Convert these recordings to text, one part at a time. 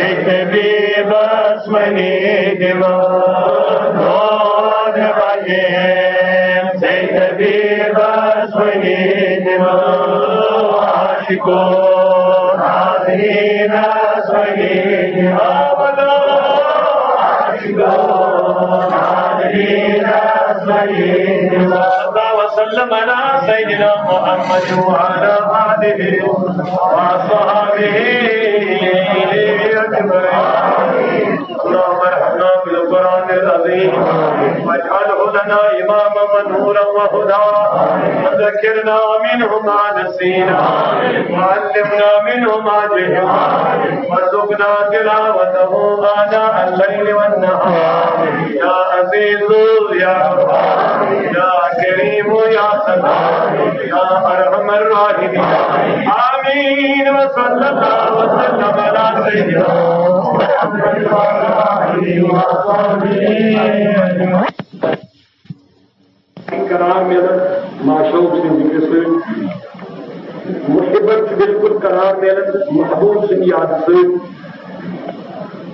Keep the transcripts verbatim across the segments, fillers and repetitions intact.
طبیب بس منی دل، دود بلے، سے طبیب بس منی دل، عاشقو نازنین بس منی دل، عاشقو نازنین بس منی دل۔ وسلم على سيدنا محمد وعلى آله وأصحابه أجمعين. اللهم ارحمنا بالقرآن العظيم واجعله لنا إماما ونورا وهدى، وذكرنا منه ما نسينا وعلمنا منه ما جهلنا وارزقنا تلاوته آناء الليل والنهار يا عزيز يا غفار يا كريم يا ستار يا أرحم الراحمين. آمين. وصلى الله وسلم على سيدنا محمد وعلى آله وصحبه أجمعين. قرار میلان معشوق سٕنٛدِ ذِکرِ سۭتۍ۔ محبت چھُ بالکل قرار میلان محبوب سٕنٛدِ یادٕ سۭتۍ۔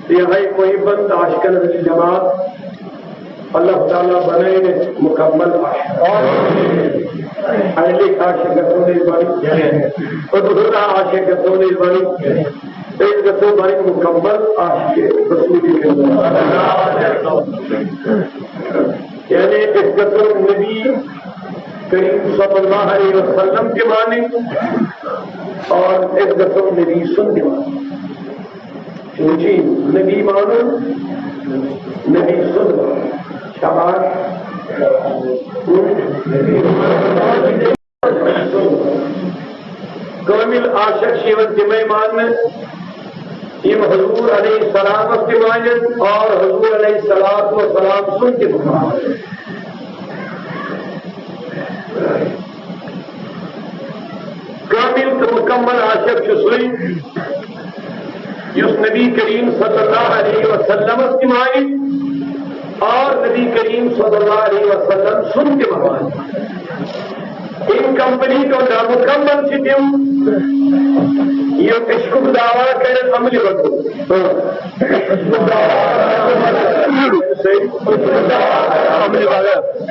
تہٕ یِہوٚے محبت تہٕ عاشقن ہٕنٛز جماعت، اللہ تعالیٰ بنٲوِن أسۍ مکمل عاشق۔ اہلِ عاشق گژھو نہٕ أسۍ بنٕنۍ، ادھوٗرا عاشق گژھو نہٕ أسۍ بنٕنۍ، أسۍ گژھو بنٕنۍ مکمل عاشق رسول کریم۔ یعنی أسۍ گژھو نبی کریم صلی اللہ علیہ وسلم تہِ مانٕنۍ اور أسۍ گژھو نبی سُنٛد تہِ مانُن۔ چونچہ نبی مانُن، نبی سُنٛد مانُن۔ شاباش۔ کٲمِل عاشق چھِ یِوان تِمے ماننہٕ یِم حضور علیہ السلامس تہِ مانن اور حضور علیہ الصلوۃ والسلام سُنٛد تہِ مانن۔ کامل تہٕ مکمل عاشق چھُ سُے یُس نبی کریم صلی اللہ علیہ وسلمس تہِ مانہِ اور نبی کریم صلی اللہ علیہ وسلم سُنٛد تہِ مانہِ۔ Incomplete اور نامکمل چھِ تِم یِم عشقُک دعویٰ کرن عملہِ بدل۔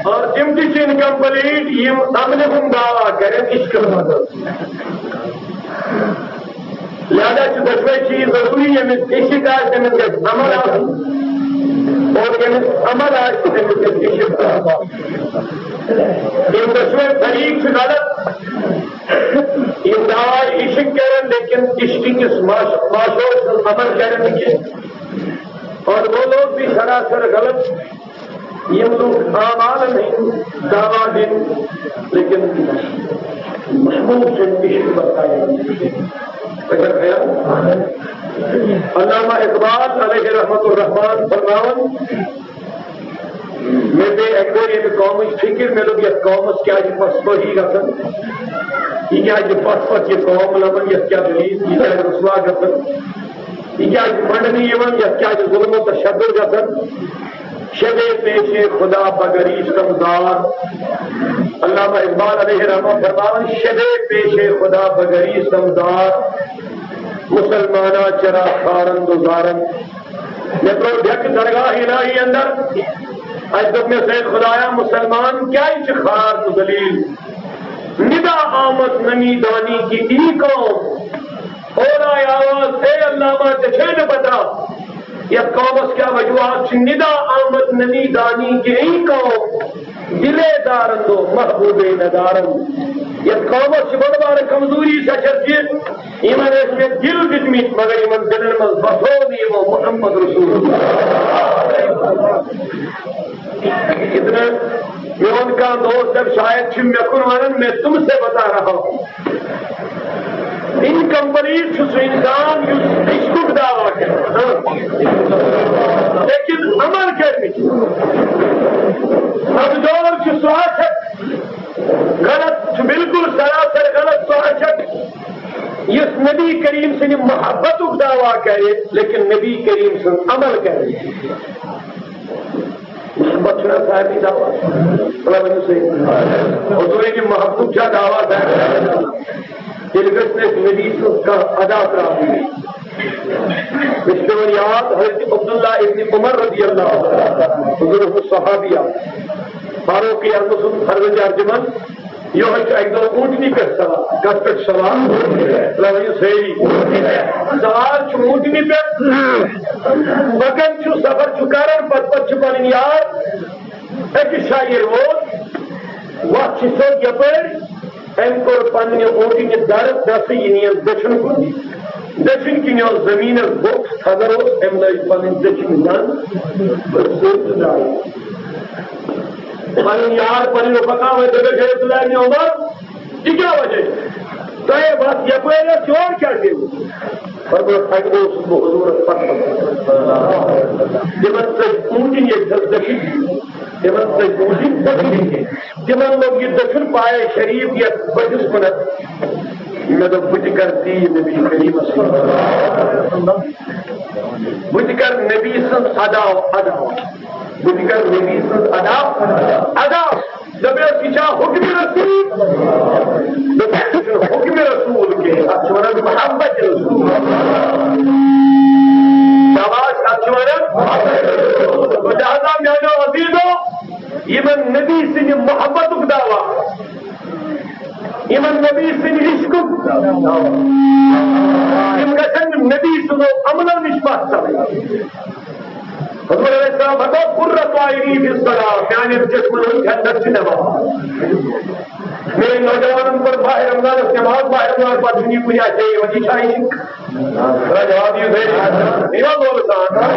اور تِم تہِ چھِ incomplete یِم عملہِ ہُنٛد دعویٰ کرن عشقس منٛز۔ لہذا چھُ دۄشوے چیٖز ضروٗری، ییٚمِس عشق آسہِ تٔمِس گژھِ عمل آسُن اور ییٚمِس عمل آسہِ تٔمِس گژھِ عشق آسُن۔ یِم دۄشوے فریق چھِ غلط، یِم دعویٰ عشق کرن لیکن عشق کِس معش-، معشوق سُنٛد عمل کرن نہٕ کینٛہہ۔ اور وہ لوگ بھی سراسر غلط یِم لوٗکھ اعمالن ہٕنٛدۍ دعویٰ دِن، لیکن محبوب سُنٛد عشق بتاوِ۔ اگر خیال، علامہ اقبال علیہ رحمت الرحمان فرماوان، مےٚ پیٚیہِ اَکہِ دۄہ ییٚمہِ قومٕچ فِکر، مےٚ دوٚپ، یَتھ قومَس کیٛازِ پَسپٲہی گژھان؟ یہِ کیٛازِ پَتھ پَتھ یہِ قوم لَبان؟ یَتھ کیٛاہ دٔلیٖل؟ یہِ کیٛازِ رُسوا گژھان؟ یہِ کیٛازِ منٛڈنہٕ یِوان؟ یَتھ کیٛازِ ظُلم و تشدد گژھان؟ شب پیش خدا بگریستم زار۔ علامہ اقبال علیہ رحمہ فرماوان، شب پیش خدا بگریستم زار، مسلمانا چرا خارند و زارند۔ مےٚ ترٛوو ڈٮ۪کہٕ درگاہ الٰہی اندر۔ اَتہِ دوٚپ مےٚ، سید خدایا، مسلمان کیٛازِ چھِ خار تہٕ ذلیل؟ ندا آمد نمی دانی کی ای قوم۔ اور آئے آواز، اے علامہ، ژےٚ چھے نہٕ پتہ یتھ قومس کیا وجوہات چھِ؟ ندا آمد نمی دانی کہ ای قوم، دلے دارند و محبوبے ندارند۔ یتھ قومس چھِ بٔڑ بارٕ کمزوری سۄ چھس یہِ، یِمن ٲسۍ مےٚ دِل دِتمٕتۍ، مگر یِمن دِلن منٛز بسو نہٕ یِمو محمد رسول اللہ۔ اتنا میون کانٛہہ دوست دَپہِ، شاید چھِ مےٚ کُن ونان، میں تم سے بتا رہا ہوں۔ Incomplete چھُ سُہ انسان یُس عشقُک دعویٰ کرِ، لیکن عمل کرِ نہٕ کینٛہہ۔ کمزور چھُ سُہ عاشق، غلط چھُ، بالکل سراسر غلط سُہ عاشق، یُس نبی کریم سٕنٛدِ محبتُک دعویٰ کرِ، لیکن نبی کریم سُنٛد عمل کرِ نہٕ۔ پتہٕ چھُنہ سارنٕے دعویٰ؟ اللہ ؤنِو صحیح۔ حضوٗرٕنہِ محبتُک چھا دعویٰ سارنٕے؟ تیٚلہِ گژھِ نہٕ اَسہِ نبی سٕنٛز کانٛہہ ادا ترٛاوٕنۍ۔ مےٚ چھُ پٮ۪وان یاد حضرت عبداللہ ابن عمر رضی اللہ عنہ، حضوٗرُک صحابی اکھ، فاروق اعظم سُنٛد فرزند ارجمند، یِہوٚے چھُ اَکہِ دۄہ اوٗنٛٹنہِ پٮ۪ٹھ سوار۔ کَتھ پٮ۪ٹھ سوار؟ ترٛاوٲیِو سٲری۔ سوار چھُ اوٗنٛٹنہِ پٮ۪ٹھ، پَکان چھُ، سفر چھُ کران، پتہٕ پتہٕ چھِ پنٕنۍ یار أکِس جایہِ ووت، وَتھ چھِ سیوٚد یَپٲرۍ، أمۍ کوٚر پننہِ اوٗنٛٹنہِ درٕ دَسہٕ، یہِ نِیَن دٔچھُن کُن۔ دٔچھِنۍ کِنۍ اوس زٔمیٖنَس بوٚکھ، تھزر اوس، أمۍ لٲج پنٕنۍ دٔچھِنۍ زنٛگ، سیوٚد تہٕ درٛاے۔ پنٕنۍ یار، پنٕنۍ رفقا وۄنۍ دوٚپُکھ، "ہے عبداللہ ابن عمر، یہِ کیٛاہ وجہ چھُ؟ تۄہہِ وَتھ یَپٲرۍ ٲس، یورٕ کیٛاہ پیوٚو؟" فرمووُکھ، "اَتہِ اوسُس بہٕ حضوٗرَس پَتہٕ پَتہٕ۔ تِمَن سۭتۍ اوٗنٛٹِنۍ ییٚتہِ تھٲو دٔچھِنۍ، تِمَن سۭتۍ اوٗنٛٹِنۍ دٔچھِنۍ، تِمَن لوٚگ یہِ دٔچھُن پایہِ شریٖف یَتھ بٔٹھِس کُنَتھ۔ مےٚ دوٚپ، بہٕ تہِ کَرٕ تی نبی کریٖمَس سۭتۍ۔" بہٕ تہِ کرٕ نبی سٕنٛز ادا، ادا۔ بہٕ تہِ کرٕ نبی سٕنٛز ادا، ادا۔ دوٚپمَس، یہِ چھا حُکمِ رسول؟ دوٚپمَس، یہِ چھُنہٕ حُکمِ رسول کینٛہہ، اَتھ چھِ وَنان محبت رسول۔ شاباش، اَتھ چھِ وَنان۔ لہذا میٛانیو عزیزو، یِمن نبی سٕنٛدِ محبتُک دعویٰ، یِمن نبی سٕنٛدِ عشقُک دعویٰ، یِم گژھن نہٕ نبی سٕنٛدیو عملو نِش پتھ ژَلٕنۍ۔ حضور علیہ السلام فرموو، "قرۃ عینی فی الصلاۃ"، میانٮ۪ن چشمن ہُنٛد ٹھنڈک چھِ نماز۔ میٲنۍ نوجوانن پٔر ماہِ رمضانس نماز، ماہِ رمضان پتہٕ چھُنہٕ یہِ کُنہِ جایہِ، وۄنۍ چھِ عشق۔ جواب دِیِو صحیح۔ یہِ ما لوگ سان؟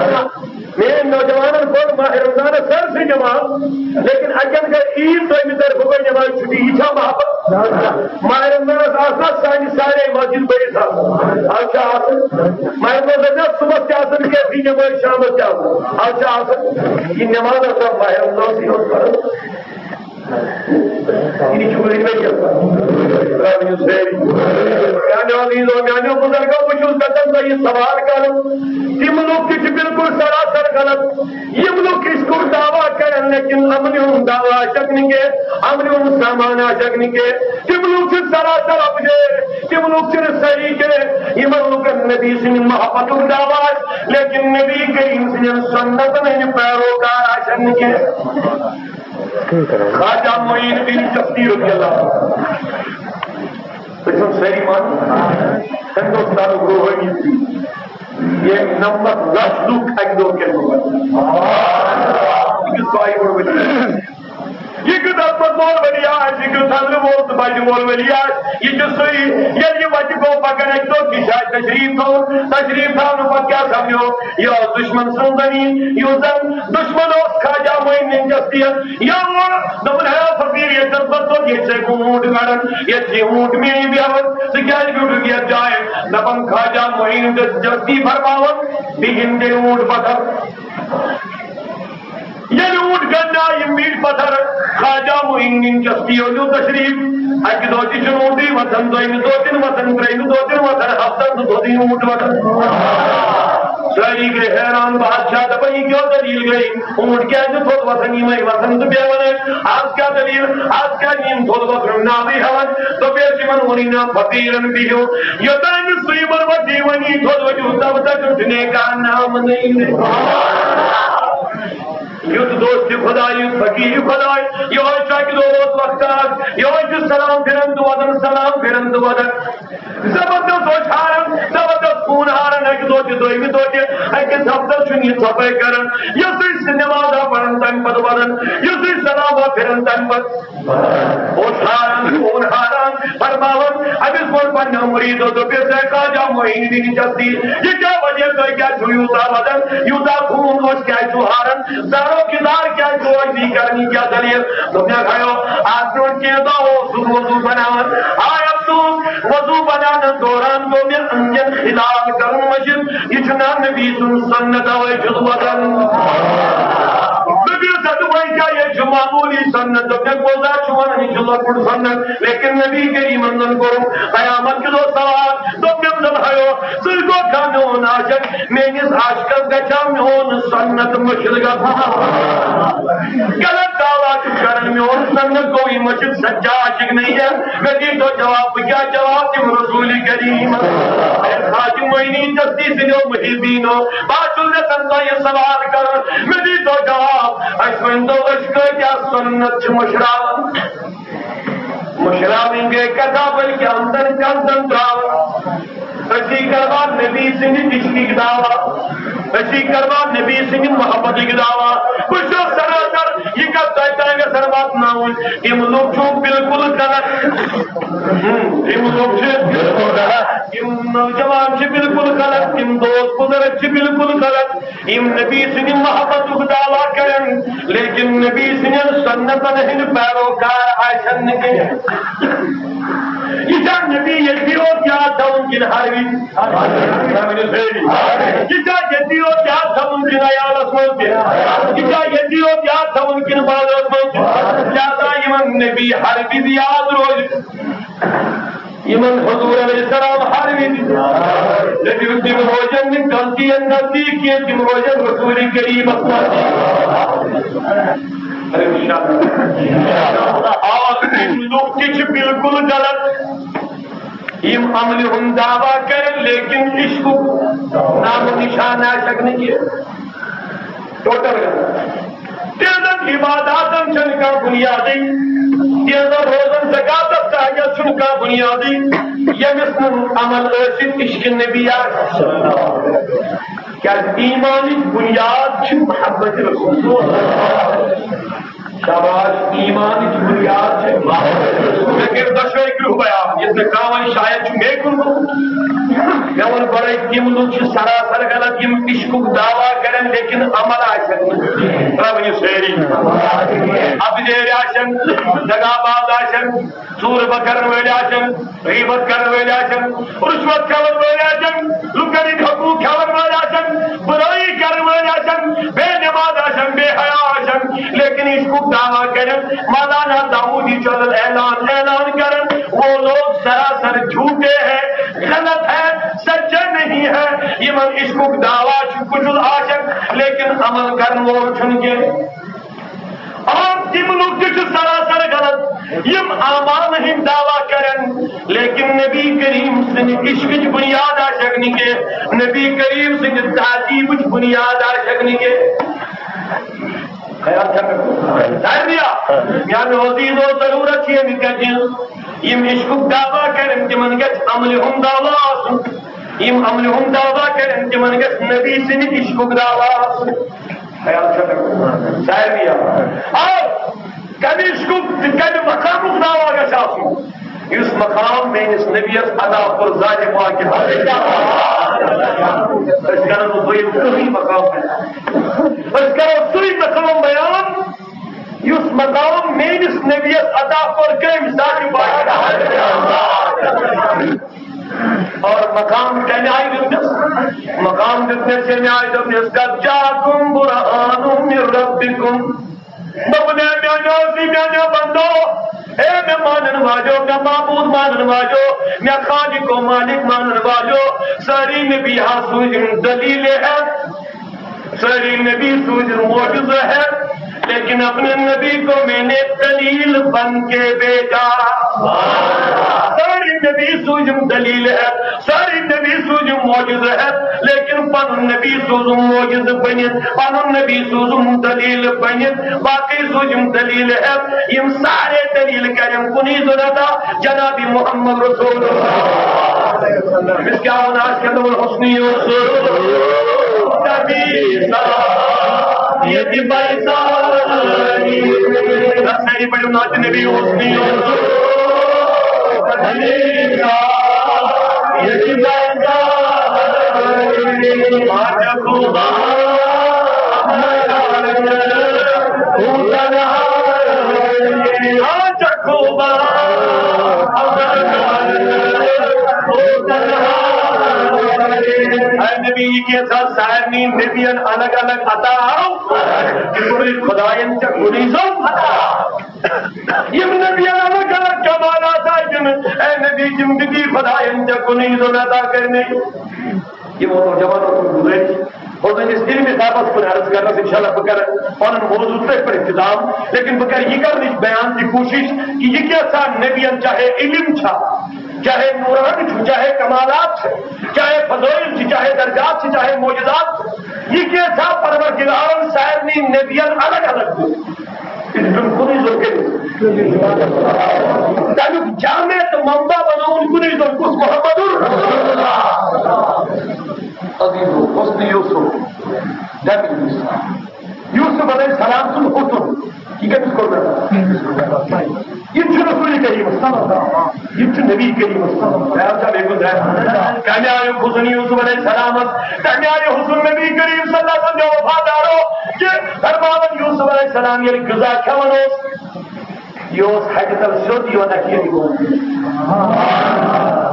میٲنۍ نوجوانن پٔر ماہِ رمضانس سٲرسٕے نماز، لیکن اَتٮ۪ن گٔے عیٖد، دوٚیمہِ طرفہٕ گٔے نماز چھُٹی۔ یہِ چھا محبت؟ ماہِ رمضانس آسنا سانہِ سارے مسجد بٔرِتھ آسان؟ آز چھا آسان؟ ماہِ رمضانس ٲس نہ صُبحس تہِ آسان کیفی نماز، شامس تہِ آسان۔ آز چھا آسان؟ یہِ نماز ٲسا ماہِ رمضانسٕے یوت پران؟ یہِ چھُ ؤرۍ ؤرۍ گژھان۔ ترٛاوٕنۍ سٲری۔ میانیو عزیزو، میانیو بزرگو، بہٕ چھُس یژھان تۄہہِ یہِ سوال کرُن۔ تِم لُکھ تہِ چھِ بالکل سراسر غلط۔ یِم لُکھ عشقُک دعویٰ کرن، لیکن عملہِ ہُنٛد دعویٰ آسٮ۪کھ نہٕ کینٛہہ، عملہِ ہُنٛد سامان آسٮ۪کھ نہٕ کینٛہہ۔ تِم لُکھ چھِ سراسر اپجٲرۍ، تِم لُکھ چھِنہٕ صحیح کینٛہہ۔ یِمن لُکن نبی سٕنٛدِ محبتُک دعویٰ آسہِ، لیکن نبی کریم سٕنٛدٮ۪ن سُنتن ہٕنٛدۍ پیروکار آسن نہٕ کینٛہہ۔ خواجہ معین الدین چشتی رضی اللہ عنہ، تُہۍ چھِو سٲری مانان؟ ہندوستانُک روحٲنی، ییٚمۍ نَمَتھ لَچھ لُکھ اَکہِ دۄہ کٔرۍ مُبارک۔ أکِس پایہِ ووٚن ؤلِو۔ یہِ کیُتھ عظمت وول ؤلی آسہِ، یہِ کیُتھ تھزرٕ وول تہٕ بَجہِ وول ؤلی آسہِ، یہِ چھُ سُے، ییٚلہِ یہِ وَتہِ گوٚو پَکان، اَکہِ دۄہ تہِ چھُ اَتہِ تشریٖف تھاوُن، تشریٖف تھاونہٕ پَتہٕ کیٛاہ سَپدیو؟ یہِ اوس دُشمَن سُنٛد زٔمیٖن، یُس زَن دُشمَن اوس خواجہ معین الدین چشتیَس۔ یہِ ووٚن، دوٚپُن، "ہے فقیٖر، ییٚتہِ چھُس بہٕ توٚت، ییٚتہِ چھُسے بہٕ اوٗنٛٹ گَڑان، ییٚتہِ چھِ یہِ اوٗنٛٹ میٛٲنۍ بیٚہوان، ژٕ کیٛازِ بیوٗٹھُکھ یَتھ جایہِ؟" دَپان خواجہ معین الدین چشتی فرماوان، "بِہِن تیٚلہِ اوٗنٛٹ پَتھر۔" ییٚلہِ اوٗنٛٹ گنٛڈ آیہِ میٖٹھۍ پتھر، خواجہ معین الدین چشتی اوٚنُن تشریٖف۔ اَکہِ دۄہ تہِ چھُنہٕ اوٗنٛٹٕے وۄتھان، دوٚیمہِ دۄہ تہِ نہٕ وۄتھان، ترٛیٚیِمہِ دۄہ تہِ نہٕ وۄتھان، ہفتن تہٕ دۄدٕے اوٗنٛٹ وۄتھان۔ سٲری گٔے حیران، بادشاہ دَپان، "یہِ کیٛاہ دٔلیٖل گٔے؟ اوٗنٛٹ کیٛازِ نہٕ تھوٚد وۄتھان؟ یِمے وۄتھان تہٕ بیٚہوان ٲسۍ۔ از کیٛاہ دٔلیٖل؟ از کیٛازِ یِم تھوٚد وۄتھُن ناوٕے ہٮ۪وان؟" دوٚپُس، "یِمن ووٚنُے نا فقیٖرن بِہِو، یوٚتام نہٕ سُہ یِمن وۄنۍ دیٖوٲنی تھوٚد وۄتھیو، تب تک اُٹھنے کا نام نہیں۔" یُتھ دوست خدا، یُتھ فقیٖر خدا، یِہوٚے چھُ اَکہِ دۄہ اوس وقتہٕ اَکھ، یِہوٚے چھُ سلام پھِران تہٕ وَدان، سلام پھِران تہٕ وَدان۔ زبردست اوس ہاران، زبردست خوٗن ہاران، اَکہِ دۄہ تہِ، دوٚیمہِ دۄہ تہِ، أکِس ہفتس چھُنہٕ یہِ ژھۄپَے کران۔ یُتھُے سُہ نٮ۪مازا پَران تَمہِ پَتہٕ وَدان، یُتھُے سلامہ پھِران تَمہِ پَتہٕ اوس ہاران، خوٗن ہاران، فرماوان، أمِس ووٚن پنٛنیو مُریٖدو، دوٚپُس، "ہے خواجہ معین الدین چشتی، یہِ کیٛاہ وجہ، تُہۍ کیٛازِ چھِو یوٗتاہ وَدان، یوٗتاہ خوٗن اوس، کیٛازِ چھِو ہاران؟ زارو کِدار کیٛازِ چھِو عٲجزی کران، یہِ کیٛاہ دٔلیٖل؟" دوٚپنَکھ، ہیو، آز برٛونٛٹھ کینٛہہ دۄہ اوسُس وضوٗ بناوان، آے افسوٗس، وضوٗ بناونہٕ دوران گوٚو مےٚ أنٛدرَن خلال کرُن مٔشِد، یہِ چھُنہ نبی سُنٛد سُنت، اَوَے چھُس وَدان۔ دوٚپُس، ہتہٕ وۄنۍ کیٛاہ، یہِ چھُ معموٗلی سُنت۔ دوٚپنَکھ، بوزا چھُ وَنان، یہِ چھُ لۄکُٹ سُنت، لیکن نبی کریٖمن زَن کوٚرُن قیامت کہِ دۄہ سوال۔ دوٚپنَکھ، ہیو، ژٕ گوکھا میون عاشق؟ میٲنِس عاشقس گژھِ ہا میون سنت مٔشِتھ گژھُن۔ غلط دعویٰ چھُ کران، میون سنت گوٚوٕے مٔشِتھ، سچا عاشق نہیں ہے۔ مےٚ دیٖتو جواب، بہٕ کیٛاہ جواب دِمہٕ رسول کریم؟ اے خواجہ معینی چشتی سٕنٛدیو محبیٖنو، بہٕ حظ چھُس یژھان تۄہہِ سوال کرُن، مےٚ دیٖتو جواب۔ اَسہِ ؤنۍتو، أسۍ کۭتیٛاہ سنت چھِ مٔشراوان؟ مٔشراوٕنۍ گٔے کتھا، بلکہِ اندن کنزن تراوان۔ أسی کروا نبی سٕنٛدِ عشقٕکۍ دعوا، أسی کروا نبی سٕنٛدِ محبتٕکۍ دعوا۔ بہٕ چھُس سراسر یہِ کتھ تۄہہِ تام یژھان واتناوٕنۍ، یِم لُکھ چھِو بالکل غلط۔ ہم، یِم لُکھ چھِ بالکل غلط۔ یِم نوجوان چھِ بالکل غلط، یِم دوست بزرگ چھِ بالکل غلط۔ یِم نبی سٕنٛدِ محبتُک دعوا کرن، لیکن نبی سٕنٛدٮ۪ن سنتن ہٕنٛدۍ پیروکار آسن نہٕ کینٛہہ۔ یہِ چھا نبی ییٚتی یوت یاد تھاوُن کِنہٕ ہر وِزِ؟ یہِ چھا ییٚتی یوت یاد تھاوُن کِنہٕ عیالس منٛز تہِ؟ یہِ چھا ییٚتی یوت یاد تھاوُن کِنہٕ بازرس منٛز تہِ؟ لہذا یِمن نبی ہر وِزِ یاد روزِ۔ یِمن حضور علیہ السلام ہر وِزِ دٔپِو، تِم روزن نہٕ غلطین نزدیٖک کینٛہہ، تِم روزن رسول کریمس نزدیٖک۔ آ، تِم لُکھ تہِ چھِ بالکل غلط، یِم عملہِ ہُنٛد دعویٰ کرن، لیکن عشقُک نام و نشان آسٮ۪کھ نہٕ کینٛہہ۔ ٹوٹل غلط۔ تِہنٛزن عباداتن چھنہٕ کانٛہہ بُنیادٕے، تِہنٛزن روزن زکاتس تہٕ حجس چھُنہٕ کانٛہہ بُنیادٕے، ییٚمِس نہٕ عمل ٲسِتھ عشق نبی آسہِ۔ کیازِ ایمانٕچ بُنیاد چھِ محبت رسول۔ شاباش، ایمانٕچ بُنیاد چھِ محبت رسول۔ مےٚ کٔرۍ دۄشوے کرٛہُہ بیان، ییٚتہِ نہٕ کانٛہہ وَنہِ شاید چھُ مے کوٚرمُت۔ مےٚ ووٚن گۄڈَے، تِم لُکھ چھِ سراسر غلط، یِم عشقُک دعویٰ کرن، لیکن عمل آسن نہٕ۔ ترٛاوٕنۍ یہِ سٲری۔ اَپزیرِ آسن، دغاباز آسن، ژوٗرٕ بہٕ کرن وٲلۍ آسن، غیبت کرن وٲلۍ آسن، رُشوت کھٮ۪ون وٲلۍ آسن، لُکن ہٕنٛدۍ حقوٗق کھٮ۪ون وٲلۍ آسن، بُرٲیی کرن وٲلۍ آسن، بے نماز آسن، بے حیا آسن، لیکن عشقُک دعویٰ کرن۔ مولانا داؤد ہی چلن اعلان، اعلان کرن، وہ لوگ سراسر جھوٹے ہیں، غلط ہے، سچے نہیں ہے۔ یِمن عشقُک دعویٰ چھُ کُجل آسن، لیکن عمل کرن وول چھُنہٕ کینٛہہ۔ اور تِم لُکھ تہِ چھِ سراسر غلط، یِم اعمالن ہٕنٛدۍ دعویٰ کرن، لیکن نبی کریم سٕنٛدِ عشقٕچ بُنیاد آسٮ۪کھ نہٕ کینٛہہ، نبی کریم سٕنٛدِ تہذیٖبٕچ بُنیاد آسٮ۪کھ نہٕ کینٛہہ۔ خیال چھا؟ سارنٕے آ، میانیو عزیزو، ضروٗرت چھِ ییٚمہِ کَتھِ ہٕنٛز، یِم عشقُک دعویٰ کرن، تِمن گژھِ عملہِ ہُنٛد دعویٰ آسُن۔ یِم عملہِ ہُنٛد دعویٰ کرن، تِمن گژھِ نبی سٕنٛدِ عشقُک دعویٰ آسُن۔ خیال چھا؟ سارنٕے آ۔ آ، کمہِ عشقُک تہٕ کمہِ مقامُک دعویٰ گژھِ آسُن؟ یُس مقام میٲنِس نبیَس عطا کوٚر ذاتِ پاکہِ۔ أسۍ کرو نہٕ دوٚیِم کٕہٕنۍ مقام بیان۔ أسۍ کرو سُے مقام بیان، یُس مقام میٲنِس نبیَس عطا کوٚر کٔمۍ؟ ذاتِ پاکہِ۔ اور مقام کمہِ آیہِ دیُتنَس؟ مقام دیُتنَس ییٚمہِ آیہِ دوٚپنَس، "قد جاءکم برہان من ربکم۔" دوٚپُن، اے میانیو، اے میانیو بندو، اے مےٚ مانن واجو، مےٚ معبود مانن واجو، مےٚ خالق و مالک مانن واجو، سٲری نبی ہا سوٗزِم دلیٖلہِ ہٮ۪تھ، سٲری نبی سوٗزِم معجزہٕ ہٮ۪تھ، لیکن اپنے نبی کو میں نے دلیل بن کے بھیجا۔ سٲری نبی سوٗزِم دلیٖلہِ ہٮ۪تھ، سٲری نبی سوٗزِم معجزہٕ ہٮ۪تھ، لیکن پنُن نبی سوٗزُم معجزہٕ بٔنِتھ، پنُن نبی سوٗزُم دلیٖل بٔنِتھ، باقٕے سوٗزِم دلیٖل ہٮ۪تھ۔ یِم سارے دلیٖل کرن کُنی ضروٗرت جناب محمد رسول اللہ۔ أمِس کیٛاہ وَنان؟ أسۍ کیٛاہ دَپان؟ حسنی یوسف نبی صاحب ییٚتہِ بیزاری۔ سٲری پٔرِو نعتِ نبی حسنی یوسف۔ اے نبی، یہِ کینٛژھا سارنٕے نبیَن الگ الگ عطا آو، یہِ کوٚرُے خدایَن ژےٚ کُنُے زوٚن عطا۔ یِم نبیَن الگ الگ کمالات آے دِنہٕ، اے نبی، زندگی خداین ژےٚ کُنُے زوٚن عطا کرنٕے۔ یِمو نوجوانو کوٚر گُزٲرِش، اوس أمِس علمِ صاحبس کُن عرض کرنس، انشاءاللہ بہٕ کرٕ پنُن موضوع تٔتھۍ پٮ۪ٹھ اختتام، لیکن بہٕ کرٕ یہِ کرنٕچ بیان تہِ کوٗشِش کہِ یہِ کیٛاہ سا نبین چاہے علم چھا، چاہے نوران چھُ، چاہے کمالات چھِ، چاہے فضائل چھِ، چاہے درجات چھِ، چاہے معجزات چھِ، یہِ کیٛاہ سا پروردگارن سارنٕے نبین الگ الگ دیُت۔ تمیُک جامع تہٕ منبع بنووُن کُنُے زوٚن، کُس؟ محمد رسول اللہ۔ عزیزو، حسن یوسف، دمیُک یوسف علیہ السلام سُنٛد حسن، یہِ کٔمِس کوٚر مےٚ؟ یہِ چھُ رسول کریم صلی اللہ علیہ وسلم، یہِ چھُ نبی کریم صلی اللہ علیہ وسلم۔ کمہِ آیُک حسن یوسف علیہ السلامس، کمہِ آیہِ حسن نبی کریم صلی اللہ علیہ وسلم وفادارو، کہِ فرماوان یوسف علیہ السلام ییٚلہِ غذا کھٮ۪وان اوس، یہِ اوس ہَٹہِ تَل سیوٚد یِوان اَتھِ ییٚتہِ گوٚمُت۔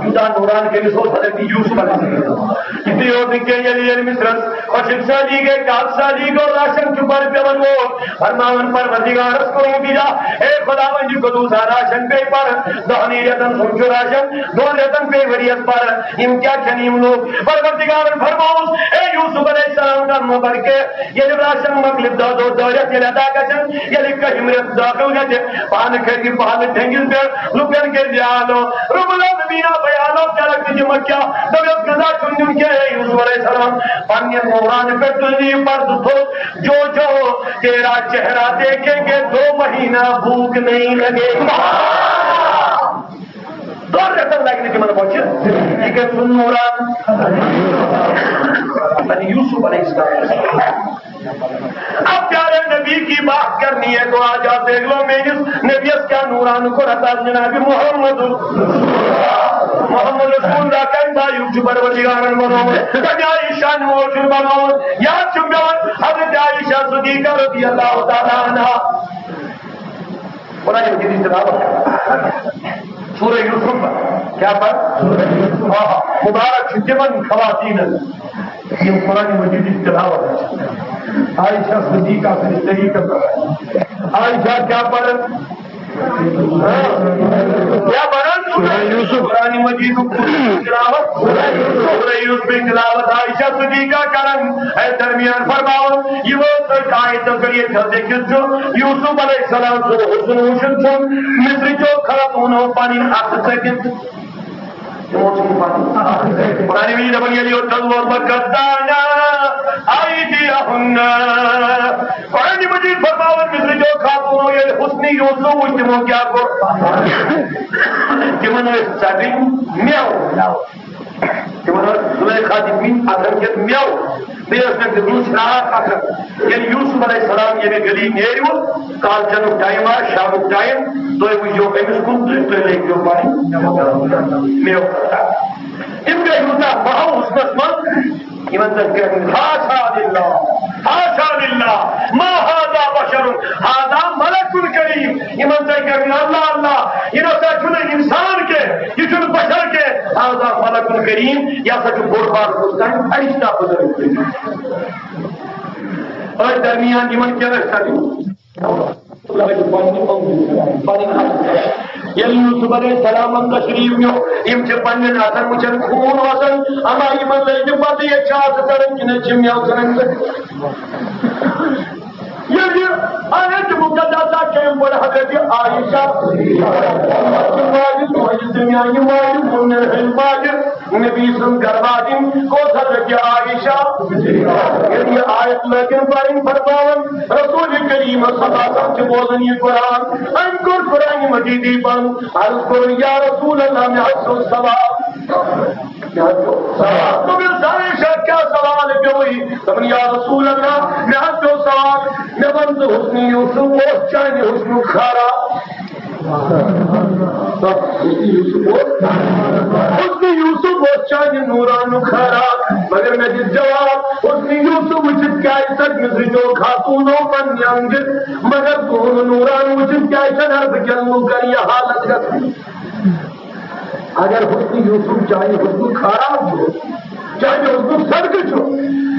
یوٗتاہ نوران کٔمِس اوس حضرت یوسف علیہ السلام۔ یِتُے یوت نہٕ کینٛہہ، ییٚلہِ، ییٚلہِ مِصرَس خۄشک سٲلی گٔے، قحط سٲلی گوٚو، راشن چھُ بَرٕ پٮ۪وان ووت۔ فرماوان پروردگارَس کوٚر اِلتِجا، اے خداوند، یہِ قدوٗسا راشن پیٚیہِ پَرٕ، دَہنٕے رٮ۪تَن سُنٛد چھُ راشن، دۄن رٮ۪تَن پیٚیہِ ؤریَس پَرٕ، یِم کیٛاہ کھٮ۪ن یِم لوٗکھ؟ پروردگارَن فرماوُس، اے یوسف علیہ السلام، کَر مہٕ بَرکے، ییٚلہِ راشن مۄکلہِ، دَہ دۄہ، دَہ رٮ۪تھ ییٚلہِ ادا گژھن، ییٚلہِ کٔہِم رٮ۪تھ دٲخل گژھِ، پانہٕ کھٔتۍ پہلہٕ ٹھنٛگِس پٮ۪ٹھ، لُکن کٔرۍ زِ آلو۔ رب العالمین آو بیان آو، کیٛاہ لگہِ تِمن کیٛاہ؟ دوٚپُس، غذا چھُنہٕ دیُن کینٛہہ، ہے یوسف علیہ السلام۔ پننہِ نوران پٮ۪ٹھ تُلۍ یہِ پردٕ تھوٚد، جو جو تیرا چہرہ دیکھیں گے، دو مہینہ بھوک نہیں لگے۔ دۄن رٮ۪تن لگہِ نہٕ تِمن بۄچھِ، یہِ گژھِ سُہ نوران۔ یعنی یوسف علیہ السلام۔ اب پیارے نبی کی بات کرنی ہے تو آج آپ دیکھ لو، میٲنِس نبیَس کیٛاہ نوران کوٚر عطا جناب محمد۔ محمد رسول اللہ کَمہِ بایُک چھُ پروردگارن بنومُت، کَمہِ آیہِ شانہِ وول چھُ بنومُت۔ یاد چھُ پٮ۪وان حضرت عائشہ صدیقہ رضی اللہ تعالیٰ عنہا۔ قرآن مجیدٕچ تلاوت۔ سورہ یوسف پر۔ کیٛاہ پر؟ سورہ یوسف۔ آ، مبارک چھُ تِمن خواتیٖنن، یِم قرآن مجیدٕچ تلاوت چھِ۔ عائشہ صدیقہ سٕنٛدِ طریٖقس پٮ۪ٹھ۔ عائشہ کیٛاہ پرن؟ ہاں۔ کیٛاہ پرن؟ سورہ یوسف۔ قرآن مجیدُک تلاوت۔ سورہ یوسف۔ سورہ یوسفٕچ تلاوت عائشہ صدیقہ کرن۔ اے درمیان فرماوان، یہِ وٲژ أتھۍ آیتس پٮ۪ٹھ، ییٚتہِ حظ لیکھِتھ چھُ، یوسف علیہ السلام سُنٛد حسن وٕچھِتھ چھُ مصرٕچو خاتوٗنو پنٕنۍ اَتھٕ ژٔٹِتھ۔ تِمو ژٔٹۍ پنٕنۍ اَتھٕ۔ قرآن مجیٖد دَپان، ییٚلہِ یوت تَل ووت، وقد دانا أیدیہن۔ قرآن مجیٖد فرماوان، مصرٕچو خاتوٗنو ییٚلہِ حسنِ یوسف وٕچھ، تِمو کیٛاہ کوٚر؟ تِمن ٲسۍ ژَٹٕنۍ مٮ۪وٕ۔ تِمن ٲس زُلیخا دِتمٕتۍ اَتھن کٮ۪تھ مٮ۪وٕ، بیٚیہِ ٲس مےٚ دِژمٕژ شراب اَتھن۔ ییٚلہِ یوسف علیہ السلام ییٚمہِ گلی نیرِوٕ، کالچنُک ٹایم آسہِ، شامُک ٹایم، تُہۍ وٕچھزیو أمِس کُن تہٕ تُہۍ لٔگۍزیو پَنٕنۍ مٮ۪وٕ۔ یِم گٔے یوٗتاہ محو حُسنَس منٛز، یِمن زَن کٔرمٕتۍ، حاشا للہ، حاشا للہ، ما ھذا بشر، ھذا ملک کریم۔ یِمن زَن کٔرمٕتۍ، اللہ، اللہ، یہِ نہ سا چھُنہٕ اِنسان کینٛہہ، یہِ چھُنہٕ بشر کینٛہہ، ھذا ملک کریم، یہِ ہسا چھُ بوٚڑ بار بُزرگ، فرشتہ بُزرگ۔ أتھۍ درمیان یِمن کیٛاہ ٲسۍ کرٕنۍ؟ پنٕنۍ اَتھٕ۔ ییٚلہِ یوسف علیہ السلامن تشریف نیوٗ، یِم چھِ پننٮ۪ن اَتھن وٕچھان خوٗن وَسان، اما یِمن لٔج نہٕ پتہٕ ییٚتہِ چھِ اَتھٕ کَڑان کِنہٕ چھِ مٮ۪وٕ کٕنان۔ ییٚلہِ یہِ آیت مقدسہ کٔمۍ پٔر؟ حضرت عائشہ، ماجہِ تُہنٛزِ تہٕ میانہِ ماجہِ، مُنِر ہٕنٛدِ ماجہِ، نبی سٕنٛز گرٕ واجِنۍ کۄس؟ حضرت عائشہ۔ ییٚلہِ یہِ آیت لٲگِن پرٕنۍ، فرماوان، رسول کریم صلی اللہ علیہ وسلم چھِ بوزان یہِ قرآن، أمۍ کوٚر قرآن مجیدٕے بنٛد، عرض کوٚرُن، یا رسول اللہ، مےٚ حظ چھُ سوال۔ مےٚ حظ چھُ سوال۔ دوٚپمَس، عائشہ، کیٛاہ سوال پیوٚوُے؟ دوٚپُن، یا رسول اللہ، مےٚ حظ پیوٚو سوال، مےٚ وَن ژٕ، حسن یوسف اوس چانہِ حسنُک خارا؟ حسن یوسف اوس، حسن یوسف اوس چانہِ نورانُک خارا، مگر مےٚ دِ جواب، حسن یوسف وٕچھِتھ کیٛازِ ژٔٹۍ مصرٕچو خاتوٗنو پننہِ انٛگہٕ، مگر تُہُنٛد نوران وٕچھِتھ کیٛازِ چھَنہٕ عربہٕ کٮ۪ن لوٗکن یہِ حالت گژھان؟ اگر حسن یوسف چانہِ حسنُک خارا چھُ، چانہِ حسنُک صدقہٕ چھُ،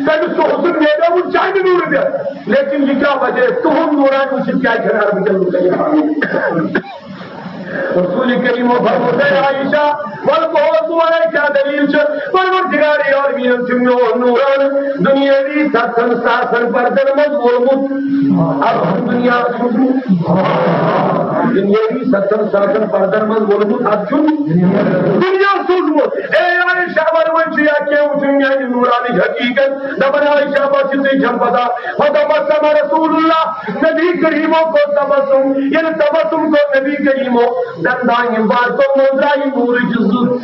تٔمِس چھُ حسن میلیومُت چانہِ نوٗرٕ پٮ۪ٹھ، لیکن یہِ کیٛاہ وجہ، تُہُنٛد نوران وٕچھِتھ کیٛازِ چھَنہٕ عربہٕ کٮ۪ن لوٗکن یہِ حالت؟ رسول کریمو فرموو، اے عائشہ، وَلہٕ بہٕ اوسُس وَنان کیٛاہ دٔلیٖل چھِ؟ پروردگار عالمیٖنَن چھُ میون نوٗرانہٕ دُنیٲوی ستَن ساسَن پردَن منٛز وولمُت۔ اَتھ چھُنہٕ دُنیا سوٗزمُت۔ دُنیٲوی ستَن ساسَن پردَن منٛز وولمُت، اَتھ چھُنہٕ دُنیا سوٗزمُت۔ اے عائشہ، وَلہٕ وۄنۍ چھُ یا کینٛہہ وٕچھُن میٛانہِ نوٗرانٕچ حقیٖقت۔ دَپان عائشہ، بَس یِژٕے چھَم پَتہ۔ فتبسم رسول اللہ، نبی کریمو کوٚر تبسم۔ ییٚلہِ تبسم کوٚر نبی کریمو، دندان یِم وارٕ توٚو منٛز درٛایہِ نوٗرٕچ زٕژ۔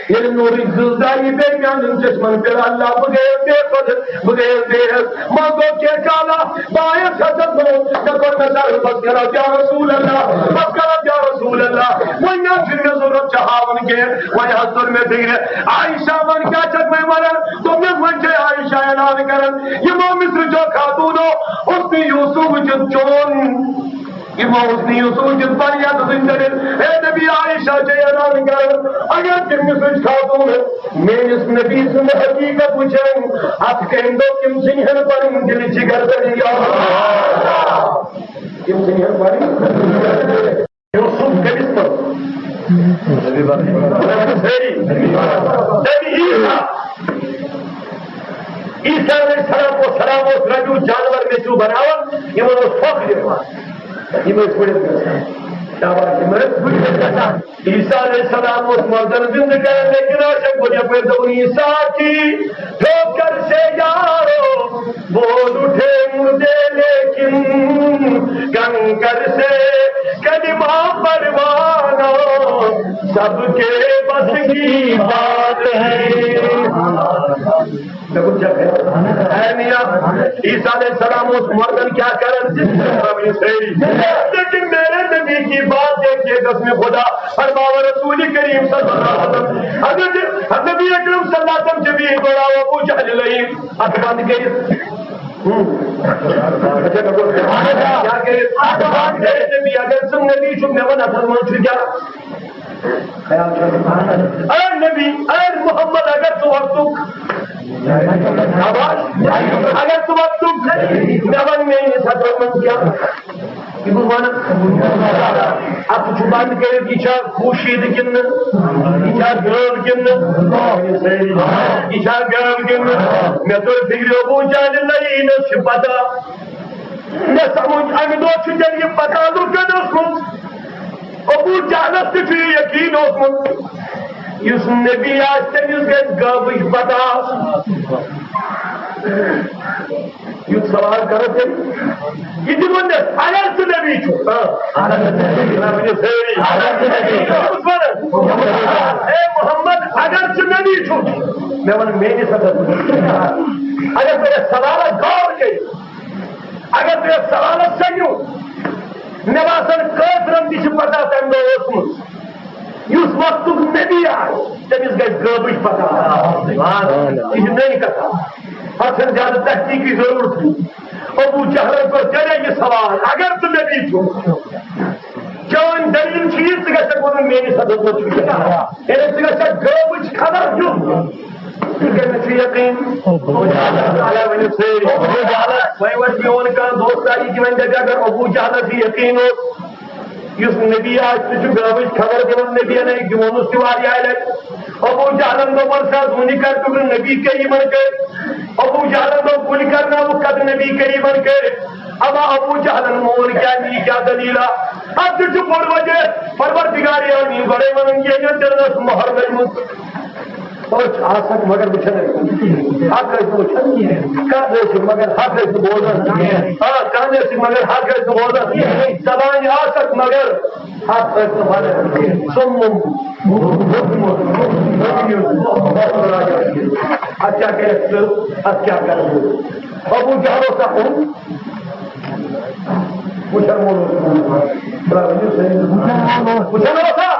ییٚلہِ نوٗرٕچ زٕژ درٛایہِ، بیٚیہِ میٛانٮ۪ن چشمن پھِر اللہ، بہٕ گٔیَس بے خۄد، بہٕ گٔیَس بے حٮ۪س۔ منٛز گوٚو کینٛہہ کالا، بہٕ آیَس حضرت، مےٚ کوٚر مےٚ سر، بس کرو یا رسول اللہ، بس کرو یا رسول اللہ۔ وۄنۍ نہ حظ چھُنہٕ مےٚ ضروٗرت چھُ ہاوُن کینٛہہ، وۄنۍ حظ توٚر مےٚ فِکرِ۔ عائشہ، وۄنۍ کیٛاہ چھَکھ وۄنۍ وَنان؟ دوٚپنَس، وۄنۍ چھے عائشہ اعلان کران، یِمو مصرٕچو خاتوٗنو حسن یوسف وٕچھِتھ چون، یِمو حسن یوسف وٕچھِتھ پَنٕنۍ یَتھ زٔنۍ دٔلیٖل۔ اے نبی، عائشہ چھے اعلان کران، اگر تِم مصرٕچ خاتوٗن میٲنِس نبی سٕنٛز حقیٖقت وٕچھن، اَتھ کَمہِ دۄہ تِم ژھٕنہن پَنٕنۍ دِلہِ جِگر دٔلیٖل۔ تِم ژھٕنہن پَنٕنۍ۔ یوسف کٔمِس منٛز؟ سٲری۔ نبی عیسیٰ۔ عیسیٰ علیہ السلام اوس، سلام اوس رَنٛگیوٗ جانور، مےٚ چھُو بناوان، یِمن اوس پھۄکھ دِوان۔ یِم ٲسۍ پٔرِتھ گژھان۔ شاباش، یِم ٲسۍ پٔرِتھ گژھان۔ عیسیٰ علیہ السلام اوس مردن زندٕ کران، لیکن عاشق بنیو پٲٹھۍ دوٚپُن، عیسیٰ کی ٹھوکر سے یارو بول اٹھے مردے، لیکن کنکر سے کلمہ پروانہ سب کے بس کی بات ہے۔ مےٚ کوٚر check۔ اے میاں، عیسیٰ علیہ السلام اوس مردن کیٛاہ کران؟ زندٕ کران سٲری۔ لیکن میرے نبی کی بات دیکھیے، قسم خدا، فرماوان رسول کریم صلی اللہ علیہ وسلم۔ حضرت نبی اکرم صلی اللہ علیہ وسلم جب یہ دوڑا ابو جہل لئی، اَتھٕ بنٛد کٔرِتھ۔ ہوں۔ اچھا، مےٚ کوٚر کیٛاہ کٔرِتھ؟ اَتھٕ بنٛد کٔرِتھ۔ نبی، اگر ژٕ نبی چھُکھ، مےٚ وَن، اَتھَس منٛز چھُ کیٛاہ؟ خیال چھا؟ اے نبی، اے محمد، اگر ژٕ وقتُک، شاباش، اگر ژٕ وقتُک، مےٚ وَن میٲنِس حضرت منٛز کیٛاہ؟ یہِ بہٕ وَنہٕ، اَتھ چھُ بنٛد کٔرِتھ، یہِ چھا خوٗشیٖد کِنہٕ نہٕ؟ یہِ چھا گٲو کِنہٕ نہٕ؟ یہِ چھا گٲو کِنہٕ نہٕ؟ مےٚ توٚر فِکرِ، ابو جہل لعینس چھِ پتہ۔ مےٚ سمجھ، اَمہِ دۄہ چھُ تیٚلہِ یہِ پتہ لُکن اوسمُت۔ ابو جہلس تہِ چھُ یہِ یقیٖن اوسمُت، یُس نبی آسہِ، تٔمِس گژھِ غٲبٕچ پتہ آسٕنۍ۔ یُتھ سوال کرو تیٚلہِ، یہِ تہِ ووٚن مےٚ، اگر ژٕ نبی چھُکھ، آ، اگر ژٕ نبی چھُکھ، اگر ژٕ نبی چھُکھ، اے محمد، اگر ژٕ نبی چھُکھ، مےٚ وَن میٲنِس حضرت، اگر ژٕ یَتھ سوالس غور کٔرِتھ، اگر تُہۍ یَتھ سوالس سٔنِو، مےٚ باسان کٲفرن تہِ چھِ پتہ تَمہِ دۄہ ٲسمٕژ۔ یُس وقتُک نبی آسہِ، تٔمِس گژھِ غٲبٕچ پتہ آسٕنۍ۔ یہِ چھِ نٔے کتھا۔ اَتھ چھَنہٕ زیادٕ تحقیقٕچ ضروٗرتٕے۔ ابو جہلن کوٚر تیٚلے یہِ سوال، اگر ژٕ نبی چھُکھ، چٲنۍ دٔلیٖل چھِ یہِ، ژٕ گژھکھ وَنُن میٲنِس حضرت چھُ یہِ۔ یعنی ژٕ گژھکھ غٲبٕچ خبر دیُن۔ ژٕ کٔمِس چھُ یقیٖن؟ اگر ؤنِو سٲری۔ وۄنۍ وَنہِ میون کانٛہہ دوستا یہِ تہِ وۄنۍ دَپہِ، اگر ابو جہلس یہِ یقیٖن اوس، یُس نبی آسہِ، سُہ چھُ غٲبٕچ خبر دِوان، نبیَن ہے ووٚنُس تہِ واریاہ لَٹہِ۔ ابو جہلن دوٚپُن، سا وُنہِ کر ٹُکرٕ نبی کریٖمن کٔرۍ۔ ابو جہلن دوٚپ، وُنہِ کرناوُکھ کتھ نبی کریٖمن کٔرۍ۔ اما ابو جہلن مون کیٛاہ، یہِ کیٛاہ دٔلیٖلہ؟ اتھ تہِ چھُ بوٚڑ وجہ، پروردگار عالمین گۄڈے ونان، یہِ ییٚلہِ تیٚلہِ ٲس مۄہر لٔجمٕژ۔ أچھ آسکھ مگر وٕچھان ٲسِکھ۔ حق ٲسِکھ وٕچھان۔ کَن ٲسِکھ مگر حق ٲسِکھ بوزان۔ آ، کَن ٲسِکھ مگر حق ٲسِکھ بوزان۔ زبان آسکھ مگر حق ٲسِکھ وَنان۔ صم بکم عمي۔ اَتھ کیٛاہ کَرَکھ ژٕ؟ اَتھ کیٛاہ کَرَکھ ژٕ؟ ابو جہل اوس اَکھ اوٚن۔ وٕچھان وول اوس۔ وٕچھان اوسا؟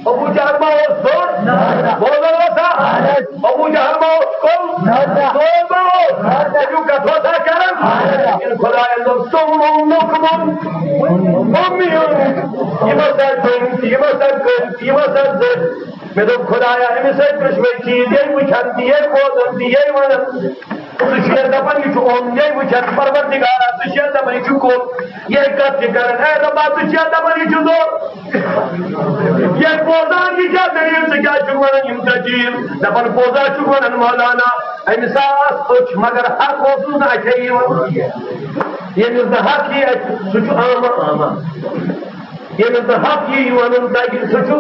ابو جہل ما اوس زوٚر؟ نہ۔ بوزان اوسا؟ اہن حظ۔ ابو جہل ما اوس کوٚل؟ نہ، نہ۔ زوٚر ما اوس؟ نہ، نہ۔ تٔمیُک کتھ اوسا کران؟ اہن حظ۔ ییٚلہِ خدایَن دوٚپ، صم بکم عمي۔ یِم ہسا دٔنۍ، یِم ہسا کٔنۍ، یِم ہسا زٔٹۍ۔ مےٚ دوٚپ، خدایا، أمِس ٲسۍ دُشوَے چیٖز، یے وٕچھان تہِ، یے بوزان تہِ، یے وَنان۔ ژٕ چھُکھ دَپان، یہِ چھُ اوٚن، یے وٕچھان پروردگارا، ژٕ چھُکھ دَپان، یہِ چھُ کوٚت؟ یہِ کَتھ چھِ کران؟ اے رۄبا، ژٕ چھُکھ دَپان، یہِ چھُ دوٚر؟ یہِ بوزان، یہِ کیٛاہ دٔلیٖل؟ ژٕ کیٛازِ چھُکھ وَنان یِم ژَتجی؟ دَپان، پوٚز ہا چھُکھ وَنان مولانا، أمِس آس أچھ، مگر حق اوسُس نہٕ اَتھے یِوان۔ ییٚمِس نہٕ حق یی اَتھِ، سُہ چھُ عامہ۔ ییٚمِس نہٕ حق یی وَنُن تَگہِ، سُہ چھُ،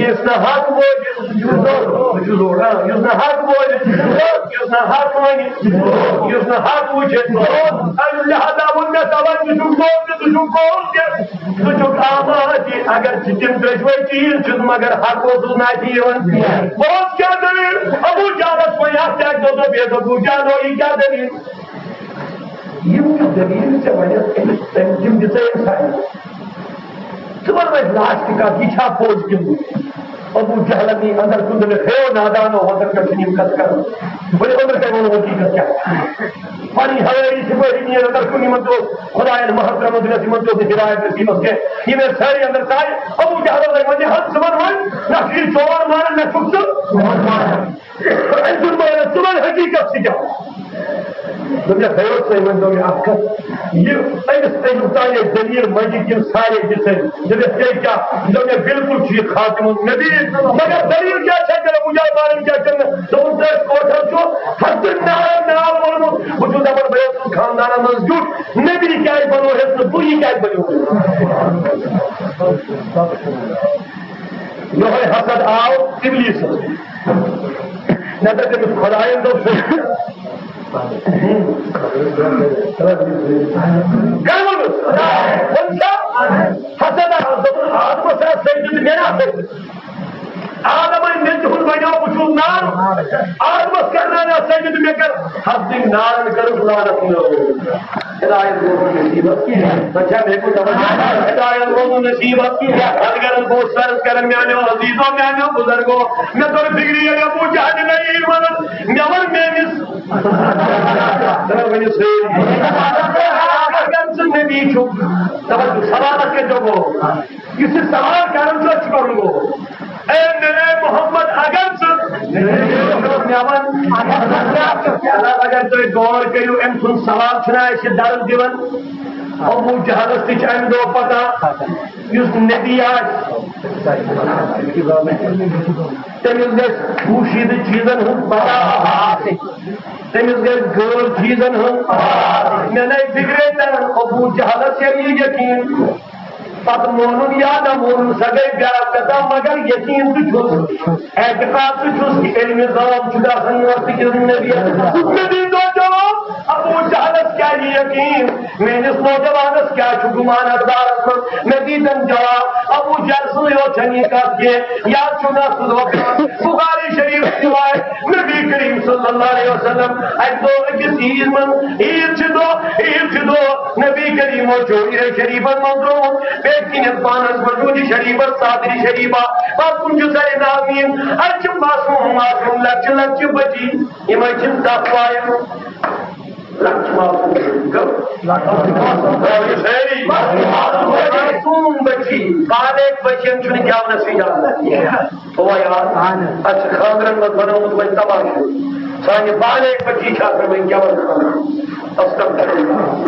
یُس نہٕ حق بوزِ، سُہ چھُ زوٚر۔ سُہ چھُ زوٚر، آ، یُس نہٕ حق بوزِ، سُہ چھُ زوٚر۔ یُس نہٕ حق وَنہِ، سُہ چھُ زوٚر۔ یُس نہٕ حق وٕچھِ، سُہ چھُ زوٚر۔ اَمہِ لحاظہ ووٚن مےٚ، تَوَے ژٕ چھُکھ زوٚر تہٕ ژٕ چھُکھ گوٚر تہِ۔ ژٕ چھُکھ آماد تہِ، اگر ژٕ تِم دۄشوَے چیٖز چھُکھ، مگر حق اوسُس نہٕ اَتھِ یِوان۔ بہٕ اوسُس کیٛاہ دٔلیٖل؟ ابوٗ جہلَس وَنہِ اَتھ کیٛاہ، دوٚپ، دوٚپ، یے دوٚپُو جہلو، یہِ کیٛاہ دٔلیٖل؟ یِم تہِ دٔلیٖل ژےٚ وَنٮ۪تھ أمِس، تٔمۍ، تِم دِژے أمۍ سارے۔ ژٕ وَن وۄنۍ لاسٹ کَتھ، یہِ چھا پوٚز کِنہٕ؟ ابوٗ جہلَن نی أنٛدر کُن، دوٚپُن، ہے نادانو، وۄنۍ کَتہِ چھِ یِم کَتھٕ کَران؟ ؤلِو أنٛدر کَنہِ وَنو حقیٖقت کیٛاہ۔ پَنٕنۍ ہوٲیی سِپٲہی نِیَن أنٛدر کُن، یِمَن تہِ اوس خۄدایَن محض ترٛٲومٕژ، یِمَن تہِ اوس نہٕ ہدایت نصیٖب کینٛہہ۔ یِم ٲسۍ سٲری أنٛدر ژایہِ۔ ابوٗ جہلَن لٔگۍ وَنہِ، ہے ژٕ وَن وۄنۍ، نہ چھُ یہِ چون مانان، نہ چھُکھ ژٕ۔ أمۍ سُنٛد مٲلِس، ژٕ وَن حقیٖقت چھِ کیٛاہ؟ دوٚپمَس، ہے اوس، تُہۍ ؤنۍتو مےٚ اَکھ کَتھ، یہِ أمِس أمِس تانۍ یہِ دٔلیٖل منٛجہِ کِنہٕ سارے دِژ أمۍ؟ دوٚپمَس، ہے کیٛاہ؟ دوٚپمَس، بِلکُل چھُ یہِ خاتمُن نبی، مگر دٔلیٖل کیٛاہ چھےٚ؟ ژےٚ دوٚپُتھ، جان مانان کیٛاہ چھُنہٕ؟ دوٚپُن، تٔتھۍ کوٹھَس چھُ حضرت نار نار ووٚنمُت۔ بہٕ چھُس دَپان، بہٕ اوسُس خاندانَس منٛز زیُٹھ، نبی کیٛازِ بَنووہَس نہٕ بہٕ، یہِ کیٛازِ بَنیوو؟ یِہوٚے حسد آو اِبلیٖسَس۔ نہ تہٕ تٔمِس خۄدایَن دوٚپ سُہ۔ کَرٕ ووٚنُس؟ وۄنۍ چھا؟ حسد آو، دوٚپُن، آدمَس آو سجدٕ تہٕ مےٚ نہ سجدٕ۔ آدمَے مےٚ تِہُنٛد بَنیو، بہٕ چھُس نار۔ آدمَس کَرناونہ سجدٕ مےٚ کَر، حسدٕنۍ نارَن کٔرٕس لعنت نٲر۔ ہدایت روزُن نصیٖبَس کینٛہہ۔ بچا مےٚ کو دَپان، ہدایت روزُن نصیٖبَس کینٛہہ۔ اگر بہٕ اوسُس عرض کران، میٛانیو عزیٖزو، میٛانیو بُزرگو، مےٚ توٚر فِکرِ، ییٚلہِ ابوٗ جہل نہ یی وَنان، مےٚ وَن میٛٲنِس۔ ترٛٲو ؤنِو سٲری۔ اگر ژٕ نبی چھُکھ، دَپان، سوالَس کٔرۍزیو غور۔ یُس یہِ سوال کران چھُ، اَسہِ چھُ کرُن غور۔ اے نبی محمد، اگر ژٕ مےٚ وَن، اگر تُہۍ غور کٔرِو، أمۍ سُنٛد سوال چھُنہ اَسہِ درد دِوان؟ ابوٗ جہلَس تہِ چھِ اَمہِ دۄہ پتہ، یُس نبی آسہِ، تٔمِس گژھِ پوٗشیٖدٕ چیٖزن ہٕنٛز پتہ آسٕنۍ، تٔمِس گژھِ غٲر چیٖزن ہٕنٛز پتہ آسٕنۍ۔ مےٚ نَے فِکرے تران، ابوٗ جہلَس ییٚلہِ یہِ یقیٖن، پتہٕ مونُن یا نہ مونُن، سۄ گٔے بیٛاکھ کتھا، مگر یقیٖن تہِ چھُس، اعتقاد تہِ چھُس کہِ علمِ غٲب چھُ گژھان وقتہٕ کِس نبیَس۔ مےٚ دیٖتو جواب، ابوٗ جہلَس کیٛاہ یہِ یقیٖن؟ میٛٲنِس نوجوانَس کیٛاہ چھُ گُمان اَتھ بارَس منٛز؟ مےٚ دیٖتن جواب، ابوٗ جہل سٕنٛزٕے یوت چھَنہٕ یہِ کَتھ کینٛہہ، یَتھ چھُ نہ سُہ دۄہ بُخاری شریٖف رِوایت۔ نبی کریم صلی اللہ علیہ وسلم اکہِ دۄہ أکِس عیٖد منٛز، عیٖد چھِ دۄہ، عیٖد چھِ دۄہ، نبی کریم اوس جویرہ شریٖفَس منٛز درٛامُت، پیٚٹھۍ کِنٮ۪تھ پانَس وجوٗدِ شریٖفَس، صدرِ شریٖفہ، پَتہٕ کُن چھُ سارے ناویٖن، اَتہِ چھِ معصوٗم، معصوٗم، لۄکچہِ، لۄکچہِ بٔچی، یِمَے چھِنہٕ تَتھ لایق۔ لۄکچہِ معصوٗم بٔچی، گٔو؟ لۄکچہِ معصوٗم بٔچی۔ معصوٗم بٔچی، بالغ بٔچیَن چھُنہٕ گٮ۪ونَس اِجازت۔ تھووا یاد؟ اہن حظ۔ اَسہِ چھِ خانٛدرَن منٛز بَنومُت وۄنۍ تماشہٕ۔ سانہِ بالغ بچی چھِ آسان وۄنۍ گٮ۪وَن خانٛدرَن۔ استغفر اللہ۔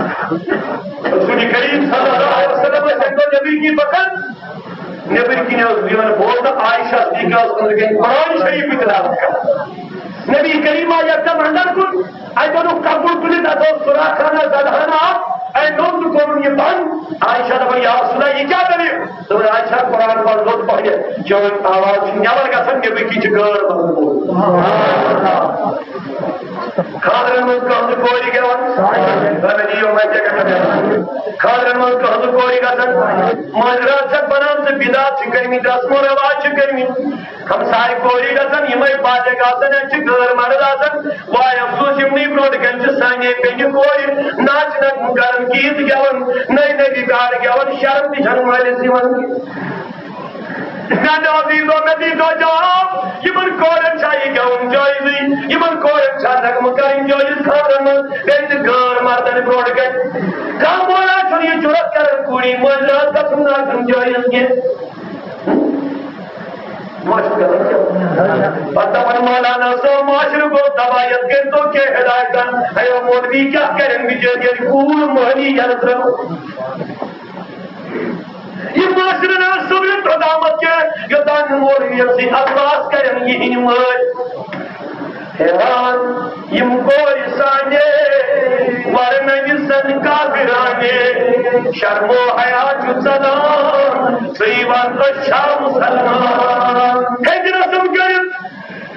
رسول کریم صلی اللہ علیہ وسلم ٲسۍ اَکہِ دۄہ نبی کی بکن، نبی کی نے اوس یِوان بولنہٕ، عائشہ صدیقہ ٲس أنٛدرٕ کَنہِ قرآن شریٖف تلاوت کران۔ نبی کریم آیہِ یکدم اندر کُن، اَتہِ اوٚنُکھ کپُر تُلِتھ، اَتھ اوس سُراخانہ زدہانہ اکھ، أمۍ اوٚن تہٕ کوٚرُن یہِ بنٛد۔ عائشہ دَپان، یا رسول اللہ، یہِ کیٛاہ دٔلیٖل؟ دوٚپُن، آز چھا قرآن پَرُن لوٚت پَہنہِ؟ چٲنۍ آواز چھِ نٮ۪بر گژھان، نٮ۪بٕرۍ کِنۍ چھِ غٲر مطلب بولان۔ خانٛدرَن منٛز کانٛہہ نہٕ کورِ گٮ۪وان۔ خانٛدرَن منٛز کانٛہہ نہٕ کورِ گٮ۪وان۔ خانٛدرَن منٛز کانٛہہ نہٕ کورِ گژھان۔ مٲنٛزِ راتھ چھَکھ بَنان، ژٕ بِدعت چھِ کٔرمٕتۍ، رسم و رواج چھِ کٔرمٕتۍ۔ ہمسایہِ کورِ گژھن، یِمے بالغ آسن، اَتہِ چھِ غٲر مرد آسان۔ واے افسوس، یِمنٕے برونٛٹھ کنہِ چھِ سانے بیٚنہِ کورِ ناچ نغمہٕ کران، گیٖت گٮ۪وان، نٔے نٔے رِکارڈ گٮ۪وان، شرم تہِ چھنہٕ مٲلِس یِوان۔ میانیو عزیزو، مےٚ دیٖتو جواب، یِمن کورٮ۪ن چھا یہِ گٮ۪وُن جٲیزٕے؟ یِمن کورٮ۪ن چھا نغمہٕ کرٕنۍ جٲیز خانٛدرن منٛز؟ بیٚیہِ تہِ غٲر مردن برونٛٹھ کنہِ۔ کانٛہہ مولا چھُنہٕ یہِ جُرت کران کوٗری مٲنٛزِ راتھ گژھُن ناچُن جٲیز کینٛہہ۔ معاشرٕ گژھان کیٛاہ؟ پتہٕ دپان مولانا صٲب، معاشرٕ گوٚو تباہ، یتھ کٔرۍ تو کینٛہہ ہدایتن۔ ہے مولوی کیٛاہ کرن بِچٲرۍ، ییٚلہِ کوٗر مٔہنی یلہٕ ترٲو۔ یہِ معاشرٕ نہٕ صبرِ توٚتامتھ کینٛہہ، یوٚتام نہٕ مولوین سۭتۍ اخلاص کرن یِہِنٛدۍ مٲلۍ۔ حیران یِم کورِ سانہِ، ورنہٕ یہِ زن کافرانہِ، شرم و حیا چھُ ژلان، ژٕے ون أسۍ چھا مسلمان؟ ہیٚکہِ نہٕ تِم کٔرِتھ۔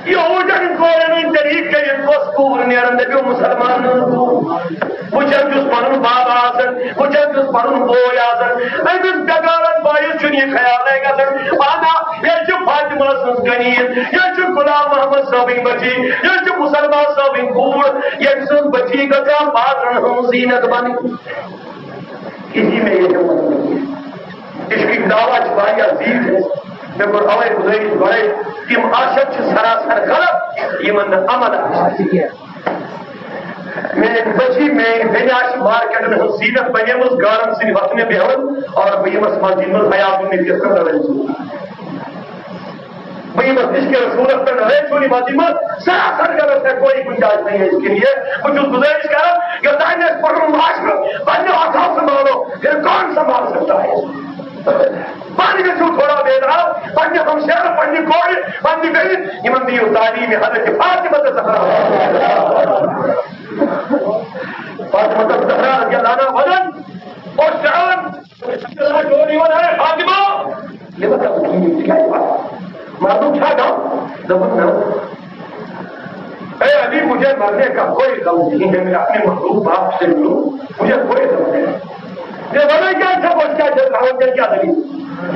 یہودٮ۪ن کورٮ۪ن ہٕنٛدۍ طریٖقہٕ کٔرِتھ کۄس کوٗر نیران، دٔپِو مسلمان ہٕنٛز کوٗر۔ وٕچھان چھُس پنُن بابا آسان، وٕچھان چھُس پنُن بوے آسان۔ أمِس بٮ۪گارن بٲیِس چھُنہٕ یہِ خیالٕے گژھان، انا، یہِ چھِ فاطمہ سٕنٛز غنیٖد، یہِ چھِ غلام محمد صٲبٕنۍ بچی، یہِ چھِ مسلمان صٲبٕنۍ کوٗر، ییٚمہِ سٕنٛز بچی گژھان بازرن ہٕنٛز زیٖنت بنٕنۍ۔ کِہیٖنۍ مےٚ یہِ ہٮ۪کو نہٕ ؤنِتھ۔ عشقٕکۍ دعوا چھِ واریاہ زیٖٹھۍ اَسہِ۔ مےٚ کوٚر اَوَے گُزٲرِش گۄڈَے، تِم عاشق چھِ سراسر غلط، یِمَن نہٕ عمل آسہِ۔ میٛٲنۍ بٔچی، میٛٲنۍ بیٚنہِ آسہِ مارکیٹَن ہٕنٛز زیٖنت بَنیمٕژ، گارَن سۭتۍ وَتھنہٕ بیٚہوان، اور بہٕ یِمَس مسجد منٛز حیا کُن نہٕ تِتھ کٔنۍ رَلٲوِتھ۔ بہٕ یِمَس عشقِ رسوٗلَس پٮ۪ٹھ رٲچھ چھُنہٕ یِوان، یِمَن سراسر غلط ہے، کوئی گنجائش نہیں ہے اس کے لیے۔ بہٕ چھُس گُزٲرِش کران، یوٚتام أسۍ پَنُن معاشرٕ پنٛنہِ اَتھو سنبھالو، پھر کون سنبھال سکتا ہے؟ پانہٕ گٔژھِو تھوڑا بیدار، پنٛنہِ ہمسایَن، پنٛنہِ کورِ، پنٛنہِ بیٚنہِ، یِمَن دِیِو تعلیٖم حضرت فاطمہ زہرا۔ فاطمہ زہرا رضی اللہ عنہا وَنان اوس، چاہان، ڈوڈ یِوان، اے فاطمہ، یہِ مطلب کِہیٖنۍ، ژٕ کیٛازِ پَران؟ مَرنُک چھا غم؟ دوٚپُن، نہ۔ اے علی، مجھے مرنے کا کوئی غم نہیں ہے، میں اپنے محبوب باپ سے ملوں، مجھے کوئی غم نہیں۔ مےٚ وَنو کیٛاہ ژےٚ گوٚژھ کیٛاہ چھےٚ غم، ژےٚ کیٛاہ دٔلیٖل؟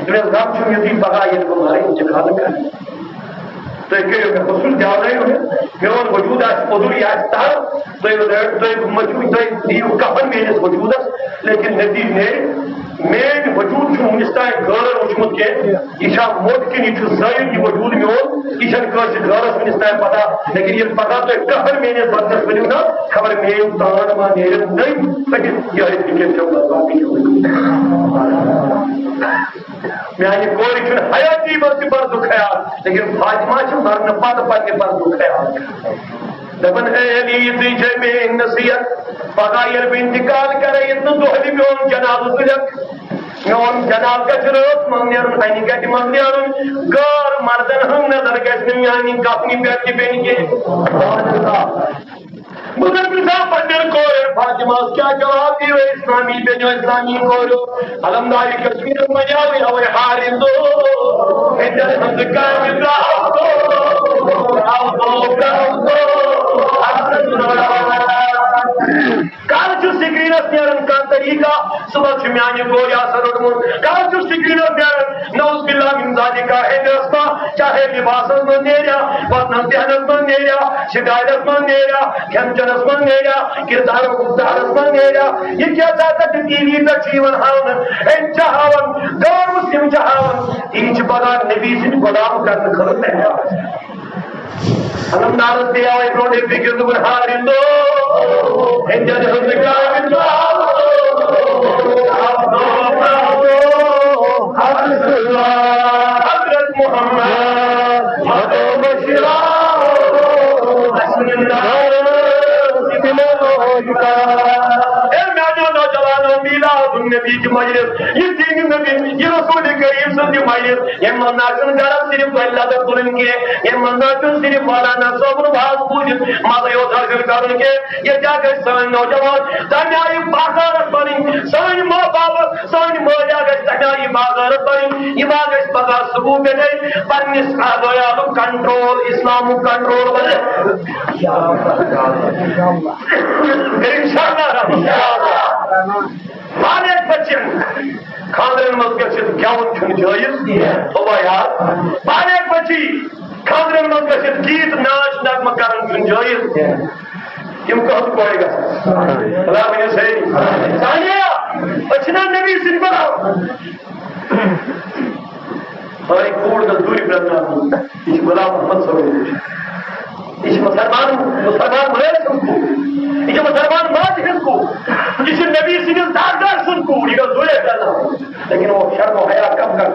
مےٚ غم چھُم یُتُے پَگاہ ییٚلہِ بہٕ مَرٕ اِنتِقال کَرٕ۔ تُہۍ کٔرِو مےٚ غسل، دیاونٲیِو مےٚ، میون وجوٗد آسہِ اوٚدُر، یہِ آسہِ تَر، تُہۍ، تُہۍ مٔتھِو، تُہۍ دِیِو کفن میٲنِس وجوٗدس، لیکن نتیجہٕ نیرِ، میٲنۍ وجوٗد چھُنہٕ وُنِس تام غٲرن وُچھمُت کینٛہہ۔ یہِ چھا موٚٹ کِنہٕ یہِ چھُ زٲیِد، یہِ وجوٗد میون؟ یہِ چھَنہٕ کٲنٛسہِ غٲرس وُنِس تام پتہ، لیکن ییٚلہِ پگاہ تُہۍ کفن میٲنِس بدنس ؤلِو نا، خبر میٲنۍ تان ما نیرن نٔوۍ پٔکِتھ۔ یِہوٚے فِکر چھَم بس، باقٕے چھُم نہٕ۔ میانہِ کورِ چھُنہٕ حیٲتی منٛز تہِ پردُک خیال، لیکن فاطمہ چھِ مرنہٕ پتہٕ پننہِ پردُک خیال کران۔ دپان، اے علی، یہِ تُہۍ چھے میٲنۍ نصیحت، پگاہ ییٚلہِ بہٕ انتقال کرٕ، ییٚتہِ نہٕ دۄہلہِ میون جنازٕ تُلکھ۔ میون جنازٕ گژھِ رٲژ منٛز نیرُن، انہِ گٹہِ منٛز نیرُن۔ غٲر مردن ہٕنٛز نظر گژھِ نہٕ میانہِ کفنہِ پٮ۪ٹھ تہِ پیٚنۍ کینٛہہ۔ بزرگ صاحب پننٮ۪ن کورٮ۪ن فاطمہ کیا جواب دیو اسلامی بیٚنیو، اسلامی کورو؟ علمدار کشمیر منٛز آو یوے ہارِ دو، ہیٚتٮ۪ن ہٕنٛز کامہِ درٛاو دو، درٛاو دو، درٛاو دو۔ کر چھُ سکرینس نیران کانٛہہ طریقہ؟ صبحس چھُ میانہِ کورِ آسان روٚٹمُت۔ کر چھُ سکرینس نیران؟ نعوذ باللہ من ذالک، ہے درسما، چاہے لباسس منٛز نیریا، وتنس بیہنس منٛز نیریا، سٹایلس منٛز نیریا، کھٮ۪ن چٮ۪نس منٛز نیریا، کردارو گفتارس منٛز نیریا۔ یہِ کیٛاہ ژےٚ اتھ ٹی وی پٮ۪ٹھ چھُ یِوان ہاونہٕ؟ ہے، چھِ ہاوان، غٲر مسلم چھِ ہاوان۔ یہِ چھِ پگاہ نبی سٕنٛدۍ غلام کرنہٕ خٲطرٕ تیار۔ علمدارس تہِ آوے برونٛٹھے فکر، دوٚپُن، ہارِ دو، ہیٚتٮ۪ن ہٕنٛز کامہِ درٛاو۔ حضرت محمد، مدو بشرا، حسن اے میانیو نوجوانو، میلاد النبی کی مجلس، یہ دین نبی، یہ رسول کریم سٕنٛز یہِ مجلس، ییٚمہِ منٛز نہ چھُنہٕ غرض صرف وۄنۍ لذت تُلٕنۍ کینٛہہ، ییٚمہِ منٛز نہ چھُنہٕ صرف مولانا صٲبُن واز بوٗزِتھ مزٕ یوت حٲصِل کرُن کینٛہہ۔ ییٚتہِ کیٛاہ گژھِ؟ سٲنۍ نوجوان تَمہِ آیہِ باغارت بَنٕنۍ، سٲنۍ ماں بابہٕ، سٲنۍ مٲلۍ گژھِ تَمہِ آیہِ باغارت بَنٕنۍ، یِم گژھِ پگاہ صبح پٮ۪ٹھَے پنٛنِس عیالُک کنٹرول، اِسلامُک کنٹرول بَنٕنۍ۔ اِنشاءاللہ رحمان۔ بالغ بچن خاندرن منٛز گژھِ گٮ۪وُن چھُنہٕ جٲیِز۔ تھووا یاد۔ بالغ بچی خاندرن منٛز گژھِ گیٖت ناچ نغمہٕ کرُن چھُنہٕ جٲیِز۔ تِم کٔہٕنٛز کورِ گژھن؟ اللہ ؤنِو صحیح۔ ثانیہ، أسۍ چھِنہ نبی سٕنٛدۍ غلام؟ سٲنۍ کوٗر گٔژھ دوٗرِ پرٛزناونہٕ۔ یہِ چھِ غلام محمد صٲبٕنۍ کوٗر۔ یہِ چھِ مسلمان، مسلمان مٲلۍ سٕنٛز کوٗر۔ یہِ چھِ مسلمان ماجہِ ہٕنٛز کوٗر۔ یہِ چھِ نبی سٕنٛدِس داغدار سٕنٛز کوٗر۔ یہِ گٔژھ دوٗرے پرٛزناونہٕ۔ لیکن وہ شرم و حیا کم کر۔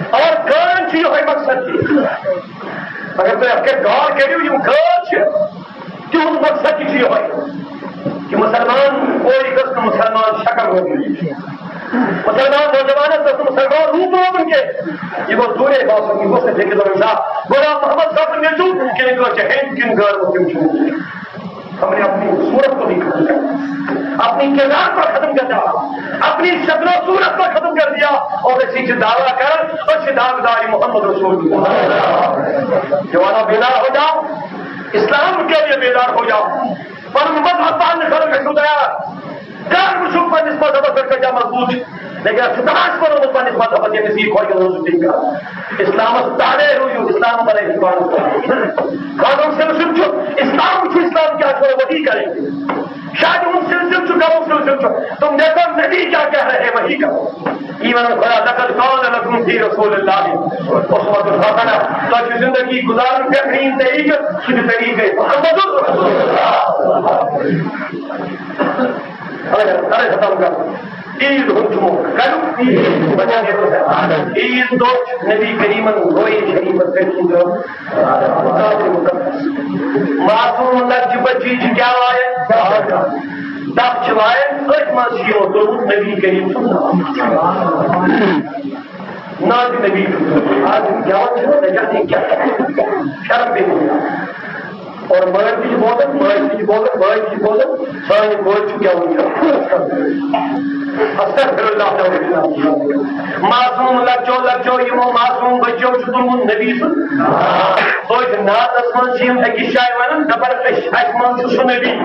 اور غٲرن چھُ یہِ مقصد چھُ۔ اگر تُہۍ اَتھ پٮ۪ٹھ غور کٔرِو، یِم غٲر چھِ، تِہُنٛد مقصد تہِ چھُ یِہوٚے کہِ مُسلمان کورِ گٔژھ نہٕ مُسلمان شکل روزٕنۍ۔ مُسلمان نوجوانَس گٔژھ نہٕ مُسلمان روٗپ روزُن کینٛہہ۔ یہِ گوٚژھ دوٗرے باسُن، یہِ گوٚژھ نہٕ فِکرِ تَرُن، چھا غلام محمد صٲبُن نیٚچوٗ کِنہٕ کٲنٛسہِ ہیٚنٛدۍ کِنہٕ غٲر مُسلِم چھُ۔ ہم نے اپنی صورت کو بھی ختم کر دیا، اپنی کردار کو ختم کر دیا، اپنی شکل و صورت کو ختم کر دیا، اور اسی سے دعویٰ کر، اسی دعویٰ محمد رسول اللہ۔ جوانو، بیدار ہو جاؤ، اسلام کے لیے بیدار ہو جاؤ، پنُن مذہب پانہٕ خٲطرٕ گژھِو تیار۔ کر وٕچھِو پننِس مذہبس پٮ۪ٹھ کۭتیٛاہ مضبوٗط چھِ۔ لیکن اَسہِ چھُ تلاش بنومُت پننِس مذہبس، ییٚمِس یی خۄش گژھُن سُہ تہِ کرو۔ اسلامس تاڑے روٗزِو، اسلام بنٲیِو پانس۔ خادم سلسلہٕ چھُ، اسلام چھُ، اسلام کیٛاہ چھُ وۄنۍ وہی کریں۔ شاہ جی ہُنٛد سلسلہٕ چھُ، کرو سلسلہٕ چھُ۔ تم دیکھو نبی کیا کہہ رہے ہیں، وہی کرو۔ ایمان خدا، لقد کان لکم فی رسول اللہ اسوۃ حسنہ۔ تۄہہِ چھُ زندگی گُزارُن بہتریٖن طریٖقہٕ، سُہ چھُ طریٖقے محمد رسول اللہ۔ اَوَے، اَوَے ختم کر۔ عیٖد ہُنٛد چھُ موقعہٕ۔ کَریُک عیٖد؟ بچا دے تو سر۔ عیٖد دۄہ چھُ نبی کریٖمن روزے شریٖفس پٮ۪ٹھ چھُ دیُن۔ معصوم لۄکچہِ بچی چھِ کیٛاہ وایان؟ دَب چھِ وایان۔ أتھۍ منٛز چھُ یِمو تُلمُت نبی کریم سُنٛد ناو۔ ناو تہِ نبی۔ آز یِم گٮ۪وَن چھِ نہ، دَپان چھِ کیٛاہ؟ شرم پیٚیہِ نہٕ۔ اور مٲلۍ تہِ چھِ بوزان، مٲلۍ تہِ چھِ بوزان، مٲلۍ تہِ چھِ بوزان، سانہِ کورِ چھُ گٮ۪وُن کران۔ استغفر اللہ، استغفر اللہ۔ معصوم لۄکچو لۄکچو یِمو معصوم بچو چھُ تُلمُت نبی سُنٛد۔ أتھۍ نعتس منٛز چھِ یِم أکِس جایہِ وَنان، دَپان، أسۍ، اَسہِ منٛز چھُ سُہ نبی۔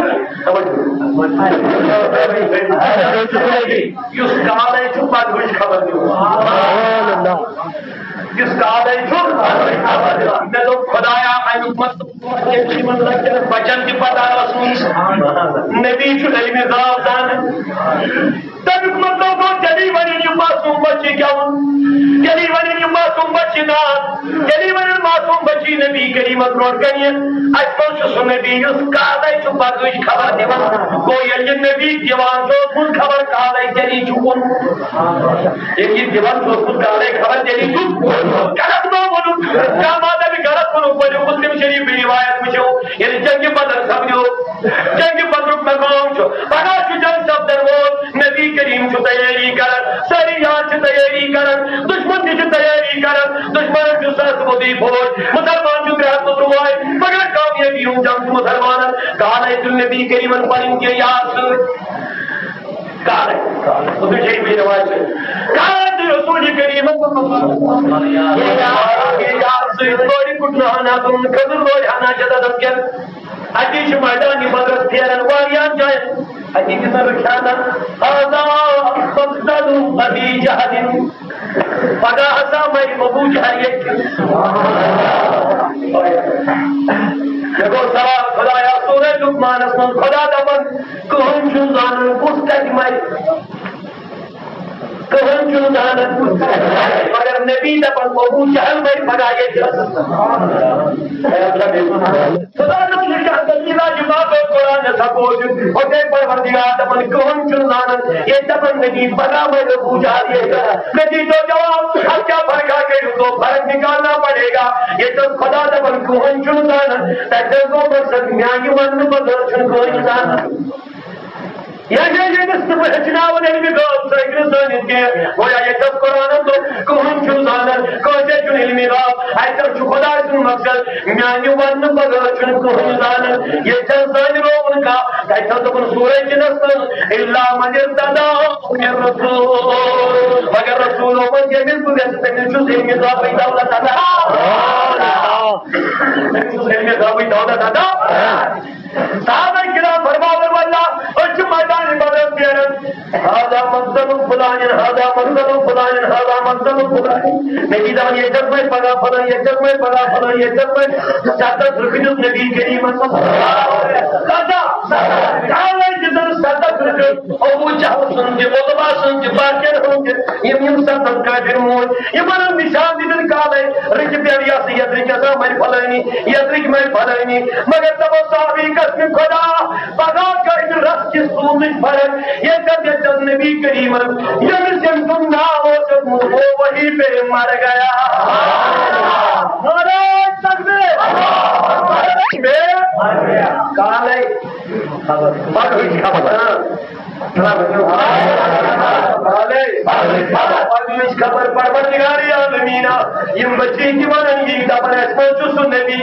توجہ۔ یُس کالے چھُ پگہٕچ خبر دِوان۔ یُس کالے چھُ پگہٕچ خبر دِوان۔ مےٚ دوٚپ، خدایا، اَمیُک مطلب ییٚمہِ یِمن لۄکٹٮ۪ن بچن تہِ پتہ ٲسمٕژ۔ نبی چھُ علمِ غٲب زانان۔ تَمیُک مطلب گوٚو، تیٚلی وَنن یِم معصوم بچہِ گٮ۪وُن، تیٚلی وَنن یِم معصوم بچہِ نعت، تیٚلی وَنن معصوم بچہِ نبی کریٖمس برونٛٹھ کنہِ، اَسہِ منٛز چھُ سُہ نبی یُس کالے چھُ پگہٕچ خبر دِوان۔ گوٚو، ییٚلہِ یہِ نبی دِوان چھُ اوسمُت خبر کالے، تیٚلی چھُ کُن۔ ییٚلہِ یہِ دِوان چھُ اوسمُت کالے خبر، تیٚلی چھُ غلط گوٚو ووٚنُن۔ کانٛہہ ما دَپہِ غلط ووٚنُکھ، پٔرِو مسلم شریٖفٕچ روایت وٕچھِو۔ ییٚلہِ جنگِ بدر سپدیو، جنگِ بدرُک مقام چھُ، پگاہ چھُ جنگ سپدن وول، نبی کریم چھُ تیٲری کران، سٲری یار چھِ تیٲری کران، دشمن تہِ چھُ تیٲری کران، دشمنن چھُ ساس وۄدی فوج، مسلمان چھُ ترٛےٚ ہتھ تہٕ تُرٛواہ، مگر کامیٲبی ہُنٛد جنگ چھُ مسلمانن۔ کالے تُل نبی کریمن پنٕنۍ کینٛہہ یار سۭتۍ۔ کالے، کالے۔ مسلم شریٖفٕچ روایت چھِ۔ کالے تُل رسول کریمن، یار سۭتۍ لورِ کُٹنہٕ ہنا تُلُن، کھٔزٕر لورِ ہنا چھِ تَتھ کٮ۪ن۔ اَتی چھِ میدانِ بدرس پھیران واریاہن جاین۔ اَتی چھِ سۄ رُکھیٛاونان، "هذا مقتل أبي جهل۔" پگاہ ہسا مرِ ابو جہل ییٚتہِ۔ مےٚ گوٚو سوال، خدایا، سورہ لقمانس منٛز خدا دپان، کٕہٕنۍ چھُنہٕ زانان کُس کتہِ مرِ۔ کٕہٕنۍ چھُنہٕ زانان۔ مگر نبی دپان، ابو جہل بنہِ پگاہ ییٚتہِ۔ خدا نہ چھُ کانٛہہ دٔلیٖلہ، یہِ ما گوٚو قرآن سپوز۔ ہوتے پروردگار دپان، کٕہٕنۍ چھُنہٕ زانان۔ ییٚلہِ دپان نبی پگاہ بنہِ ابو جہل ییٚتہِ۔ نبی تو جواب، اب کیا فرق ہے، کہ تو فرق نکالنا پڑے گا۔ ییٚتہِ اوس خدا دپان، کٕہٕنۍ چھُنہٕ زانان۔ تتہِ اوس گوٚو مقصد، میانہِ وننہٕ بغٲر چھُنہٕ کٕہٕنۍ زانان۔ یا ییٚلہِ أمِس نہٕ بہٕ ہیٚچھناوَن علمِ غٲب، سُہ ہیٚکہِ نہٕ زٲنِتھ کینٛہہ۔ گویا ییٚتہِ اوس قرآنَن دوٚپ، کٕہٕنۍ چھُنہٕ زانان، کٲنٛسے چھُنہٕ علمِ غٲب۔ اَتہِ چھُ خۄداے سُنٛد مقصد، میٛانہِ وَننہٕ بغٲر چھُنہٕ کٕہٕنۍ زانان۔ ییٚتہِ چھَنہٕ زانہِ رووُن کانٛہہ۔ تَتہِ چھَنہٕ دوٚپُن سورہ جِنَس منٛز، "إلا من ارتضى من رسول"۔ مگر رسوٗلو منٛز ییٚمِس بہٕ یَژھٕ، تٔمِس چھُس علمِ غٲبٕچ دولت عطا۔ تٔمِس چھُس علمِ غٲبٕچ دولت عطا۔ صحابہ کرام فرماوان، واللہ، أسۍ چھِ میدانِ بدرس پھیران۔ هذا مقتل فلان، هذا مقتل فلان، هذا مقتل فلان۔ نبی دپان، ییٚتہِ حظ مَرِ پگاہ فلٲنۍ، ییٚتہِ حظ مَرِ پگاہ فلٲنۍ، ییٚتہِ حظ مَرِ۔ ستتھ رُکہِ دیُت نبی کریٖمن۔ کتھا؟ کالے دِژن ستتھ رُکہِ۔ ابو جہل سُنٛد تہِ، عتبہ سُنٛد تہِ، باقین ہُنٛد تہِ۔ یِم، یِم ستتھ کٲفِر موٗدۍ، یِمن ہُنٛد نشان دِتن کالے، رٕکہِ پٮ۪ٹھ یہِ ہسا، یتھ رٕکہِ ہسا مَرِ فلٲنی، یتھ رٕکہِ مَرِ فلٲنی۔ مگر دپان صحابی قسمِ خدا، پگاہ کَرِ رَس کِس سوٗزٕچ فرق۔ ییٚتٮ۪تھ، ییٚتٮ۪تھ نبی کریٖمن، ییٚمِس ییٚمۍ سُنٛد ناو اوس ہیوٚتمُت، پہ مر گیا۔ نعرہ تکبیر۔ پہ کالے خبر، پگہٕچ خبر، ہاں۔ کالے پگہٕچ خبر، پروردگار عالمینا، یِم بچی تہِ ونان یی، دپان اَسہِ منٛز چھُ سُہ نبی،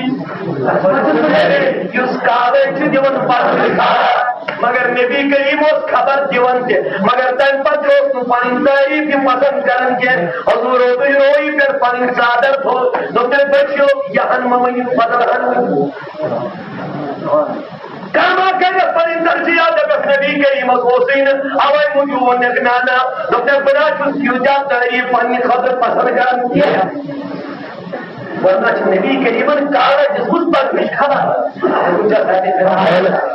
یُس کالے چھُ دِوان پگہٕچ خبر۔ مگر نبی کریم اوس خبر دِوان تہِ، مگر تمہِ پتہٕ تہِ اوس نہٕ پنٕنۍ تعریف تہِ پسند کران کینٛہہ۔ حضور اوسُے نوٚوٕے پٮ۪ٹھ پنٕنۍ ژادر تھوٚو، دوٚپ تٔمۍ، بچیو، یہِ ہن مہ ؤنِو، بدل ہن ؤنِو۔ کما کٔرِتھ پنٕنۍ ترجیحات دپس نبی کریمس اوسُے نہٕ، اوے موٗجوٗب ووٚنُکھ، نہ، نہ، دوٚپنَکھ، بہٕ نہ چھُس یوٗتاہ تعریف پننہِ خٲطرٕ پسند کران کینٛہہ۔ ورنہ چھِ نبی کریمن کالے دِژمٕژ پگہٕچ خبر۔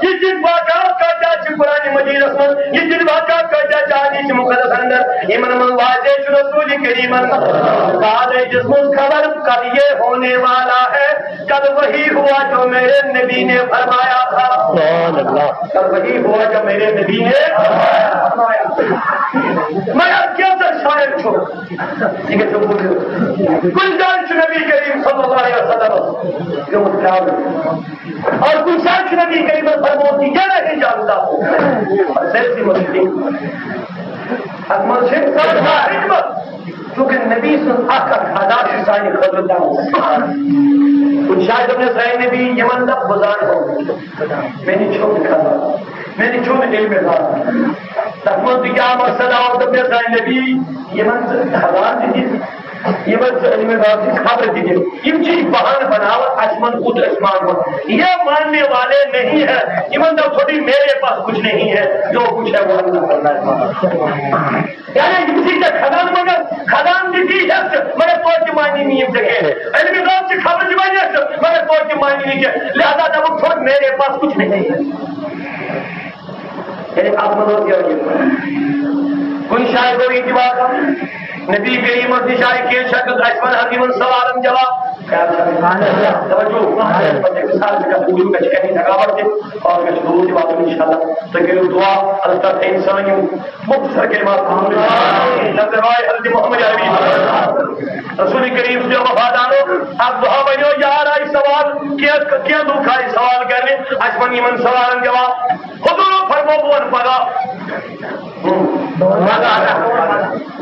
یہِ تہِ واقعہ کۭتیاہ چھِ قرآن مجیدس منٛز، یہِ تہِ واقعہ کۭتیاہ چھِ حدیث مقدس اندر، یِمن منٛز واضح چھُ رسول کریمن کالے دِژمٕژ خبر، کل یہ ہونے والا ہے، کل وہی ہوا جو میرے نبی نے فرمایا تھا۔ سبحان اللہ۔ کل وہی ہوا جو میرے نبی نے فرمایا۔ مگر کینٛژھا شاید چھُ۔ یہ گژھِ بوزُن۔ کُنہِ جایہِ چھُ نبی کریم صلی اللہ علیہ وسلم گوٚمُت ترٛاونہٕ۔ اور کُنہِ جایہِ چھُ نبی کریم فرمومُت، یہ نہیں جانتا ہوں۔ اور سیاسی مسلم۔ اتھ منٛز چھِ حکمت۔ چونکہ نبی سٕنٛز اکھ اکھ ادا چھِ سانہِ خٲطرٕ دعوت۔ کُنہِ جایہِ دوٚپ مےٚ، سانہِ نبی یِمن لفظن ہُنٛد، مےٚ نِش چھُنہٕ خبر، مےٚ نِش چھُنہٕ علمِ غیب۔ تَتھ منٛز تہِ کیٛاہ مقصد آو؟ دوٚپ مےٚ، سانہِ نبی یِمن ژٕ خبر تہِ دِتھ، یِمن ژٕ علمِ غیب سٕنٛز خبر تہِ دِتھ، یِم چھِ بہانہٕ بناوان، اَسہِ منٛز کوٗت أسۍ مانو۔ یہ ماننے والے نہیں ہے، یِمن دوٚپ، تھوڑی میرے پاس کچھ نہیں ہے، جو کچھ ہے وہ اللہ تعالیٰ کے پاس۔ یعنی یِم چھِ ژےٚ خزانہٕ منٛگان، خزانہٕ تہِ دی ہٮ۪س ژٕ، مگر توتہِ تہِ مانی نہٕ یِم ژےٚ کینٛہہ۔ علمِ غیب چھِ خبرٕ تہِ ونٮ۪س ژٕ، مگر توتہِ تہِ مانی نہٕ کینٛہہ۔ لہذا دَپُکھ، ژھوٚٹ میرے پاس کچھ نہیں۔ یعنی اَتھ منٛز اوس یہِ۔ کُنہِ جایہِ گوٚو یہِ تہِ واقعہ، نبی کریٖمَس نِش آیہِ کینٛہہ شخص، اَسہِ وَنہٕ ہن یِمَن سوالَن جواب۔ توجہ۔ پتہٕ أکِس ساتہٕ چھِ کَتھ بوٗزِو، مےٚ چھِ کَرٕنۍ تھکاوٹ تہِ، اور مےٚ چھُ دوٗر تہِ واتُن اِنشاءاللہ۔ تُہۍ کٔرِو دُعا، اللہ تعالیٰ تھٲیِن سٲنۍ یِم مختصر کلمات قبول۔ نظر آئے حضرت محمد عربی۔ رسول کریم صلی اللہ علیہ وسلم، اب دعا بنیو، یار آئی سوال، کیا، کیا دکھ آئی سوال کرنے، اَسہِ وَن یِمَن سوالَن جواب۔ حضور فرمو، بہٕ وَنہٕ پگاہ۔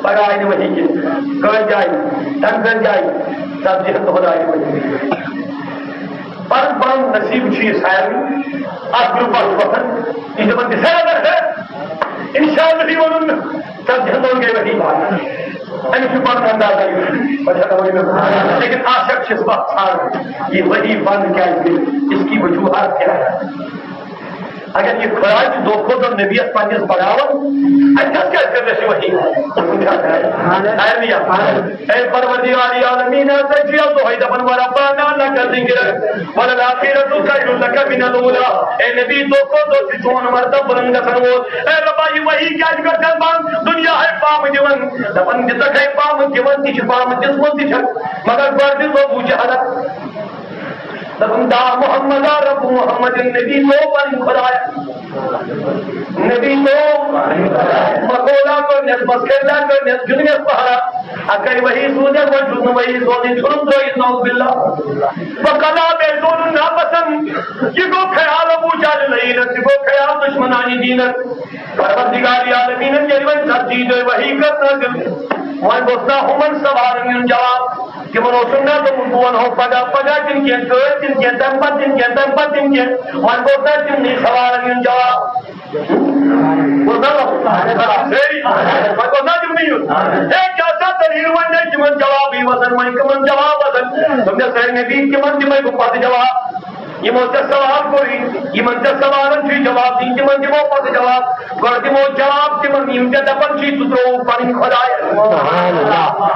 پگاہ آیہِ نہٕ وحی کینٛہہ۔ کٲلۍ تہِ آیہِ، تَمہِ کٲلۍ تہِ آیہِ، ژتجی ہن دۄہن آیہِ نہٕ وحی۔ پَنُن پَنُن نصیٖب چھُ یہِ سارنٕے۔ اَتھ گرُپَس وۄتھان، یہِ چھِ دَپان، "تِتھَے اگر ہے، اِنشاءاللہ یہِ وَنُن نہٕ، ژتجی ہن دۄہن گٔے وحی بنٛد۔" أمِس چھُ پَنُن اندازہ یہِ۔ پَتہٕ چھا توجہ؟ لیکن عاشق چھِ اَتھ ژھانٛڈان، یہِ وحی بنٛد کیٛازِ گٔے؟ اس کی وجوہات کیا ہے؟ اگر یہِ خۄداے چھُ دۄہ کھۄتہٕ دۄہ نبیَس پننِس بڑاوان، اَتہِ حظ کیٛازِ کٔر اَسہِ وحی؟ خیر نِیا۔ اے پروردگار عالمین، ژےٚ چھُ یَتھ دۄہَے دَپان، "وربنا لک ذکر، وللآخرۃ خیر لک من الاولی۔" اے نبی، دۄہ کھۄتہٕ دۄہ چھُ چون مرتبہٕ بُلند گژھان وول۔ اے رۄبا، یہِ وحی کیٛازِ کٔر ژےٚ بنٛد؟ دُنیا ہے پامہٕ دِوان، دَپان دِژکھ ہے پامہٕ دِوان تہِ چھِ، پامہٕ دِژمٕژ تہِ چھَکھ، مگر گۄڈٕ دِژ ابو جہلَن۔ دَپُن، "دعا محمد رب محمد"، نبی تو پنٕنۍ خۄداے۔ نبی تو مقولہ کٔرنَس، مسکرلہ کٔرنَس، دیُتنَس پہرا۔ اَکَے وحی سوٗزنَس، وۄنۍ چھُس نہٕ وحی سوزٕنۍ، ژھٕنُن ترٛٲیِتھ، نعوذ باللہ۔ وقلا بیتون ناپسند۔ یہِ گوٚو خیال ابو جہل لعینس، یہِ گوٚو خیال دشمنان دینس۔ پروردگار عالمینن ییٚلہِ وۄنۍ ژتجی دۄہہِ وحی کٔر نٲزِل، وۄنۍ گوٚژھ نا ہُمن سوالن یُن جواب۔ تِمن اوسُم نا دوٚپمُت، بہٕ وَنہو پگاہ، پگاہ دِن کینٛہہ، کٲلۍ دِن کینٛہہ، تَمہِ پتہٕ دِن کینٛہہ، تَمہِ پتہٕ دِن کینٛہہ۔ وۄنۍ گوٚژھ نا تِمنٕے سوالن یُن جواب۔ گوٚژھ نا وَنُن؟ صحیح۔ وۄنۍ گوٚژھ نا تِمنٕے یُن؟ ہے، کیٛاہ سا دٔلیٖل؟ وۄنۍ نَے تِمن جوابٕے وَسان، وۄنۍ کٕمن جواب وَسان؟ دوٚپمَس، ہے نبی، تِمن دِمے بہٕ پتہٕ جواب۔ یِمو ژےٚ سوال کوٚرُے، یِمن ژےٚ سوالن چھُے جواب دِنۍ، تِمن دِمو پتہٕ جواب۔ گۄڈٕ دِمو جواب تِمن، یِم ژےٚ دَپان چھُے، ژٕ ترٛووُکھ پنٕنۍ خۄداے۔ سبحان اللہ۔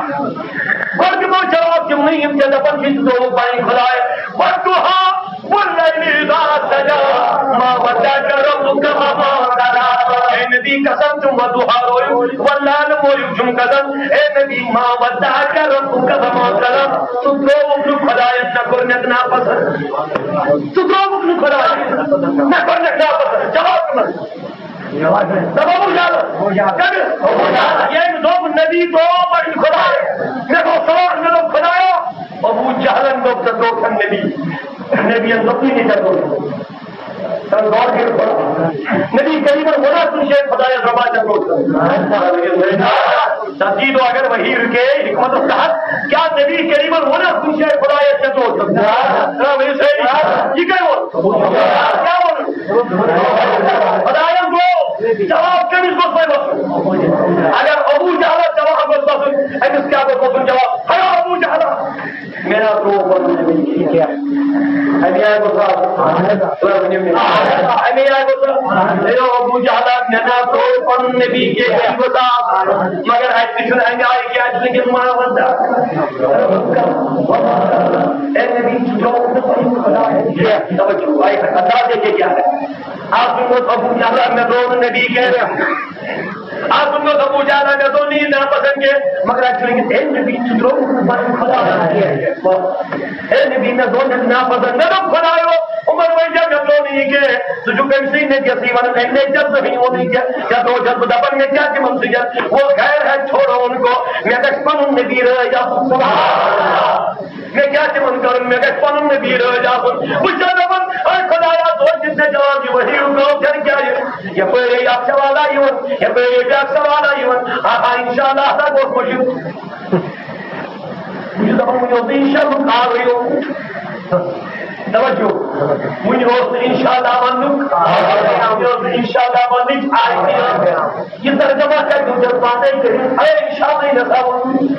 گۄڈٕ دِمو جواب تِمنٕے، یِم ژےٚ دَپان چھُے، ژٕ ترٛووُکھ پنٕنۍ خۄداے۔ والضحیٰ واللیل اذا سجیٰ، ما ودعک ربک وما قلیٰ۔ اے نبی، نبی قسم چھُم، وضحیٰ رویُک، واللہ نہٕ مویُک چھُم قسم۔ اے نبی، ما ودعک ربک وما قلی۔ ژٕ ترٛووُکھ نہٕ خۄدایَن، نہ کوٚر مےٚ ناپسنٛد۔ ژٕ ترٛووُکھ نہٕ خۄدایَن، نہ کوٚر مےٚ ناپسنٛد۔ جواب کَمَن؟ دَپ ابو جہل۔ کٔمِس؟ ابو جہل۔ ییٚمۍ دوٚپ نبی ترٛوو پنُن خۄدایَن۔ مےٚ گوٚو سوال، مےٚ دوٚپ خۄدایا، ابو جہلن دوٚپ ژےٚ ترٛووتھن نبی۔ نبیَن دوٚپ نہٕ یہِ ژےٚ ترٛووُتھ۔ تَلہٕ غور کٔرِو خۄدا۔ نبی کریٖمن ووٚنا کُنہِ جایہِ خۄدایس رۄبا ژےٚ ترٛووُتھ؟ تَتھ دِیٖدو اگر وحی رُکے حکمتس تحت، کیٛاہ نبی کریٖمن ووٚنا کُنہِ جایہِ خۄدایس ژےٚ ترٛووُتھ؟ ترٛاو ؤنِو سٲری۔ یہِ کٔمۍ ووٚن؟ کیٛاہ ووٚن؟ خۄدایَن گوٚو جواب کٔمِس گوٚژھ وۄنۍ وَسُن؟ اگر ابو جہلس جواب گوٚژھ وَسُن، أمِس کیٛاہ گوٚژھ وَسُن جواب؟ ہے ابو جہلا، مےٚ نا ترٛوو پنُن نبی کینٛہہ۔ اَمے آیہِ گوٚژھ آسُن۔ تُہۍ ؤنِو مےٚ۔ اَمے آیہِ گوٚژھ آسُن۔ ہے ابو جہلا، مےٚ نا ترٛوو پنُن نبی کینٛہہ، یہِ گوٚژھ آسُن۔ مگر اَتہِ تہِ چھُنہٕ اَمہِ آیہِ کینٛہہ، اَتہِ چھُ وٕنکیٚس ما وَنان۔ اے نبی، ژٕ ترٛووُکھ نہٕ پنُن خۄدا کینٛہہ۔ توجہ، اَتہِ انداز دیکھیے کیا ہے۔ آپ کو ابو جہلا، مےٚ ترٛوو نہٕ نبی کینٛہہ۔ آ، تم لوگ ابو جہل آ گژھو نہیں ناپسند کے، مگر اَتہِ چھُ لیکن اے نبی، ژٕ ترٛووُکھ نہٕ پنُن خۄدا۔ اے نبی، مےٚ دوٚپ نہٕ ناپسند، مےٚ دوٚپ خۄدایو، عمر وۄنۍ کیٛاہ مےٚ ترٛوو نہٕ یہِ کینٛہہ۔ ژٕ چھُکھ أمۍ سٕے نبیَسٕے وَنان، أمۍ نے ژےٚ زٕہٕنۍ ووٚنُے کینٛہہ، ژےٚ ترٛوو چھَس بہٕ دَپان، مےٚ کیٛاہ تِمَن سۭتۍ؟ وہ خیر ہے، چھوڑو ان کو، مےٚ گژھِ پَنُن نبی رٲضۍ آسُن۔ سبحان اللہ۔ مےٚ کیٛاہ تِمَن کَرُن؟ مےٚ گژھِ پَنُن نبی رٲضۍ آسُن۔ بہٕ چھُسَس دَپان، اے خۄدایا، توتہِ دِژ مےٚ جواب، یہِ وحی رُکٲو، تیٚلہِ کیٛاہ یہِ؟ یپٲرۍ یہِ اکھ سوالا یِوان، یپٲرۍ یہِ بیٛاکھ سوالا یِوان۔ آہا، انشاءاللہ ہسا گوٚو مُشِک۔ بہٕ چھُس دَپان، وُنہِ اوس نہٕ انشاءاللہ آورٕے آمُت۔ توجہ۔ وُنہِ اوس نہٕ انشاءاللہ وننُک۔ وُنہِ اوس نہٕ انشاءاللہ وننٕچ آیتی۔ یہِ ترجمہ کَتہِ وُچھَتھ پانے کٔرِتھ؟ اے انشاءاللہ یہِ نسا ووٚنُے۔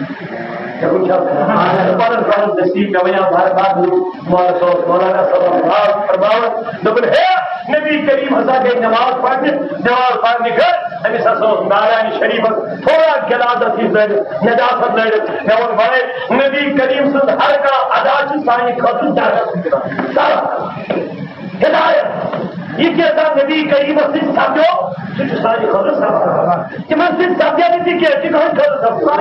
مےٚ وُچھ حظ، پَنُن پَنُن نصیٖب، مےٚ وَنیٛاو بار بار، مولانا صٲب، مولانا صٲب نماز فرماوان، دوٚپُن، ہے، نبی کریم ہسا گٔے نماز پرنہِ، نماز پرنہِ گٔے، أمِس ہسا اوس نالانہِ شریٖفَس تھوڑا غلاظت ہِش لٲرِتھ، نجاست لٲرِتھ۔ مےٚ ووٚن، وَلَے، نبی کریم سٕنٛز ہر کانٛہہ ادا چھِ سانہِ خٲطرٕ درس۔ ہدایت۔ یہِ کینٛژھا نبی کریٖمَس سۭتۍ سپدیو، سُہ چھُ سانہِ خٲطرٕ سپدان۔ تِمَن سۭتۍ سپدے نہٕ تہِ کینٛہہ، تِہنٛدِ خٲطرٕ سپدان۔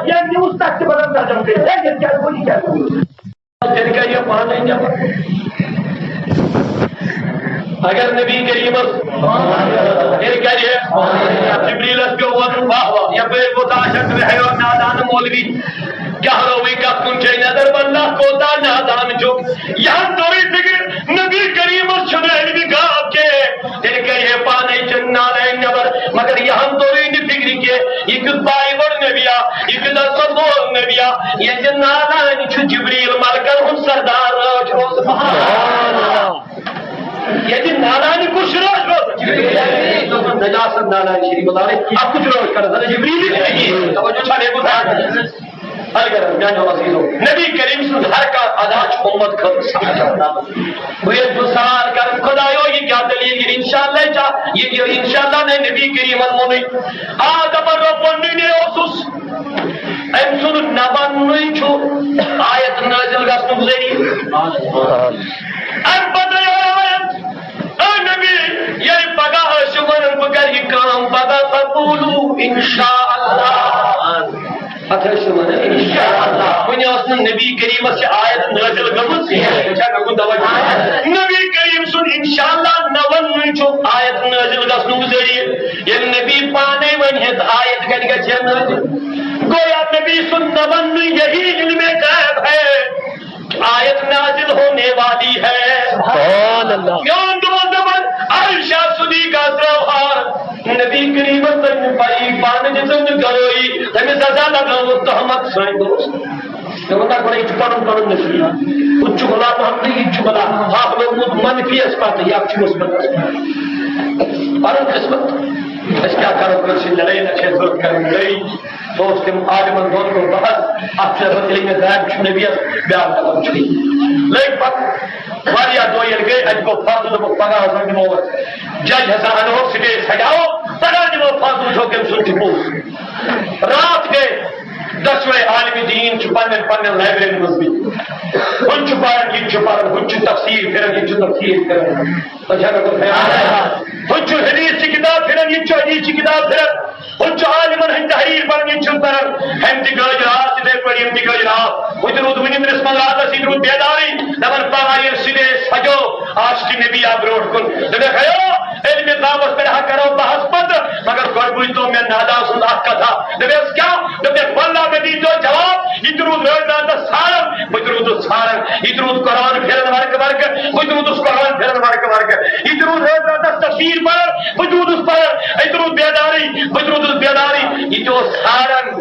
ییٚمہِ نِوٕز تَتھ تہِ بدل ترجمہٕ کٔرِتھ، ہے، ییٚتہِ کیٛاہ گوٚو، یہِ کیٛاہ گوٚو؟ تیٚلہِ کَرِ یہِ پانَے نٮ۪بر۔ اگر نبی کریٖمَس تیٚلہِ کَرِ ہے، جبریٖلَس پیوٚو وَنُن، واہ واہ، یَپٲرۍ کوٗتاہ چھَکھ ژٕ ہیو نادان مولوی۔ کیٛاہ روٕے کَتھ کُن چھے نظر، واللہ کوٗتاہ نادان چھُکھ۔ یہِ ہن توٚرُے فِکرِ، نبی کریٖمَس چھُنہٕ علمِ غٲب کینٛہہ، تیٚلہِ کَرِ ہے پانَے چٮ۪ن نالَے نٮ۪بر۔ مگر یہِ ہن توٚرُے نہٕ فِکرِ کینٛہہ، یہِ کیُتھ بایہِ وول نبیا، یہِ کیُتھ عزت وول نبیا، ییٚتہِ نالان چھُ جبریٖل ملکَن ہُنٛد سردار رٲچھ روزان۔ ییٚتہِ نالانہِ کُس چھُ رٲچھ روزان؟ جبریٖل۔ نجاست نالانہِ شریٖف مُبارک، اَتھ کُس چھُ رٲچھ کران؟ حضرت جبریٖل۔ توجہ چھا مےٚ بوٗزمُت؟ الگ الگ، میانیو عزیزو، نبی کریم سٕنٛز ہر کانٛہہ ادا چھُ اُمت خٲطرٕ سخت۔ بہٕ ییٚلہِ بہٕ سوال کرٕ، خۄدایو، یہِ کیٛاہ دٔلیٖل؟ یہِ انشاءاللہ چھا؟ یہِ، یہِ انشاءاللہ نے نبی کریمن ووٚنُے۔ آ، دپان رۄبن نُے نے اوسُس۔ أمۍ سُنٛد نہ وننُے چھُ آیت نٲزِل گژھنُک ذٔریعہٕ۔ اَمہِ پتہٕ یہِ آیت، اے نبی، ییٚلہِ پگاہ ٲسِو ونان، بہٕ کرٕ یہِ کٲم پگاہ، فقولوا انشاءاللہ۔ پتہٕ ٲسِو ونان، انشاءاللہ۔ وُنہِ ٲس نہٕ نبی کریمس یہِ آیت نٲزِل گٔمٕژ کینٛہہ۔ چھا مےٚ کُن توجہ؟ نبی کریم سُنٛد انشاءاللہ نہ وننُے چھُ آیت نٲزِل گژھنُک ذٔریعہٕ۔ ییٚلہِ نبی پانے ونہِ ہے، تہٕ آیت کتہِ گژھِ ہے نٲزِل؟ گویا نبی سُنٛد نہ وننُے یہی علم غیب ہے۔ آیت نازل ہونے والی ہے۔ سبحان اللہ۔ میون دوست دپان، عائشہ صدیقہ ترٛٲوہار نبی کریمس تٔمۍ پَیی پانہٕ دِژٕن نہٕ گوٲہی، تٔمِس ہسا لگٲوٕکھ تہمت سٲنۍ دوست۔ مےٚ ووٚن، تۄہہِ گۄڈٕ یہِ چھُ پنُن پنُن نصیب۔ ہُہ تہِ چھُ غلام محمدٕے، یہِ تہِ چھُ غلام، ہۄکھ لوٚگمُت منفیَس پتہٕ، یہِ اکھ چھُ مثبتَس پتہٕ۔ پنُن قسمت، أسۍ کیٛاہ کرو، کٲنٛسہِ سۭتۍ لڑٲے نہ چھِ اَسہِ ضروٗرت کرٕنۍ، لڑٲے۔ سُہ اوس تِم عالمن دۄن کوٚر بحث، اکھ چھُ دپان علمِ غیب چھُ نبیَس، بیٛاکھ دپان چھُ۔ لٔگۍ پتہٕ واریاہ دۄہ ییٚلہِ گٔے، اَتہِ گوٚو فٲصلہٕ، دوٚپُکھ پگاہ ہسا دِمو أسۍ جج ہسا اَنہوکھ، سٹیج سجاوو، پگاہ دِمو فٲصلہٕ، وٕچھو کٔمۍ سُنٛد چھُ پوٚز۔ راتھ گٔے، دۄشوے عالمِ دیٖن چھُ پننٮ۪ن پننٮ۪ن لائبریرین منٛز بِہِتھ۔ ہُہ چھُ پران، یہِ تہِ چھُ پران، ہُہ چھُ تفسیٖر پھِران، یہِ تہِ چھُ تفسیٖر پھِران۔ تۄہہِ چھا مےٚ کوٚر خیال؟ ہُہ چھُ حدیث چہِ کِتاب پھِران، یہِ تہِ چھُ حدیث چہِ کِتاب پھِران۔ ہُہ چھُ عالمن ہٕنٛدۍ تحریر پران، یہِ تہِ چھُ پران۔ ہُمہِ تہِ گٔج راتھ تِتھے پٲٹھۍ، یِم تہِ گٔج راتھ۔ ہُہ تہِ روٗد وُنہِ مِرس منٛز راتس، یہِ تہِ روٗد بیدارٕے۔ دپان پگاہ ییٚلہِ صُبحے أسۍ پھۄتو، عاشقِ نبی آو برونٛٹھ کُن۔ دوٚپُکھ، ہے، علمِ غیبس پٮ۪ٹھ ہا کرو بحث پتہٕ، مگر گۄڈٕ بوٗزتو مےٚ نادا سُنٛد اکھ کتھا۔ دوٚپُس، کیٛاہ؟ دوٚپُکھ، واللہ مےٚ دیٖتو جواب، یہِ تہِ روٗد رٲژ راتس ژھانٛڈان، بہٕ تہِ روٗدُس ژھانٛڈان، یہِ تہِ روٗد قرآن پھِران ورقہٕ ورقہٕ، بہٕ تہِ روٗدُس قرآن پھِران ورقہٕ ورقہٕ، یہِ تہِ روٗد رٲژ راتس تفسیٖر پران، بہٕ تہِ روٗدُس پران، یہِ تہِ روٗد بیدارٕے، بہٕ تہِ روٗدُس بیدارٕے، یہِ تہِ اوس ژھانٛڈان،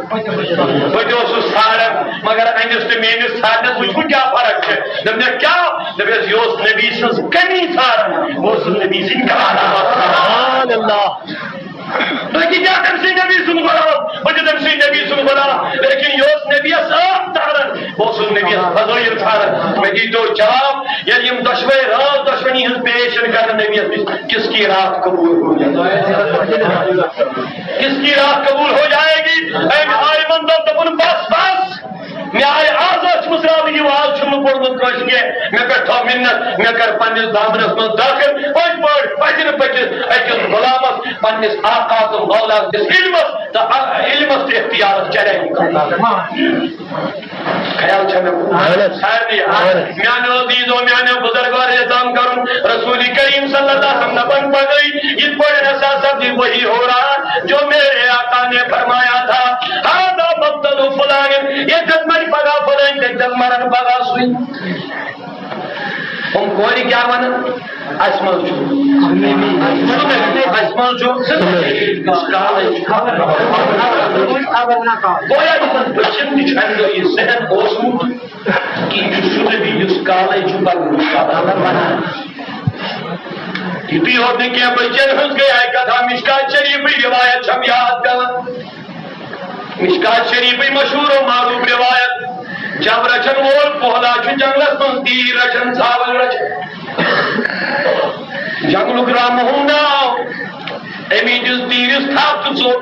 بہٕ تہِ اوسُس ژھانٛڈان، مگر أمِس تہٕ میٲنِس ژھانٛڈنس وٕچھ وۄنۍ کیٛاہ فرق چھِ۔ دوٚپنَس، کیٛاہ؟ دوٚپنَس، یہِ اوس نبی سٕنٛز کمی ژھانٛڈان، بہٕ اوسُس نبی سٕنٛدۍ کمال۔ سبحان اللہ۔ بہٕ تہِ چھُس تٔمۍ سٕے نبی سُنٛد غلام، بہٕ تہِ تٔمۍ سٕے نبی سُنٛد غلام، لیکن یہِ اوس نبیَس عٲب ژھانٛڈان، بہٕ اوسُس نبیَس فضٲیِل ژھانٛڈان۔ مےٚ دیٖتو جواب، ییٚلہِ یِم دۄشوَے رٲژ دۄشوٕنی ہٕنٛز پیش چھِنہٕ کران نبیَس نِش، کس کی رات قبول ہو جائے؟ کس کی رات قبول ہو جائے گی؟ أمۍ آیہِ وَنٛدَن دوٚپُن، بس، بس۔ مےٚ آیہِ آز ٲسمٕژ راوٕنۍ، یہِ واز چھُم نہٕ پوٚرمُت کٲنٛسہِ کینٛہہ۔ مےٚ پٮ۪ٹھ تھٲو مِنت، مےٚ کٔر پننِس دامنس منٛز دٲخل۔ پٔزۍ پٲٹھۍ پزِ نہٕ پٔکِس أکِس غلامس پننِس آقا تہٕ مولا سٕنٛدِس علمس تہٕ ع-، علمس تہٕ اختیارس چیلنج کرُن۔ خیال چھا مےٚ؟ اہن حظ۔ سارنٕے، آ، اہن حظ۔ میانیو عزیزو، میانیو بزرگو، اعلان کرُن، رسول کریم صلی اللہ علیہ وسلم دپان پگہٕے یِتھ پٲٹھۍ ہسا سپدِ وحی ہو رہا، جو میرے آقا نے فرمایا تھا، هذا مقتل فلان، ییٚتٮ۪تھ مرِ پگاہ فلٲنۍ، تَتٮ۪تھ مرن پگاہ سُے۔ ہُم کورِ کیٛاہ وَنان؟ اَسہِ منٛز چھُ، اَسہِ منٛز چھُ، یُس کالے چھُ، گویا یِمن بٔچِن تہِ چھُ اَمہِ دۄہ یہِ ذہن اوسمُت کہِ یہِ چھُ سُہ نبی یُس کالے چھُ پَنُن وَنان۔ یِتُے یوت نہٕ کینٛہہ، بٔچِن ہٕنٛز گٔے اَکہِ کَتھا مِشکات شریٖفٕے روایت چھَم یاد پٮ۪وان۔ مشکات شریفٕے مشہوٗر و معروٗف روایت، جب رچھن وول پۄہلا چھُ جنگلس منٛز تیٖر رچھان، ژھاوٕلۍ رچھان۔ جنگلُک رام موہن آو، أمی دِژ تیٖرِس تھپھ تہٕ ژوٚل۔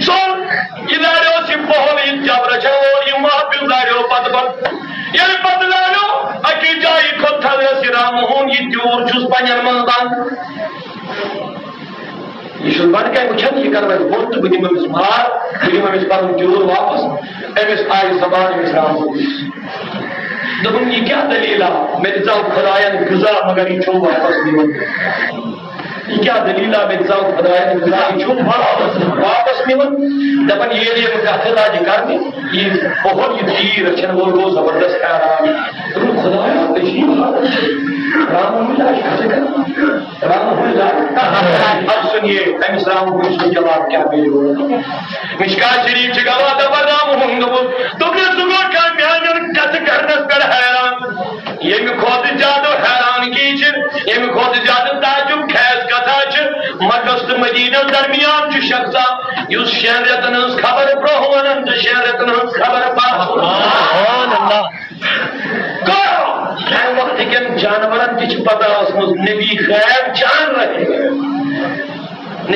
ژوٚل۔ یہِ داریو سُہ پۄہل، یہِ جب رچھن وول، یہِ محفل داریو پتہٕ پتہٕ۔ ییٚلہِ پتہٕ داریو، اَکی جایہِ کھوٚت تھزرس یہِ رام موہن، یہِ تیوٗر چھُس پننٮ۪ن منٛز بنٛد۔ یہِ چھُنہٕ بۄنہٕ کَنہِ وٕچھان، یہِ کَرو اَسہِ بوٚڑ تہٕ بہٕ دِمہٕ أمِس مار، بہٕ دِمہٕ أمِس پَنُن تیوٗر واپَس۔ أمِس آیہِ زبان أمِس رام موہنَس۔ دوٚپُن، "یہِ کیٛاہ دٔلیٖلہ؟ مےٚ دِژاو خۄدایَن غذا، مگر یہِ چھُم واپَس نِوان۔ یہِ کیٛاہ دٔلیٖلہ؟ مےٚ دِژاو خۄدایَن غذا، یہِ چھُم واپَس، واپَس نِوان۔" دَپان، ییٚلہِ یِم کَتھٕ لاجہِ کَرنہِ، یہِ پۄہَل، یہِ تیٖر رَچھَن وول گوٚو زبردست حیران۔ دوٚپُن، "خۄدایا، عجیٖب حالت چھِ۔ رام موہن آسہِ کَتھٕ کَران۔" رام موہن لاگہِ۔ اب سُنیے، أمِس رام موہن سُنٛد جواب کیٛاہ میلیو؟ مشکات شریف چھِ گواہ دَپان، رام موہن دوٚپُن، دوٚپنَس، ژٕ گوٚو کانٛہہ میٛانٮ۪ن کَتھٕ کَرنَس پٮ۪ٹھ حیران؟ ییٚمہِ کھۄتہٕ زیادٕ حیرانگی چھِ، ییٚمہِ کھۄتہٕ زیادٕ تعجب خیز کَتھا چھِ، مکس تہٕ مدینس درمیان چھُ شخصا، یُس شٮ۪ن رٮ۪تن ہٕنٛز خبر برٛونٛہہ وَنان تہٕ شٮ۪ن رٮ۪تن ہٕنٛز خبر پتھ۔ سبحان اللہ۔ کٔر۔ تَمہِ وقتہٕ کٮ۪ن جانورن تہِ چھِ پتہ ٲسمٕژ، نبی غیب جان رہے۔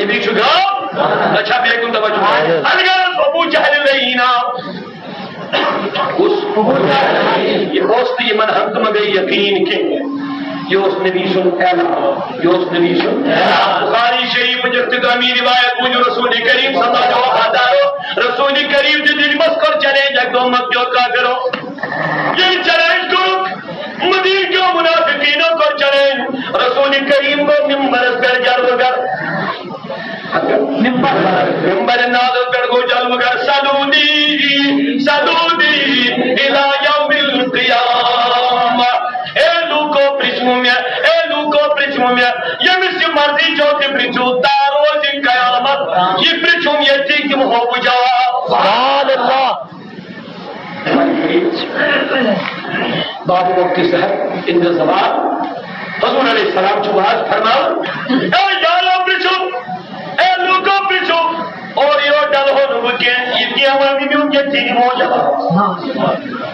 نبی چھُ غٲب۔ اچھا، بیٚیہِ کُن توجہ۔ الغرض، ابو جہل لعین آو۔ کُس؟ یہِ اوس نہٕ یِمن ہنٛگتہٕ منٛگے یقیٖن کینٛہہ۔ یہِ اوس نبی سُنٛد اعلان۔ یہِ اوس نبی سُنٛد اعلان۔ بخاری شریف اختتامی روایت موٗجوٗب رسول کریم صلی اللہ علیہ وسلم۔ رسول کریم دِژ علمس کوٚر چیلنج اکہِ دۄہ مکہٕ کیو کافرو۔ ییٚلہِ چیلنج کوٚرُکھ، مدینہٕ کیو منافقینو کوٚر چیلنج۔ رسول کریم گوٚو ممبرس پٮ۪ٹھ جلوٕ گر۔ ممبر، ممبر نازل پٮ۪ٹھ گوٚو جلوٕ گر، "صلونی، صلونی الی یوم القیامہ۔" اے لوٗکو، پرٛژھِو مےٚ، اے لوٗکو، پرٛژھِو مےٚ، ییٚمِس یہِ مرضی چھو تہِ پرٛژھِو، تا روزِ قیامت، یہِ پرٛژھُن ییٚتی دِمہو بہٕ جواب۔ سبحان اللہ۔ بعد وقت سحر عند زوال حضور علیہ السلام چھُ واز فرماوان، اے جانو پرٛژھِو، اے لوٗکو پرٛژھِو، اورٕ یورٕ ڈلہو نہٕ بہٕ کینٛہہ، یہِ کینٛہہ وَنہِ میون ییٚتھی دِمو جواب۔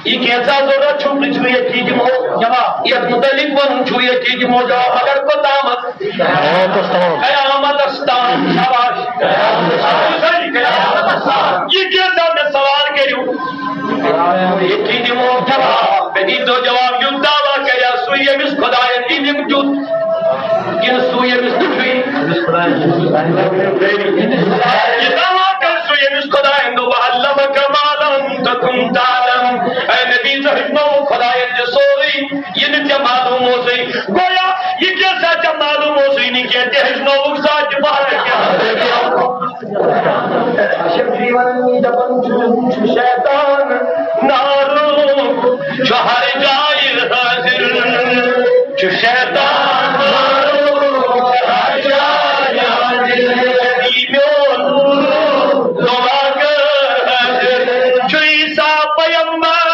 یہِ کینٛژھا ضروٗرت چھُ پرٛژھِو، ییٚتھی دِمو جواب۔ یَتھ مُتعلِق وَنُن چھُ، ییٚتھی دِمو جواب، مگر کوٚتامَتھ؟ قیامتس تام۔ قیامتس تام، شاباش۔ قیامتس تام۔ یہِ کینٛژھا مےٚ سوال کٔرِو، ییٚتھی دِمو جواب، مےٚ دیٖتو جواب، یُتھ دعویٰ کرِ سُے ییٚمِس خۄدایَن علم دیُت، کِنہٕ سُے ییٚمِس نہٕ چھُے؟ یہِ دعویٰ کر سُے ییٚمِس خۄدایَن دوٚپ، "علمک ما لم تکن تعلم"۔ اے نبی، ژےٚ ہیٚچھنووُکھ خۄدایَن تہِ سورُے، یہِ نہٕ ژےٚ معلوٗم اوسُے۔ گویا یہِ کیٛاہ سا ژےٚ معلوٗم اوسُے نہٕ کینٛہہ، تہِ ہیٚچھنووُکھ ذاتِ بارے کیٛاہ۔ اچھا، یہِ وَنان، یہِ دَپان چھُ، چھُ شیطان نارُک، چھُ ہر جایہِ حٲضِر۔ چھُ شیطان نارُک، چھُ ہر جایہِ حٲضِر۔ یہِ میون دُعا کر حٲضِر۔ چھُ عیسیٰ پیغمبر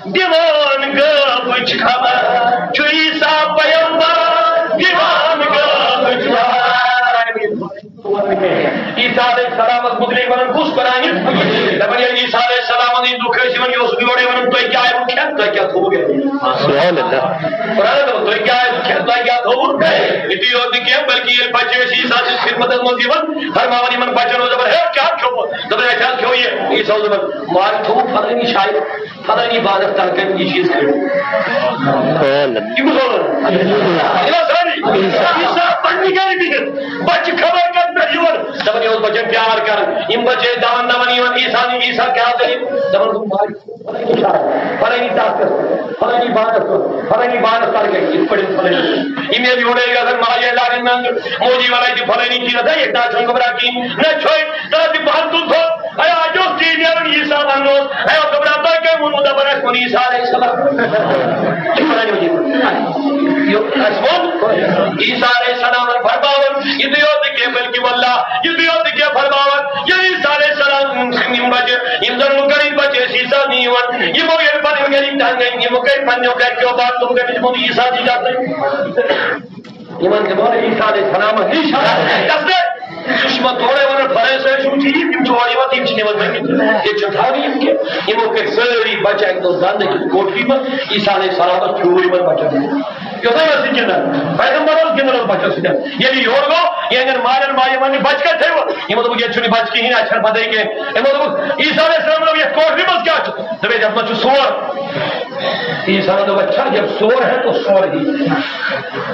دِوان غٲبٕچ خبر۔ چھُ عیسیٰ پیغمبر دِوان غٲبٕچ خبر۔ عیسیٰ علیہ السلامس متعلق ونان کُس قرآن؟ دپان ییٚلہِ عیسیٰ علیہ السلامن یہِ دُکھ ٲسۍ یِوان، یہِ اوسُکھ یورے ونان، "تۄہہِ کیٛاہ آیوٕ کھٮ۪تھ؟ تۄہہِ کیٛاہ تھوٚوُ گرِ؟" سبحان اللہ۔ قرآن دپان، "تۄہہِ کیٛاہ آیوٕ کھٮ۪تھ؟ تۄہہِ کیٛاہ تھوٚوُ؟" یِتُے یوت نہٕ کینٛہہ، بلکہِ ییٚلہِ بچہِ ٲسۍ عیسیٰ سٕنٛدِس خدمتس منٛز یِوان، فرماوان یِمن بچن اوس دپان، "ہے، کیٛاہ کھیوٚوُ؟" دپان، "اَسہِ حظ کھیوٚو یہِ۔" عیسیٰ اوس دپان، "ماجہِ تھوٚوُ فلٲنی جایہِ؟" پتہ نہیں عبادت کر کر یہ چیز کھڑی۔ سبحان اللہ۔ یہ کس ہو؟ یہ ساری۔ عیسیٰ پننی گھر بھی ہے۔ بچہ خبر کر پہ یور۔ دپان یہ بچہ پیار کر۔ یم بچے دان دپان یہ عیسیٰ نے عیسیٰ کیا دلیل؟ دپان فلانی طاقت، فلانی عبادت، فلانی عبادت کر گئی۔ یہ پڑھے فلانی۔ یہ میری ہونے گا اگر ماجے لاگن نند، موجی والا یہ فلانی چیز ہے، یہ نہ چھوڑ گھبرا کی، نہ چھوڑ، ترا دی بہت تل تھو۔ اے آ جو چیز نیرن عیسیٰ ونوس، اے او گھبرا تو کیا وونو دپان اَسہِ ووٚن عیسیٰ علیہ السلام۔ یہِ اَسہِ ووٚن عیسیٰ علیہ السلام فرماوان، یہِ تُہۍ یوت نہٕ کینٛہہ بلکہِ واللہ، یہِ تُہۍ یوت نہٕ کینٛہہ فرماوان، ییٚلہِ عیسیٰ علیہ السلام سٕنٛدۍ یِم بچہِ، یِم زن مُنکرٕکۍ بچہِ ٲسۍ عیسیٰ نِش یِوان، یِمو ییٚلہِ پنٕنۍ گرِکۍ تنگ گٔے، یِمو کٔرۍ پننیو گرِکیو باتھ روٗم کٔرۍ، یِمو نہٕ عیسیٰ نِش گژھنٕے۔ یِمن دِمو نہٕ عیسیٰ علیہ السلامس نِش گژھنَے۔ سُہ چھُ یِمن تورے وَنان، فرٲے صٲب چھُو ٹھیٖک، یِم چھِ اورٕ یِوان، تِم چھِ نِوان گٔمٕتۍ۔ ییٚتہِ چھِ تھاونہٕ یِم کینٛہہ۔ یِمو کٔرۍ سٲری بَچہٕ اَکہِ دۄہ زَنٛدٕ أکِس کوٹھری منٛز۔ عیسیٰ علیہ السلامس پھیوٗر یِمن بَچن۔ یوٚتام ٲسۍ یِم گِنٛدان۔ پیغمبر اوس گِنٛدان اوس بَچن سۭتۍ۔ ییٚلہِ یہِ یورٕ گوٚو، یِہنٛدٮ۪ن مالٮ۪ن ماجٮ۪ن وَنہِ، "بَچہٕ کَتہِ تھٲیوٕ؟" یِمو دوٚپُکھ، "ییٚتہِ چھُنہٕ بَچہٕ کِہیٖنۍ، اَسہِ چھَنہٕ پَتہٕے کینٛہہ۔" یِمو دوٚپُکھ، "عیسیٰ علیہ السلام دوٚپ، یَتھ کوٹھری منٛز کیٛاہ چھُ؟" دوٚپُکھ، "یَتھ منٛز چھُ سور۔" عیسیٰ نے دوٚپ، "اچھا، جب سور ہے تو سور ہی۔"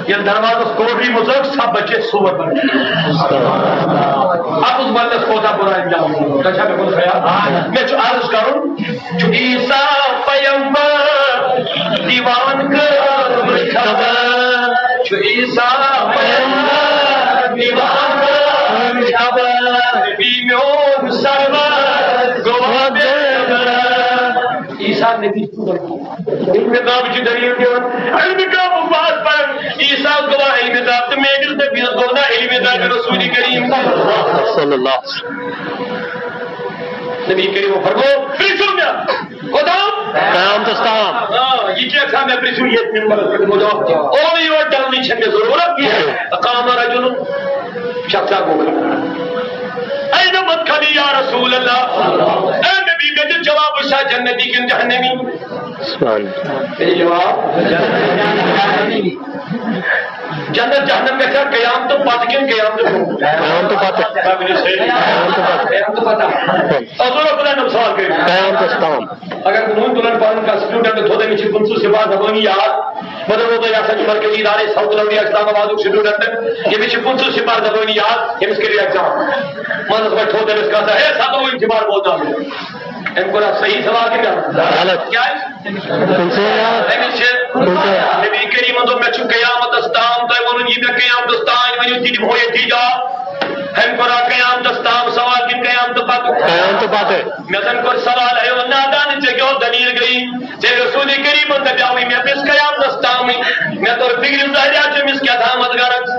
ییٚلہِ دروازس کوٹری منٛز ژٔج، سب بچے سور بن گئے۔ اتھ منٛز وننس کوتاہ برا انجام گوٚو۔ تۄہہِ چھا مےٚ کُن خیال؟ مےٚ چھُ عرض کرُن، چھُ عیسیٰ پیغمبر دیوان کٔرمٕژ خبر۔ چھُ عیسیٰ پیغمبر دیوان کٔرمٕژ خبر۔ نبی میون سرور گوٚو بے خبر۔ عیسیٰ نبی علمِ غیبٕچ دٔلیٖل دِوان۔ علمِ غیبُک واز پَران۔ عیسیٰ گوٚوا علمِ غیب تہٕ میٲنِس نبیَس گوٚو نا علمِ غیب رسول کریم۔ صلی اللہ۔ نبی کریم فرمو، "پرٛژھِو مےٚ، کوٚتام؟" قیامتس تام۔ آ، یہِ کیٛاہ چھا مےٚ پرٛژھِو ییٚتہِ مِنبرس پٮ۪ٹھ؟ بہٕ دَپہٕ، اورٕ یور ڈَلنٕچ چھَنہٕ مےٚ ضروٗرت کینٛہہ۔ قام رجل، شخصا گوٚو کھڑا۔ اَینَ مدخلی یا رسول اللہ؟ اے نبی، مےٚ دِ جواب، بہٕ چھا جنتی کِنہٕ جہنمی؟ سبحان اللہ۔ مےٚ دِ جواب۔ جنت جہنم گژھِ ہا قیامتہٕ پتہٕ کِنہٕ قیامتہٕ برونٛہہ؟ قیامتہٕ پتہٕ۔ قیامتہٕ پتہٕ۔ قیامتہٕ پتہٕ۔ حضور خدا نبی سوال کٔرِو۔ قیامتس تام۔ اگر بہٕ وۄنۍ تُلن پنُن کانٛہہ سٹوڈنٹ تھوٚد، أمِس چھِ پٕنٛژٕہ سِپار زبٲنی یاد، بہٕ دَپو تۄہہِ، یہِ ہسا چھُ مرکزی ادارے ساؤتھ لوڈی اسلام آبادُک سٹوڈنٹ، ییٚمِس چھِ پٕنٛژٕہ سِپار زبٲنی یاد، أمِس کٔرِو ایگزام۔ منٛزس پٮ۪ٹھ تھوٚد أمِس کانٛہہ، ہے، ستووُہِم سِپار بوزناو مےٚ۔ أمۍ کوٚر اکھ صحیح سوال کِنہٕ غلط؟ غلط۔ کیٛازِ؟ پٕنٛژٕہ یاد۔ أمِس چھِ پٕنٛژٕہ۔ نبی کریٖمن دوٚپ، مےٚ چھُ قیامتس تام تۄہہِ ووٚنُن، یہِ مےٚ قیامتس تام ؤنِو، تہِ دِمہو ییٚتی جواب۔ أمۍ کوٚر اَتھ قیامتس تام سوال کِنہٕ قیامتہٕ پتہٕ؟ قیامتہٕ پتہٕ۔ مےٚ زن کوٚر سوال، ہے او نادان، ژےٚ کیٛاہ دٔلیٖل گٔیی؟ ژےٚ رسول کریٖمن دپیاوٕے، مےٚ پیٚژ قیامتس تامٕے۔ مےٚ توٚر فِکرِ، ظٲہرا چھِ أمِس کیٛاہ تامتھ غرض۔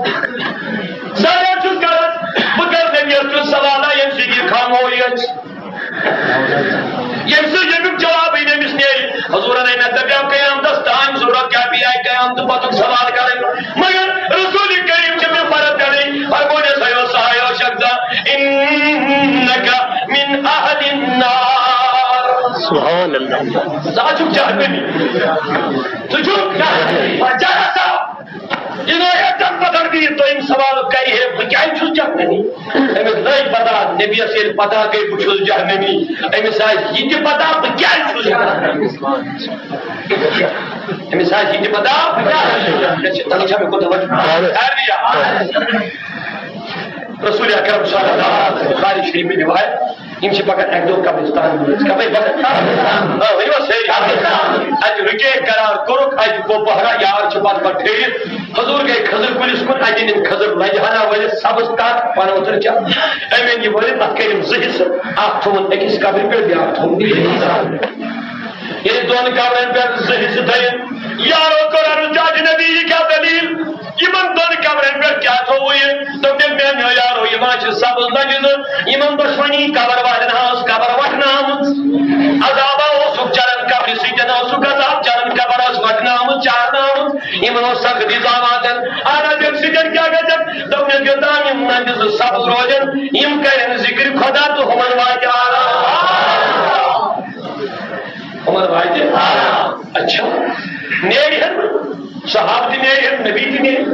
ظٲہرا چھُس غرض، بہٕ کرٕ نبیَس کیُتھ سوالہ، ییٚمہِ سۭتۍ یہِ خاموش گژھِ۔ ییٚمہِ سۭتۍ ییٚمیُک جوابٕے نہٕ أمِس نیرِ۔ حضوٗرن ہے مےٚ دپیاو قیامتس تام ضروٗرت کیٛاہ پیٚیہِ قیامتہٕ پتُک سوال کرٕنۍ۔ مگر رسول کریم چھِ مےٚ فرض کرٕنۍ۔ فرمونس، ہے او سا، ہے او شخصا، انک من اہل النار۔ سبحان اللہ۔ ژٕ ہا چھُکھ جہنمی۔ ژٕ چھُکھ جہنمی۔ جہنم۔ جناب، تَمہِ پَتہٕ بیٚیہِ دوٚیِم سوال کَرِ ہے، بہٕ کیٛازِ چھُس جہنمی؟ أمِس لٔج پَتہ، نبیَس ییٚلہِ پَتہ گٔے بہٕ چھُس جہنمی، أمِس آسہِ یہِ تہِ پَتہ بہٕ کیٛازِ چھُس جہنمی۔ أمِس آسہِ یہِ تہِ پَتہ بہٕ کیٛازِ چھُس جہنمی۔ تَلہٕ چھا مےٚ کوٚت وَتھ؟ رسول اکرم صلی اللہ علیہ وسلم، بخاری شریف میں روایت۔ یِم چھِ پَکان اَکہِ دۄہ قبرستان منٛز۔ کَپٲرۍ پَکان؟ آ، ؤنِو حظ سٲری۔ اَتہِ رُکے، قرار کوٚرُکھ، اَتہِ گوٚو پہرا، یار چھِ پَتہٕ پَتہٕ پھیٖرِتھ۔ حضوٗر گٔے کھٔزٕر کُلِس کُن، اَتہِ أنِن کھٔزٕر لَجہِ ہنا وٲلِتھ، سَبٕز کَتھ، پَنہٕ ؤتھٕر چھا۔ أمۍ أنۍ یہِ وٲلِتھ، اَتھ کٔرِن زٕ حِصہٕ، اَکھ تھوٚوُن أکِس قبرِ پٮ۪ٹھ، بیٛاکھ تھوٚوُن بیٚیِس۔ ییٚلہِ دۄن قبرن پٮ۪ٹھ زٕ حِصہٕ تھٲیِن، یارو کوٚر عرض، "جاج نبی، یہِ کیٛاہ دٔلیٖل؟" یِمن دۄن قبرن پٮ۪ٹھ کیٛاہ تھوٚوُے؟ دوٚپنَکھ، "میٛانیو یارو، یِم حظ چھِ سبز لَجہِ زٕ، یِمن دۄشوٕنی قبر والٮ۪ن ہٕنٛز قبر وَٹنہٕ آمٕژ۔ عذابا اوسُکھ چَران قبرِ سۭتۍ، اوسُکھ عذاب چَران، قبر ٲس وَٹنہٕ آمٕژ، چارنہٕ آمٕژ، یِمن اوس سخت عذاب واتان۔ اَہَن حظ، اَمہِ سۭتۍ کیٛاہ گژھِ؟" دوٚپنَکھ، "یوٚتام یِم لَنجہِ زٕ سبز روزن، یِم کَرن ذِکرِ خۄدا تہٕ ہُمن واتہِ آرام۔" ہُمن واتہِ آرام۔ اچھا، نیرِ ہن۔ صحابہٕ تہِ نیرِ ہن، نبی تہِ نیرِ۔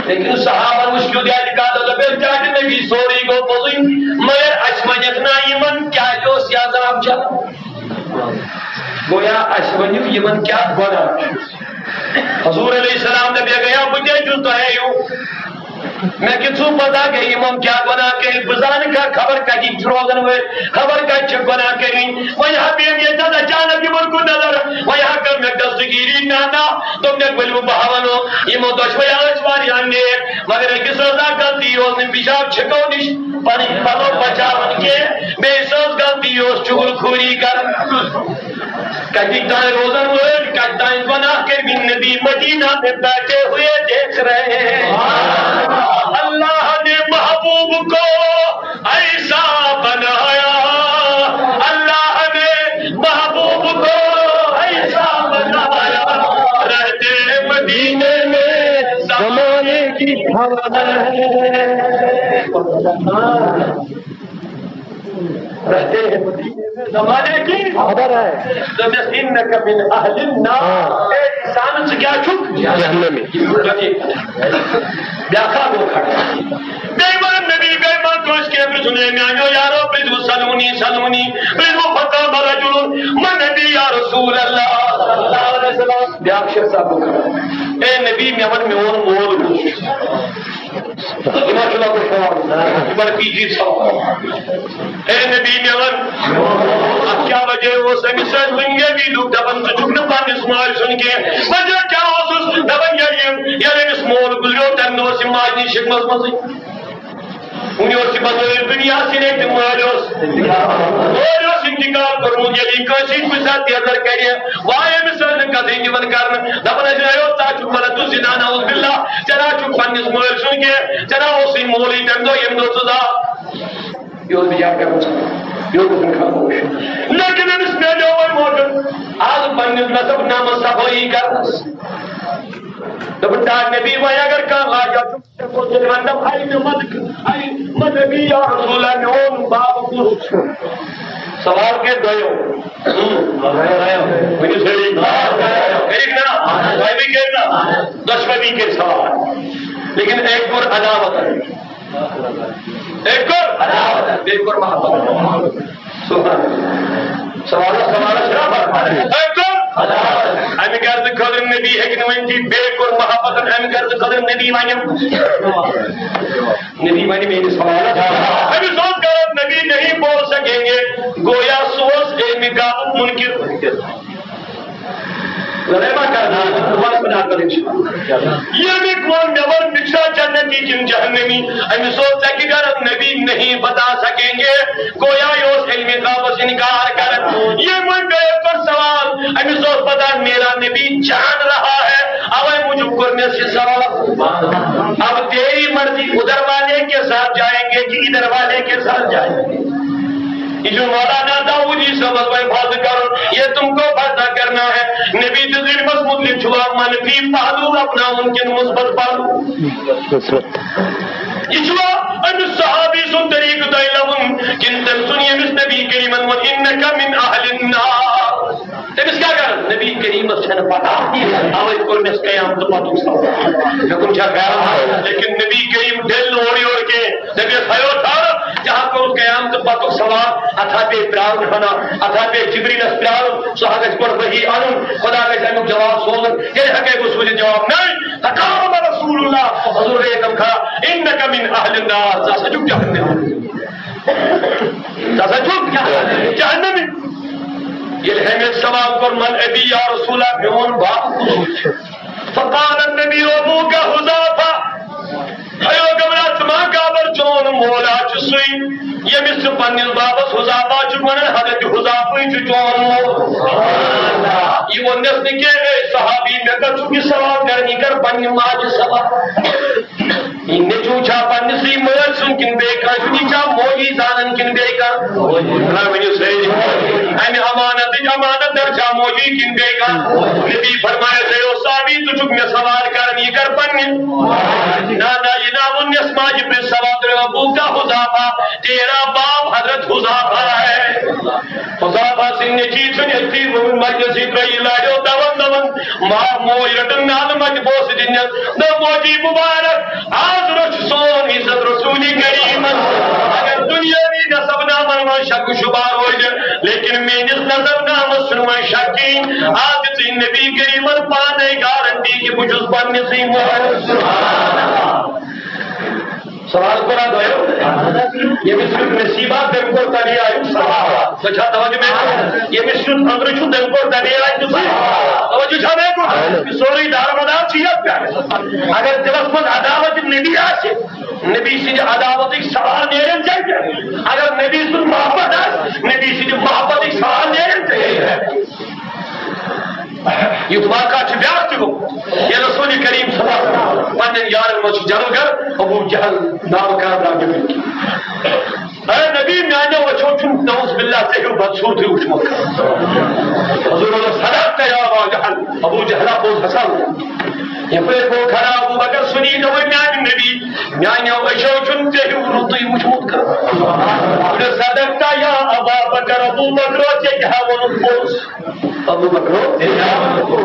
لیکن صحابن وٕچھ کیُتھ اعتقاد، دوٚپُکھ، "کیٛاہ چھُ نبی، سورُے گوٚو پوٚزُے، مگر اَسہِ ؤنِکھ نا یِمن کیٛازِ اوس یہِ عذاب چلان؟" گویا اَسہِ ؤنِو یِمن کیٛاہ گۄناہ چھُ۔ حضور علیہ السلام دوٚپ، "یہِ گٔیا، بہٕ تہِ چھُس تۄہے ہیوٗ۔" مےٚ کِتھ چھُو پتہ گٔے یِمن کیٛاہ گۄناہ کٔرۍ؟ بہٕ زانہٕ کانٛہہ خبر کَتِکۍ چھِ روزن وٲلۍ، خبر کَتہِ چھِ گۄناہ کٔرِنۍ۔ وۄنۍ ہا پیٚیَم ییٚتہِ حظ اچانک یِمن کُن نظر، وۄنۍ ہا کٔر مےٚ دستگیٖری۔ نہ، نہ، دوٚپ مےٚ، ؤلِو بہٕ ہا وَنو، یِمو دۄشوَے ٲسۍ واریاہ نیک، مگر أکِس ٲس اَکھ غلطی، یہِ اوس نہٕ پِشاب چھِکو نِش پَنٕنۍ پَلو بچاوان کینٛہہ، بیٚیِس ٲس غلطی، یہِ اوس چُغل خوری کران۔ کتہِ تام روزن وٲلۍ، کتہِ تام گۄناہ کٔرۍ مٕتۍ، نبی مدینہ میں بیٹھے ہوئے دیکھ رہے ہیں۔ اللہ نے محبوب کو ایسا بنایا، اللہ نے محبوب کو ایسا بنایا، رہتے ہیں مدینے میں زمانے کی خبر ہے۔ رہتے ہیں مدینے میں زمانے کی خبر ہے۔ دوٚپمَس، "إنك من أهل النار۔" ہاں۔ اے انسان، ژٕ کیٛاہ چھُکھ؟ جہنمی۔ بیٛاکھ اکھ گوٚو کھڑا۔ بیٚیہِ وَنان نبی، بیٚیہِ ما کٲنٛسہِ کینٛہہ پرٛژھُن، "اے میٛانیو یارو، پرٛژھِو سلونی، سلونی، پرٛژھِو فقام رجل، من نبی یا رسول اللہ؟" بیٛاکھ شخص آو کھڑا۔ "اے نبی، مےٚ وَن میون مول کُس چھُ؟" یہِ ما چھُ لۄکُٹ سوال؟ یہِ بڑٕ پیچیدٕ سوال۔ اے نبی، مےٚ وَن، اَتھ کیٛاہ وجہ اوس؟ أمِس ٲسۍ وٕنہِ یہِ ویٖڈیو دَپان، "ژٕ چھُکھ نہٕ پنٛنِس مٲلۍ سُنٛد کینٛہہ۔" وجہ کیٛاہ اوسُس؟ دَپان، ییٚلہِ یِم، ییٚلہِ أمِس مول گُزریو، تَمہِ دۄہ اوس یہِ ماجہِ نِش شِکمَس منٛزٕے۔ وٕنہِ اوس یہِ بظٲہِر دُنیا سۭتۍ تہِ مٲلۍ اوس۔ مٲلۍ اوس انتقال کوٚرمُت، ییٚلہِ یہِ کٲنٛسہِ ہٕنٛدِ کُنہِ ساتہٕ تیزر کَرِ، واے أمِس ٲسۍ نہٕ کَتھٕے دِوان کَرنہٕ۔ دَپان ٲسۍ، "اے، ژٕ ہا چھُکھ ولد الزنا، نعوذ باللہ، ژےٚ نہ چھُکھ پنٛنِس مٲلۍ سُنٛد کینٛہہ، ژےٚ نہ اوسُے مولٕے تَمہِ دۄہ ییٚمہِ دۄہ ژٕ زاو۔" یہِ اوس بِچارٕ کران ژھۄپہٕ، یہِ اوس گژھان خاموش۔ لیکن أمِس میلیو وۄنۍ موقعہٕ آز پنٛنِس نسب نامس صفٲیی کرنس۔ دوٚپُن، "ڈاکٹر نبی، وۄنۍ اگر کانٛہہ لاجا چھُ، ژےٚ کوٚت تیٚلہِ وَنہٕ دَپہٕ، اَے مےٚ مَتہٕ، اَے مَتہٕ نبی یا رسول اللہ، میون باب کُس چھُ؟" سوال کٔرۍ دۄیو۔ ؤنِو سٲری۔ کٔرِکھ نا؟ دۄیوٕے کٔرۍ نا؟ دۄشوٕنی کٔرۍ سوال۔ لیکن أکۍ کوٚر عداوت۔ أکۍ کوٚر عداوت، بیٚیہِ کوٚر محبت۔ سبحان اللہ۔ سوالس، سوالس چھا فرق؟ أمۍ کوٚر عداوت۔ اَمہِ غرضہٕ خٲطرٕ نبی ہیٚکہِ نہٕ ؤنِتھ، بیٚیہِ کوٚر محبت، اَمہِ غرضہٕ خٲطرٕ نبی وَنہِ۔ نبی وَنہِ میٛٲنِس سوالس۔ أمِس اوس غرض نبی نہیں بول سکیں گے، گویا سُہ اوس علمِ غیبُک مُنکِر۔ لڑائی ما کرنا، دوبارہ بنا کر انشاءاللہ۔ ییٚمہِ ووٚن مےٚ ووٚن، بہٕ چھُسا جنتی کِنہٕ جہنمی؟ أمِس اوس ژَکہِ غرض، نبی نہیں بتا سکیں گے۔ گویا یہِ اوس علمِ غیبس انکار کران۔ ییٚمہِ وۄنۍ بیٚیہِ کوٚر سوال، أمِس اوس پتہ میرا نبی جان رہا ہے، اوے موٗجوٗب کوٚر مےٚ یہِ سوال۔ اب تیری مرضی، ادھر والے کے ساتھ جائیں گے کہ ادھر والے کے ساتھ جائیں گے؟ یہ جو مولانا داؤدی صاحب وۄنۍ فرض کرو، یہ تم کو فرض کرنا ہے۔ نبی تہٕ علمس متعلق چھُوا منفی پہلو اپناوُن کِنہٕ مثبت پہلو؟ مثبت۔ یہِ چھُوا أمِس صحابی سُنٛد طریٖقہٕ تۄہہِ لَوُن کِنہٕ تٔمۍ سُنٛد، ییٚمِس نبی کریٖمن ووٚن، "انک من اہل النار"؟ تٔمِس کیٛاہ کران؟ نبی کریٖمس چھُ چھنہٕ پتہ، اوے کوٚر مےٚ قیامتہٕ پتُک سوال۔ مےٚ کُن چھا خیال؟ لیکن نبی کریم ڈٔلۍ نہٕ اورٕ یورٕ کینٛہہ۔ دٔپِس، ہیو تھر، ژےٚ ہا کوٚرُتھ قیامتہٕ پتُک سوال، اتھ ہا پیٚیہِ پرٛارُن ہنا، اتھ ہا پیٚیہِ جبریٖلس پرٛارُن، سُہ ہا گژھِ گۄڈٕ وحی انُن، خدا گژھِ امیُک جواب سوزُن، تیٚلہِ ہٮ۪کے بہٕ سوٗزِتھ جواب۔ نہ، فقام رسول اللہ، حضور گٔیے غم خراب، انک من اہل النار، ژٕ ہسا چھُکھ جہنمی۔ ژٕ ہسا چھُکھ جہنمی۔ ییٚلہِ أمۍ سوال کوٚر، من ابی یا رسول اللہ، میون باب کُس چھُ؟ فقال النبی ابوک حذافہ۔ ہیو گبرا، ژٕ ما گابر، چون مول ہا چھُ سُے، ییٚمِس ژٕ پننِس بابس حذافہ چھُکھ ونان، حضرت حذافہٕے چھُ چون مول۔ یہِ ووٚننس نہٕ کینٛہہ، اے صحابی، مےٚ کتھ چھُکھ یہِ سوال کران، یہِ کر پننہِ ماجہِ سوال۔ یہِ نیٚچوٗ چھا پننِسٕے مٲلۍ سُنٛد کِنہٕ بیٚیہِ کٲنٛسہِ ہُنٛد؟ یہِ چھا موجی زانان کِنہٕ بیٚیہِ کانٛہہ؟ خۄداے ؤنِو سٲری۔ امہِ امانتٕچ امانت دار چھا موجی کِنہٕ بیٚیہِ کانٛہہ؟ نبی فرمایس، اے او صحابی، ژٕ چھُکھ مےٚ سوال کران، یہِ کر پننہِ۔ نہ، نہ، یہِ نہ ووٚن یس ماجہِ پرٛژھ سوال، تٔمۍ ووٚن، ابوک حذافہ، تیرا باپ حضرت حذافہ ہے۔ حذافہ سٕنٛدۍ نیٚچی چھُنہٕ ییٚتھی ووٚنمُت مجلسٕے ترٛٲیِو لاریو دون دون۔ ما موج رٹن نالہٕ مجہِ بوسہٕ دِنس۔ دوٚپ، موجی مُبارک، آز رچھ سون عزت رسول کریمن۔ اگر دنیاوی نسب نامن منٛز شک و شبہ روزِ، لیکن میٲنِس نسب نامس چھُنہٕ وۄنۍ شک کِہیٖنۍ۔ آز دِژٕے نبی کریمن پانے گارنٹی کہِ بہٕ چھُس پننِسٕے مٲلۍ۔ سوال کوٚرا دۄیو؟ ییٚمِس کیُتھ نصیٖبا، تٔمۍ کوٚر تَمے آیُک سوال۔ تۄہہِ چھا توجہ مےٚ کُن؟ ییٚمِس کیُتھ أنٛدرٕ چھُ، تٔمۍ کوٚر تَمے آیہِ دیُتمُے۔ توجہ چھا مےٚ کُن؟ یہِ سورُے دارمدار چھُ یَتھ پٮ۪ٹھ۔ اگر دِلَس منٛز عداوت نبی آسہِ، نبی سٕنٛدِ عداوتٕکۍ سوال نیرن ژےٚ پٮ۪ٹھ۔ اگر نبی سُنٛد محبت آسہِ، نبی سٕنٛدِ محبتٕکۍ سوال نیرن ژےٚ پٮ۪ٹھ۔ یُتھ واقعہ چھُ بیٛاکھ تہِ گوٚمُت۔ ییٚلہِ رسول کریم صلی اللہ علیہ وسلم پننٮ۪ن یارن منٛز چھُ جلہٕ گر، ابو جہل ناوٕ کار درٛاو نیٚبرۍ کِنۍ۔ اے نبی، میٛانیو أچھو چھُنہٕ، نعوذ باللہ، ژےٚ ہیوٗ بدصوٗرتٕے وُچھمُت۔ حضور ووٚن، صدقت یا ابا جہل، ابو جہلا، پوٚز ہسا ووٚن۔ یپٲرۍ گوٚو کھڑا ابو بکر، سُنی دوٚپُن، میٛانہِ نبی، میٛانیو أچھو چھُنہٕ ژےٚ ہیوٗ رُتُے وُچھمُت کانٛہہ۔ دوٚپُن، صدقت یا ابا بکر، ابو بکرو، ژےٚ تہِ ہا ووٚنُتھ پوٚز۔ ابو بکرو،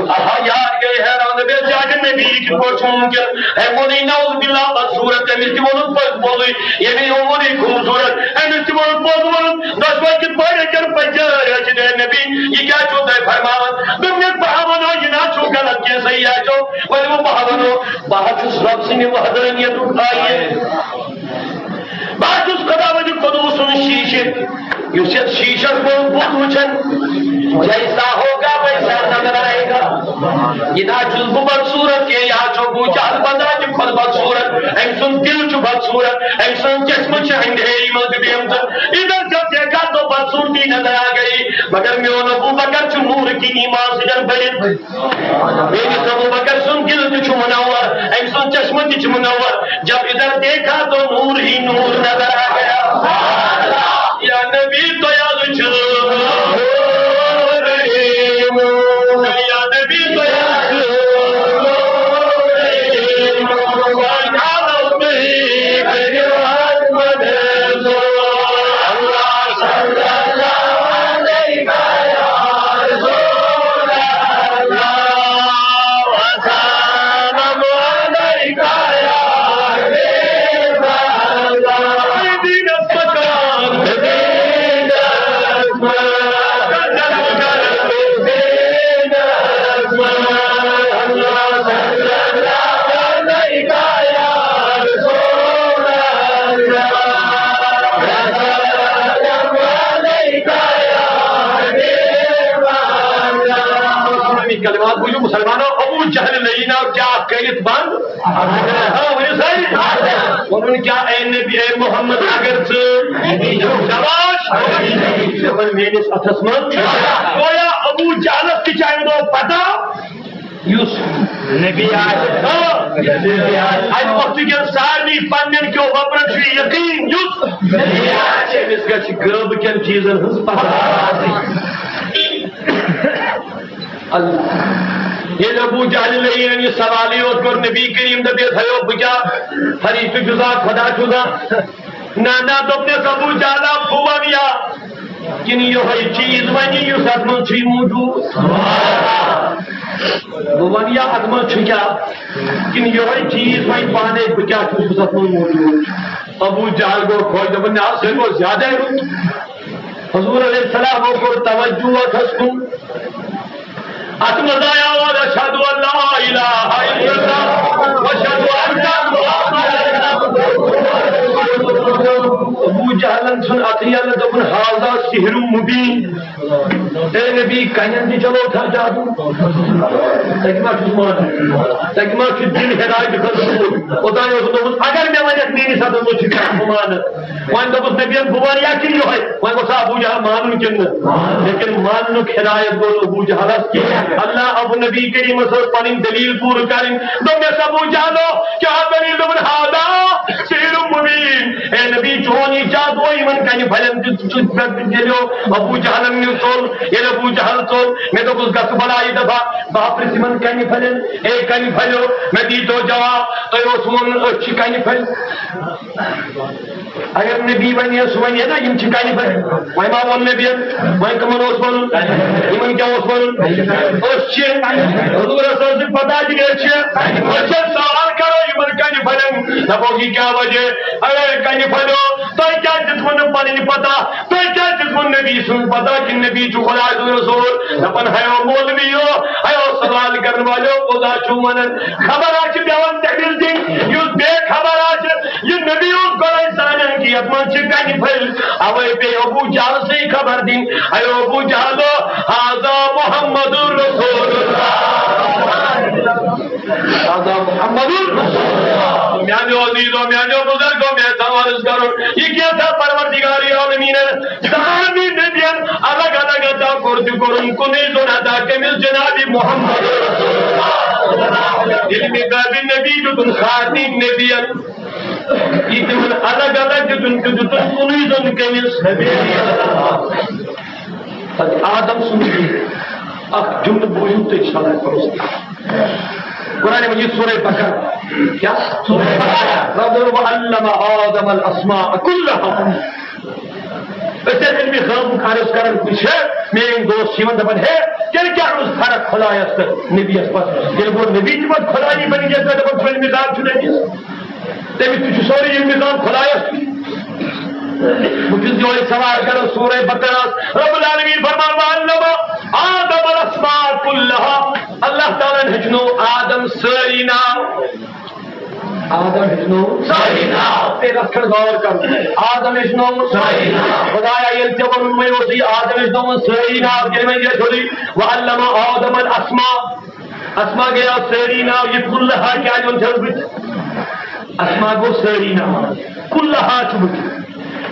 آہا، یار گٔے حیران، دوٚپُن، چاچہِ نبی کِتھ پٲٹھۍ چھُ مُمکِن؟ أمۍ ووٚنُے نعوذ باللہ بدصوٗرت، أمِس تہِ ووٚنُن پوٚز، پوٚزُے، ییٚمۍ ووٚنُے خوٗبصوٗرت، أمِس تہِ ووٚنُن پوٚز، ووٚنُن، دۄشوے کِتھ پٲٹھۍ ہیٚکن پٔکِتھ؟ اے نبی، یہِ کیٛاہ چھُو تُہۍ فرماوان؟ دوٚپنَس، بہٕ ہا وَنو، یہِ نہ چھُو غلط کینٛہہ، صحیح ہا چھُو۔ وۄنۍ دوٚپُن، بہٕ ہا وَنو، بہٕ ہا چھُس رۄب سٕنٛدِ وحدانیتُک آیہِ۔ بہٕ ہا چھُس خداوندِ قدوٗس سُنٛد شیٖشہٕ، یُس یَتھ شیٖشس منٛز بُتھ وٕچھن، جیسا ہوگا ویسا نظر آئے گا۔ یہِ نہ چھُس بہٕ بدصوٗرت کینٛہہ، یہِ ہا چھُ ابو جہل بذاتِ خۄد بدصوٗرت۔ أمۍ سُنٛد دِل چھُ بدصوٗرت، أمۍ سُنٛد چشمہٕ چھِ اندھیری منٛز ڈُبیمژٕ۔ ادھر جب دیکھا تو بدصورتی نظر آ گئی، مگر میون ابو بکر چھُ نوٗرٕ کِنۍ ایمان سۭتۍ بٔرِتھ۔ میٲنِس ابو بکر سُنٛد دِل تہِ چھُ منور، أمۍ سُنٛد چشمہٕ تہِ چھُ منور۔ جب ادھر دیکھا تو نور ہی نور نظر آ گیا۔ یا نبی، تۄہہِ حظ چھُ نور۔ یا نبی، تۄہہِ حظ چھُ نور۔ کلمات بوٗزِو، مُسلمانو، ابو جہل لعیٖنو کیٛاہ کٔرِتھ بنٛد؟ آ، ؤنِو سٲری۔ ووٚنُن، کیٛاہ اے نبی، اے محمد، اگر ژٕ شاباش، ژٕ وَن میٲنِس اَتھس منٛز۔ گویا ابو جہلس تہِ چھِ اَمہِ دۄہ پتہ، یُس نبی آسہِ، آ، اَمہِ وقتہٕ کٮ۪ن سارنٕے پننٮ۪ن کیو وۄپرن چھُ یقیٖن، یُس نبی آسہِ، أمِس گژھِ غٲبہٕ کٮ۪ن چیٖزن ہٕنٛز پتہ آسٕنۍ۔ اللہ۔ ییٚلہِ ابو جہل لعیٖنن یہِ سوالٕے یوت کوٚر، نبی کریم دپیس، ہیو، بہٕ کیٛاہ فرشتہٕ چھُسا، خۄدا چھُسا؟ نہ، نہ، دوٚپنس، ابو جہلا، بہٕ ونہٕ یا کِنہٕ یِہوٚے چیٖز ونہِ یُس اتھ منٛز چھُے موٗجوٗد؟ بہٕ وَنہٕ یا اَتھ منٛز چھُ کیٛاہ، کِنہٕ یِہوٚے چیٖز وۄنۍ پانَے، بہٕ کیٛاہ چھُس، بہٕ چھُس اَتھ منٛز موجوٗد۔ ابو جہل گوٚو خۄش، دَپان، نہ حظ، سُہ گوٚو زیادَے رُت۔ حضور علیہ السلامو کوٚر توجہ اَتھَس کُن۔ اَتھ منٛز آیہِ آواز، "اشہد ان لا الہ الا اللہ، واشہد ان محمدا رسول اللہ۔" ابو جہلن ژھُن اَتھٕ یَلہٕ، دوٚپُن، "ھذا سحر مبین۔" اے نبی، کَنٮ۪ن تہِ چلو تھا جادو۔ تَتہِ ما چھُس مانان؟ تَتہِ ما چھُ دِل ہدایت خٲطرٕ؟ اوٚتام اوسُم دوٚپمُت، اگر مےٚ وَنٮ۪کھ میٛٲنِس حَدَس منٛز چھُ کانٛہہ، بہٕ مانہٕ۔ وۄنۍ دوٚپُس نبیَن، بہٕ وَنہٕ یا کِنہٕ یِہوٚے؟ وۄنۍ گوٚژھ ابو جہل مانُن کِنہٕ نہٕ؟ لیکن ماننُک ہدایت گوٚو نہٕ ابو جہلَس کینٛہہ۔ اللہ ابو نبی کریٖمَس ٲس پَنٕنۍ دٔلیٖل پوٗرٕ کَرٕنۍ۔ دوٚپنَس، ابو جہلو، کیٛاہ دٔلیٖل؟ دوٚپُن، ھذا سحر مبین۔ اے نبی، چون یہِ جادو یِمَن کَنہِ پھَلٮ۪ن تہِ چھُ پٮ۪ٹھ ییٚلہِ ابو جہلن نیوٗ ژوٚل، ییٚلہِ ابو جہل ژوٚل، مےٚ دوٚپُس، گژھٕ بلاے دفعہ، بہٕ ہا پرٛژھٕ یِمَن کَنہِ پھَلٮ۪ن، اے کَنہِ پھَلیو، مےٚ دیٖتو جواب، تۄہہِ اوس ووٚنمُت أسۍ چھِ کَنہِ پھٔلۍ۔ اگر نبی وَنہِ ہے، سُہ وَنہِ ہے نا، یِم چھِ کَنہِ پھٔلۍ۔ وۄنۍ ما ووٚن نبیَن؟ وۄنۍ کٕمَن اوس وَنُن؟ یِمَن کیٛاہ اوس وَنُن؟ أسۍ چھِ۔ حضوٗرَس ٲس نہٕ پَتہ تہِ، أسۍ چھِ۔ أسۍ چھِ سوال کَرو یِمَن کَنہِ پھٔلٮ۪ن، دَپوکھ، یہِ کیٛاہ وجہ؟ اے کَنہِ پھٔلیو، تۄہہِ کیٛازِ دِژوٕ نہٕ پَنٕنۍ پَتہ؟ تۄہہِ کیٛازِ دِژوٕ نبی سُنٛد پَتہ کِنہٕ نبی چھُ خۄداے سُنٛد رسول؟ دَپان، ہیو مولویو، ہیو سوال کَرَن والیو، کوٗتاہ چھُو وَنان؟ خبر آسہِ پٮ۪وان تٔمِس دِنۍ، یُس بے خبر آسہِ۔ یہِ نبی اوس گۄڈَے زانان کہِ یَتھ منٛز چھِ کَنہِ پھٔلۍ، اَوَے پیٚیہِ ابو جہلسٕے خبر دِنۍ۔ ہیو ابو جہلو، ھذا محمد رسول اللہ۔ ھذا محمد رسول اللہ۔ میانیو عزیزو، میانیو بزرگو، مےٚ یژھان عرض کرُن، یہِ کینٛژھا پروردگار عالمیٖنن سارنٕے نبین الگ الگ عطا کوٚر تہٕ کوٚرُن کُنُے زوٚن عطا کٔمِس؟ جناب محمد رسول اللہ۔ علمِ غیبِ نبی دیُتُن سارنٕے نبین، یہِ تِمن الگ الگ دیُتُن تہٕ دیُتُن کُنُے زوٚن کٔمِس؟ نبی۔ حضرت آدم سُنٛد اکھ جملہٕ بوٗزِو تُہۍ، انشاءاللہ پرُس۔ قرآن مجید سورہ بقرہ۔ کیا؟ سورہ بقرہ۔ رب وعلم آدم الاسماء کلہا۔ أسۍ ٲسۍ علمِ غیبُک عرض کران کُنہِ جایہِ، میٲنۍ دوست چھِ یِوان دپان، ہے، تیٚلہِ کیٛاہ روٗز فرق خۄدایس تہٕ نبیَس پتہٕ؟ ییٚلہِ گوٚو نبی تہِ پتہٕ خۄدایی بنہِ، ییٚلہِ تۄہہِ دپان چھُو علمِ غیب چھُ نبیَس، تٔمِس تہِ چھُ سورُے علمِ غیب خۄدایس۔ بہٕ چھُس یِہوٚے سوال کران، سورہ بقرہ، رب العالمین فرمان، وعلم آدم الاسماء کلہا۔ اللہ تعالیٰ ہن ہیٚچھنو آدم سٲری ناو۔ آدم ہیٚچھنو سٲری ناو۔ تیٚلہِ اَتھ پٮ۪ٹھ غور کرُن۔ آدم ہیٚچھنو سٲری ناو۔ خدایا، ییٚلہِ ژےٚ ووٚنمُت اوسُے آدم ہیٚچھنووُن سٲری ناو، تیٚلہِ وۄنۍ کیٛاہ چھُ سورُے؟ وعلم آدم الاسماء۔ اسما گٔیو سٲری ناو، یہِ کلہا کیٛازِ ووٚن چھَس بہٕ؟ اسما گوٚو سٲری ناو، کلہا چھُ بہٕ۔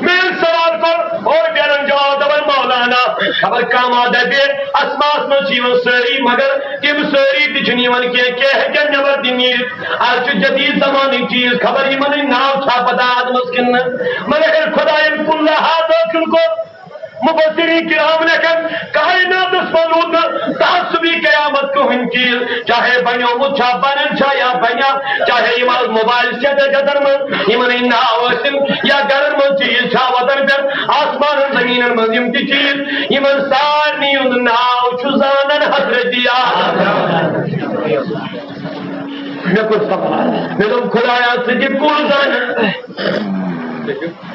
مےٚ ییٚلہِ سوال کوٚر، اور بیرن جواب دپان، مولانا، خبر کانٛہہ ما دپہِ، اسماہس منٛز چھِ یِوان سٲری، مگر تِم سٲری تہِ چھِنہٕ یِوان کینٛہہ، کینٛہہ ہیٚکن نٮ۪بر تہِ نیٖرِتھ۔ از چھُ جدید زمانٕکۍ چیٖز، خبر یِمنٕے ناو چھا پتہ آدمس کِنہٕ نہٕ۔ مگر ییٚلہِ خداین کلہا دٲخل کوٚر، مفسرین کرام لیکھن، کائناتس منٛز روٗد نہٕ تعصبی قیامت کٕہٕنۍ چیٖز، چاہے بنیومُت چھا، بنان چھا یا بنیا، چاہے یِم از موبایل سیٹن سیٹن منٛز یِمن ہٕنٛدۍ ناو ٲسِن یا گرن منٛز چیٖز چھا وتن پٮ۪ٹھ، آسمانن زٔمیٖنن منٛز یِم تہِ چیٖز، یِمن سارنٕے ہُنٛد ناو چھُ زانان حضرت آدم۔ مےٚ کوٚر سوال، مےٚ دوٚپ، خدایا، ژٕ تہِ کُل زانان۔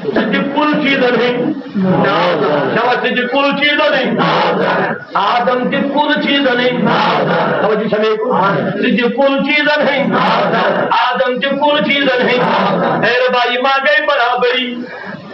ژٕ تہِ کُل چیٖزن ہٕنٛدۍ ناو زانان۔ دَپان، ژٕ تہِ کُل چیٖزن ہٕنٛدۍ ناو زانان۔ آدم تہِ کُل چیٖزن ہٕنٛدۍ ناو زانان۔ توجہ چھا مےٚ کُن؟ ژٕ تہِ کُل چیٖزن ہٕنٛدۍ ناو زانان۔ آدم تہِ کُل چیٖزن ہٕنٛدۍ ناو زانان۔ اے ربا، یہِ ما گٔے برابری؟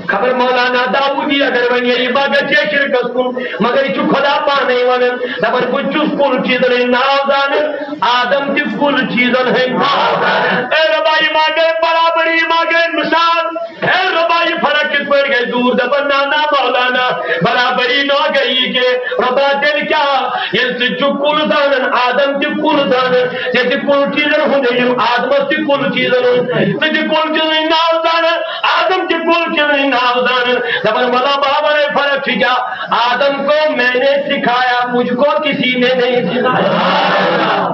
خبر مولانا داوودی اگر وۄنۍ یہِ ما گژھِ ہے شرکس کُن، مگر یہِ چھُ خدا پانے ونان، دپان، بہٕ تہِ چھُس کُل چیٖزن ہٕنٛدۍ ناو زانان، آدم تہِ کُل چیٖزن ہٕنٛدۍ ناو زانان۔ اے ربا، یہِ ما گٔے برابری، یہِ ما گٔے مثال؟ ہے ربا، یہِ فرق کِتھ پٲٹھۍ گژھِ دوٗر؟ دپان، نہ، نہ مولانا، برابری نہ گٔیی کینٛہہ۔ ربا، تیٚلہِ کیٛاہ؟ ییٚلہِ ژٕ تہِ چھُکھ کُل زانان، آدم تہِ کُل زانان، ژےٚ تہِ کُل چیٖزن ہُنٛد علم، آدمس تہِ کُل چیٖزن ہُنٛد، ژٕ تہِ کُل چیٖزن ہٕنٛدۍ ناو زانان، آدم تہِ کُل چیٖزن ہٕنٛدۍ ناو زانان۔ دپان، ولا بابا، ہے فرق چھِ کیٛاہ؟ آدم کو میں نے سکھایا، مجھ کو کسی نے نہیں سکھایا۔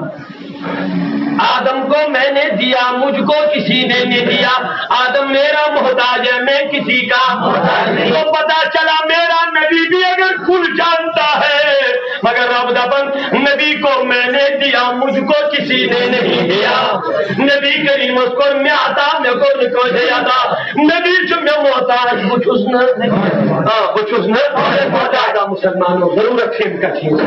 آدم کو میں نے دیا، مجھ کو کسی نے نہیں دیا۔ آدم میرا محتاج ہے، میں کسی کا محتاج نہیں۔ تو پتا چلا میرا نبی بھی اگر کل جانتا ہے، مگر رب دپان، نبی کو میں نے دیا، نے نہیں دیا۔ نبی کریمس کوٚر مےٚ عطا، مےٚ کوٚر نہٕ کٲنٛسے عطا۔ نبی چھُ مےٚ محتاج، بہٕ چھُس نہٕ، آ، بہٕ چھُس نہٕ محتاج۔ آ، مسلمانو، ضروٗرت چھِ اَمہِ کَتھِ ہِنٛز۔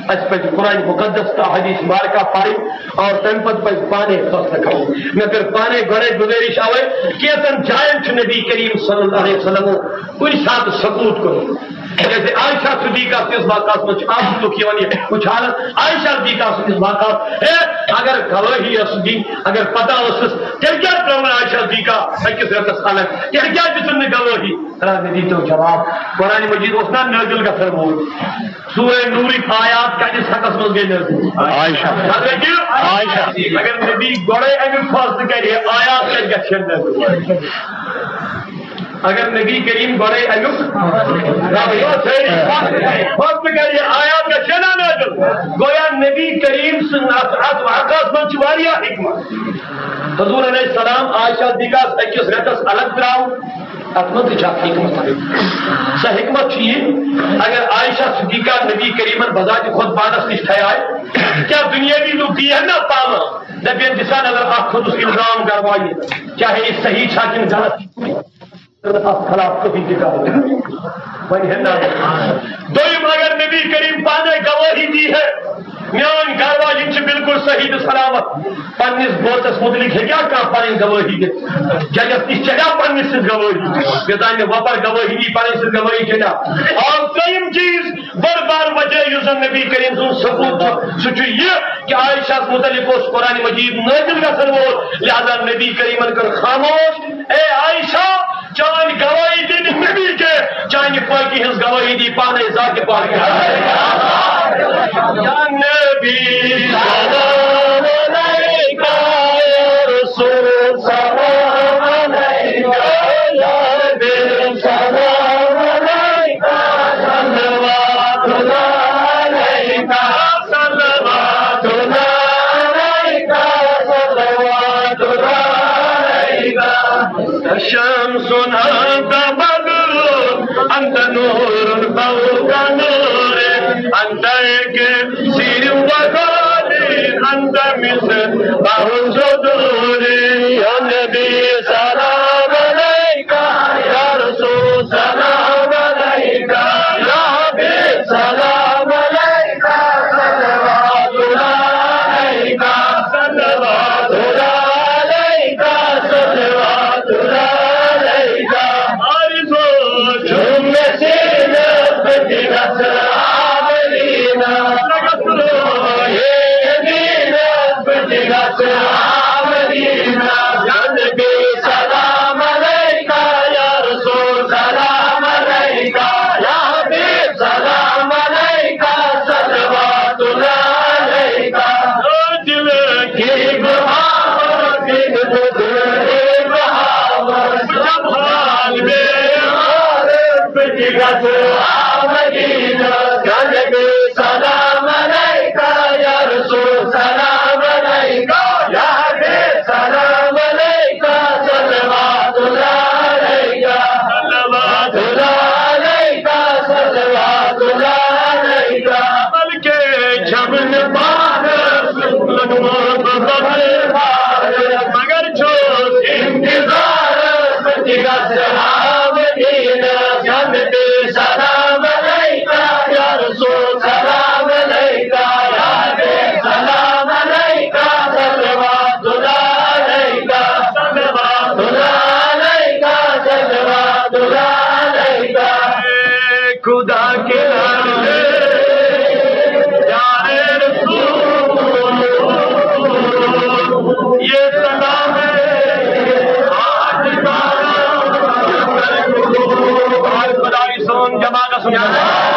اَسہِ پَزِ قرآن مقدس تہٕ حدیث مبارکہ پَرٕنۍ اور تَمہِ پَتہٕ پَزِ پانَے فٲصلہٕ کَرُن۔ مےٚ کٔر پانَے گۄڈَے گُزٲرِش اَوَے، کینٛژَن جایَن چھُ نبی کریم صلی اللہ علیہ وسلم کُنہِ ساتہٕ ثبوت کوٚرمُت۔ جیسے عائشہ صدیقہ سٕنٛدِس واقعس منٛز چھُ اَکھ لُکھ یِوان یہِ اُچھالَن، عائشہ صدیقہ سٕنٛدِس واقعس، ہے، اگر گوٲہی ٲسٕس دِنۍ، اگر پتہ ٲسٕس، تیٚلہِ کیٛازِ ترٛٲوٕن عائشہ صدیقہ أکِس رٮ۪تَس الگ؟ تیٚلہِ کیٛازِ دِژٕن نہٕ گوٲہی؟ اللہ نبی تو جواب، قرآن مجید اوس نا نازل گژھن وول۔ سورہ نورٕکۍ آیات کَتِس حقس منٛز گٔے نازل؟ عائشہ۔ حضرت عائشہ۔ اگر نبی گۄڈَے اَمیُک فٲصلہٕ کَرِ ہے، آیات کَتہِ گژھِ ہن نازل؟ اگر نبی کریم گۄڈَے اَمیُک فٲصلہٕ کَرِ ہے، آیات گژھِ ہن نازل؟ گویا نبی کریم سٕنٛز اَتھ، اَتھ واقعس منٛز چھِ واریاہ حکمت۔ حضور علیہ السلام عائشہ صدیقہ أکِس رٮ۪تَس الگ ترٛاوُن، اَتھ منٛز تہِ چھِ اَکھ حکمت۔ سۄ حکمت چھِ یہِ، اگر عائشہ صدیقہ نبی کریمن بذات خود پانس نِش تھیایہِ، کیٛاہ دُنیٲوی لُکھ دِیہِ ہن نا پانہٕ؟ دَپن دِسا نظر اَکھ کھوٚتُس الزام گرٕ واجہِ، چاہے یہِ صحیح چھا کِنہٕ غلط۔ اَتھ خلاف کٕہٕنۍ تہِ کَتھ۔ وۄنۍ ہٮ۪نہ۔ دوٚیِم، اگر نبی کریم پانے گوٲہی دی ہے، میٲنۍ گرٕ واجِنۍ چھِ بالکل صحیح تہٕ سلامت، پننِس بٲژَس مُتعلِق ہیٚکیٛاہ کانٛہہ پنٕنۍ گوٲہی دِتھ؟ ججس نِش چلیا پننِس سٕنٛز گوٲہی؟ یوٚتام نہٕ وۄپر گوٲہی دی، پنٕنۍ سٕنٛز گوٲہی چلیا؟ اور دوٚیِم چیٖز، بٔڑ بار وجہ یُس زن نبی کریم سُنٛد ثبوت چھُ، سُہ چھُ یہِ کہ عائشہ ہس مُتعلِق اوس قرآن مجید نٲزِل گژھن وول، لہذا نبی کریمن کٔر خاموش۔ اے عائشہ، چٲنۍ گوٲہی دی نہٕ نبی کینٛہہ، چانہِ پاکی ہٕنٛز گوٲہی دی پانے ذاتِ پاک۔ یا نبی سلام علیکہ، یا رسول سلام علیکہ، یا نبی سلام علیکہ، صلوات اللہ علیکہ، صلوات اللہ علیکہ، صلوات اللہ علیکہ۔ شمس انت بدر، انت نور فوق نور، انت اکسیر و خالد، انت مصباح صدور۔ یا نبی سلام علیکہ، یا رسول سلام علیکہ، یا حبیب سلام علیکہ، صلوات اللہ علیکہ، صلوات اللہ علیکہ، صلوات اللہ علیکہ۔ آرزو چھُم مےٚ سیٖنَس پٮ۪ٹھ گژھِ آمریٖنَس، ییٚمہِ دیٖنَس پٮ۪ٹھ گژھِ آمریٖنَس۔ یا نبی سلام علیکہ، یا رسول سلام علیکہ، یا حبیب سلام علیکہ، صلوات اللہ علیکہ۔ دل کی بہاوت، دل کی بہاوت، جب حال میں عارف کی گزر آمدین، یا نبی سلام علیکہ، یا رسول سلام علیکہ، یا حبیب سلام علیکہ، صلوات اللہ علیکہ، صلوات اللہ علیکہ، صلوات اللہ علیکہ۔ بلکہ چمن بار مگر چھوس انتظار پتہ گژھ آمدین، یا نبی سلام علیکہ، یا رسول سلام علیکہ، یا حبیب سلام علیکہ، صلوات اللہ علیکہ، صلوات اللہ علیکہ، صلوات اللہ علیکہ۔ خدا کے نام ہے، یار رسول، یہ سلام ہے آج کا۔ آج خدائی سون جماعت سننا۔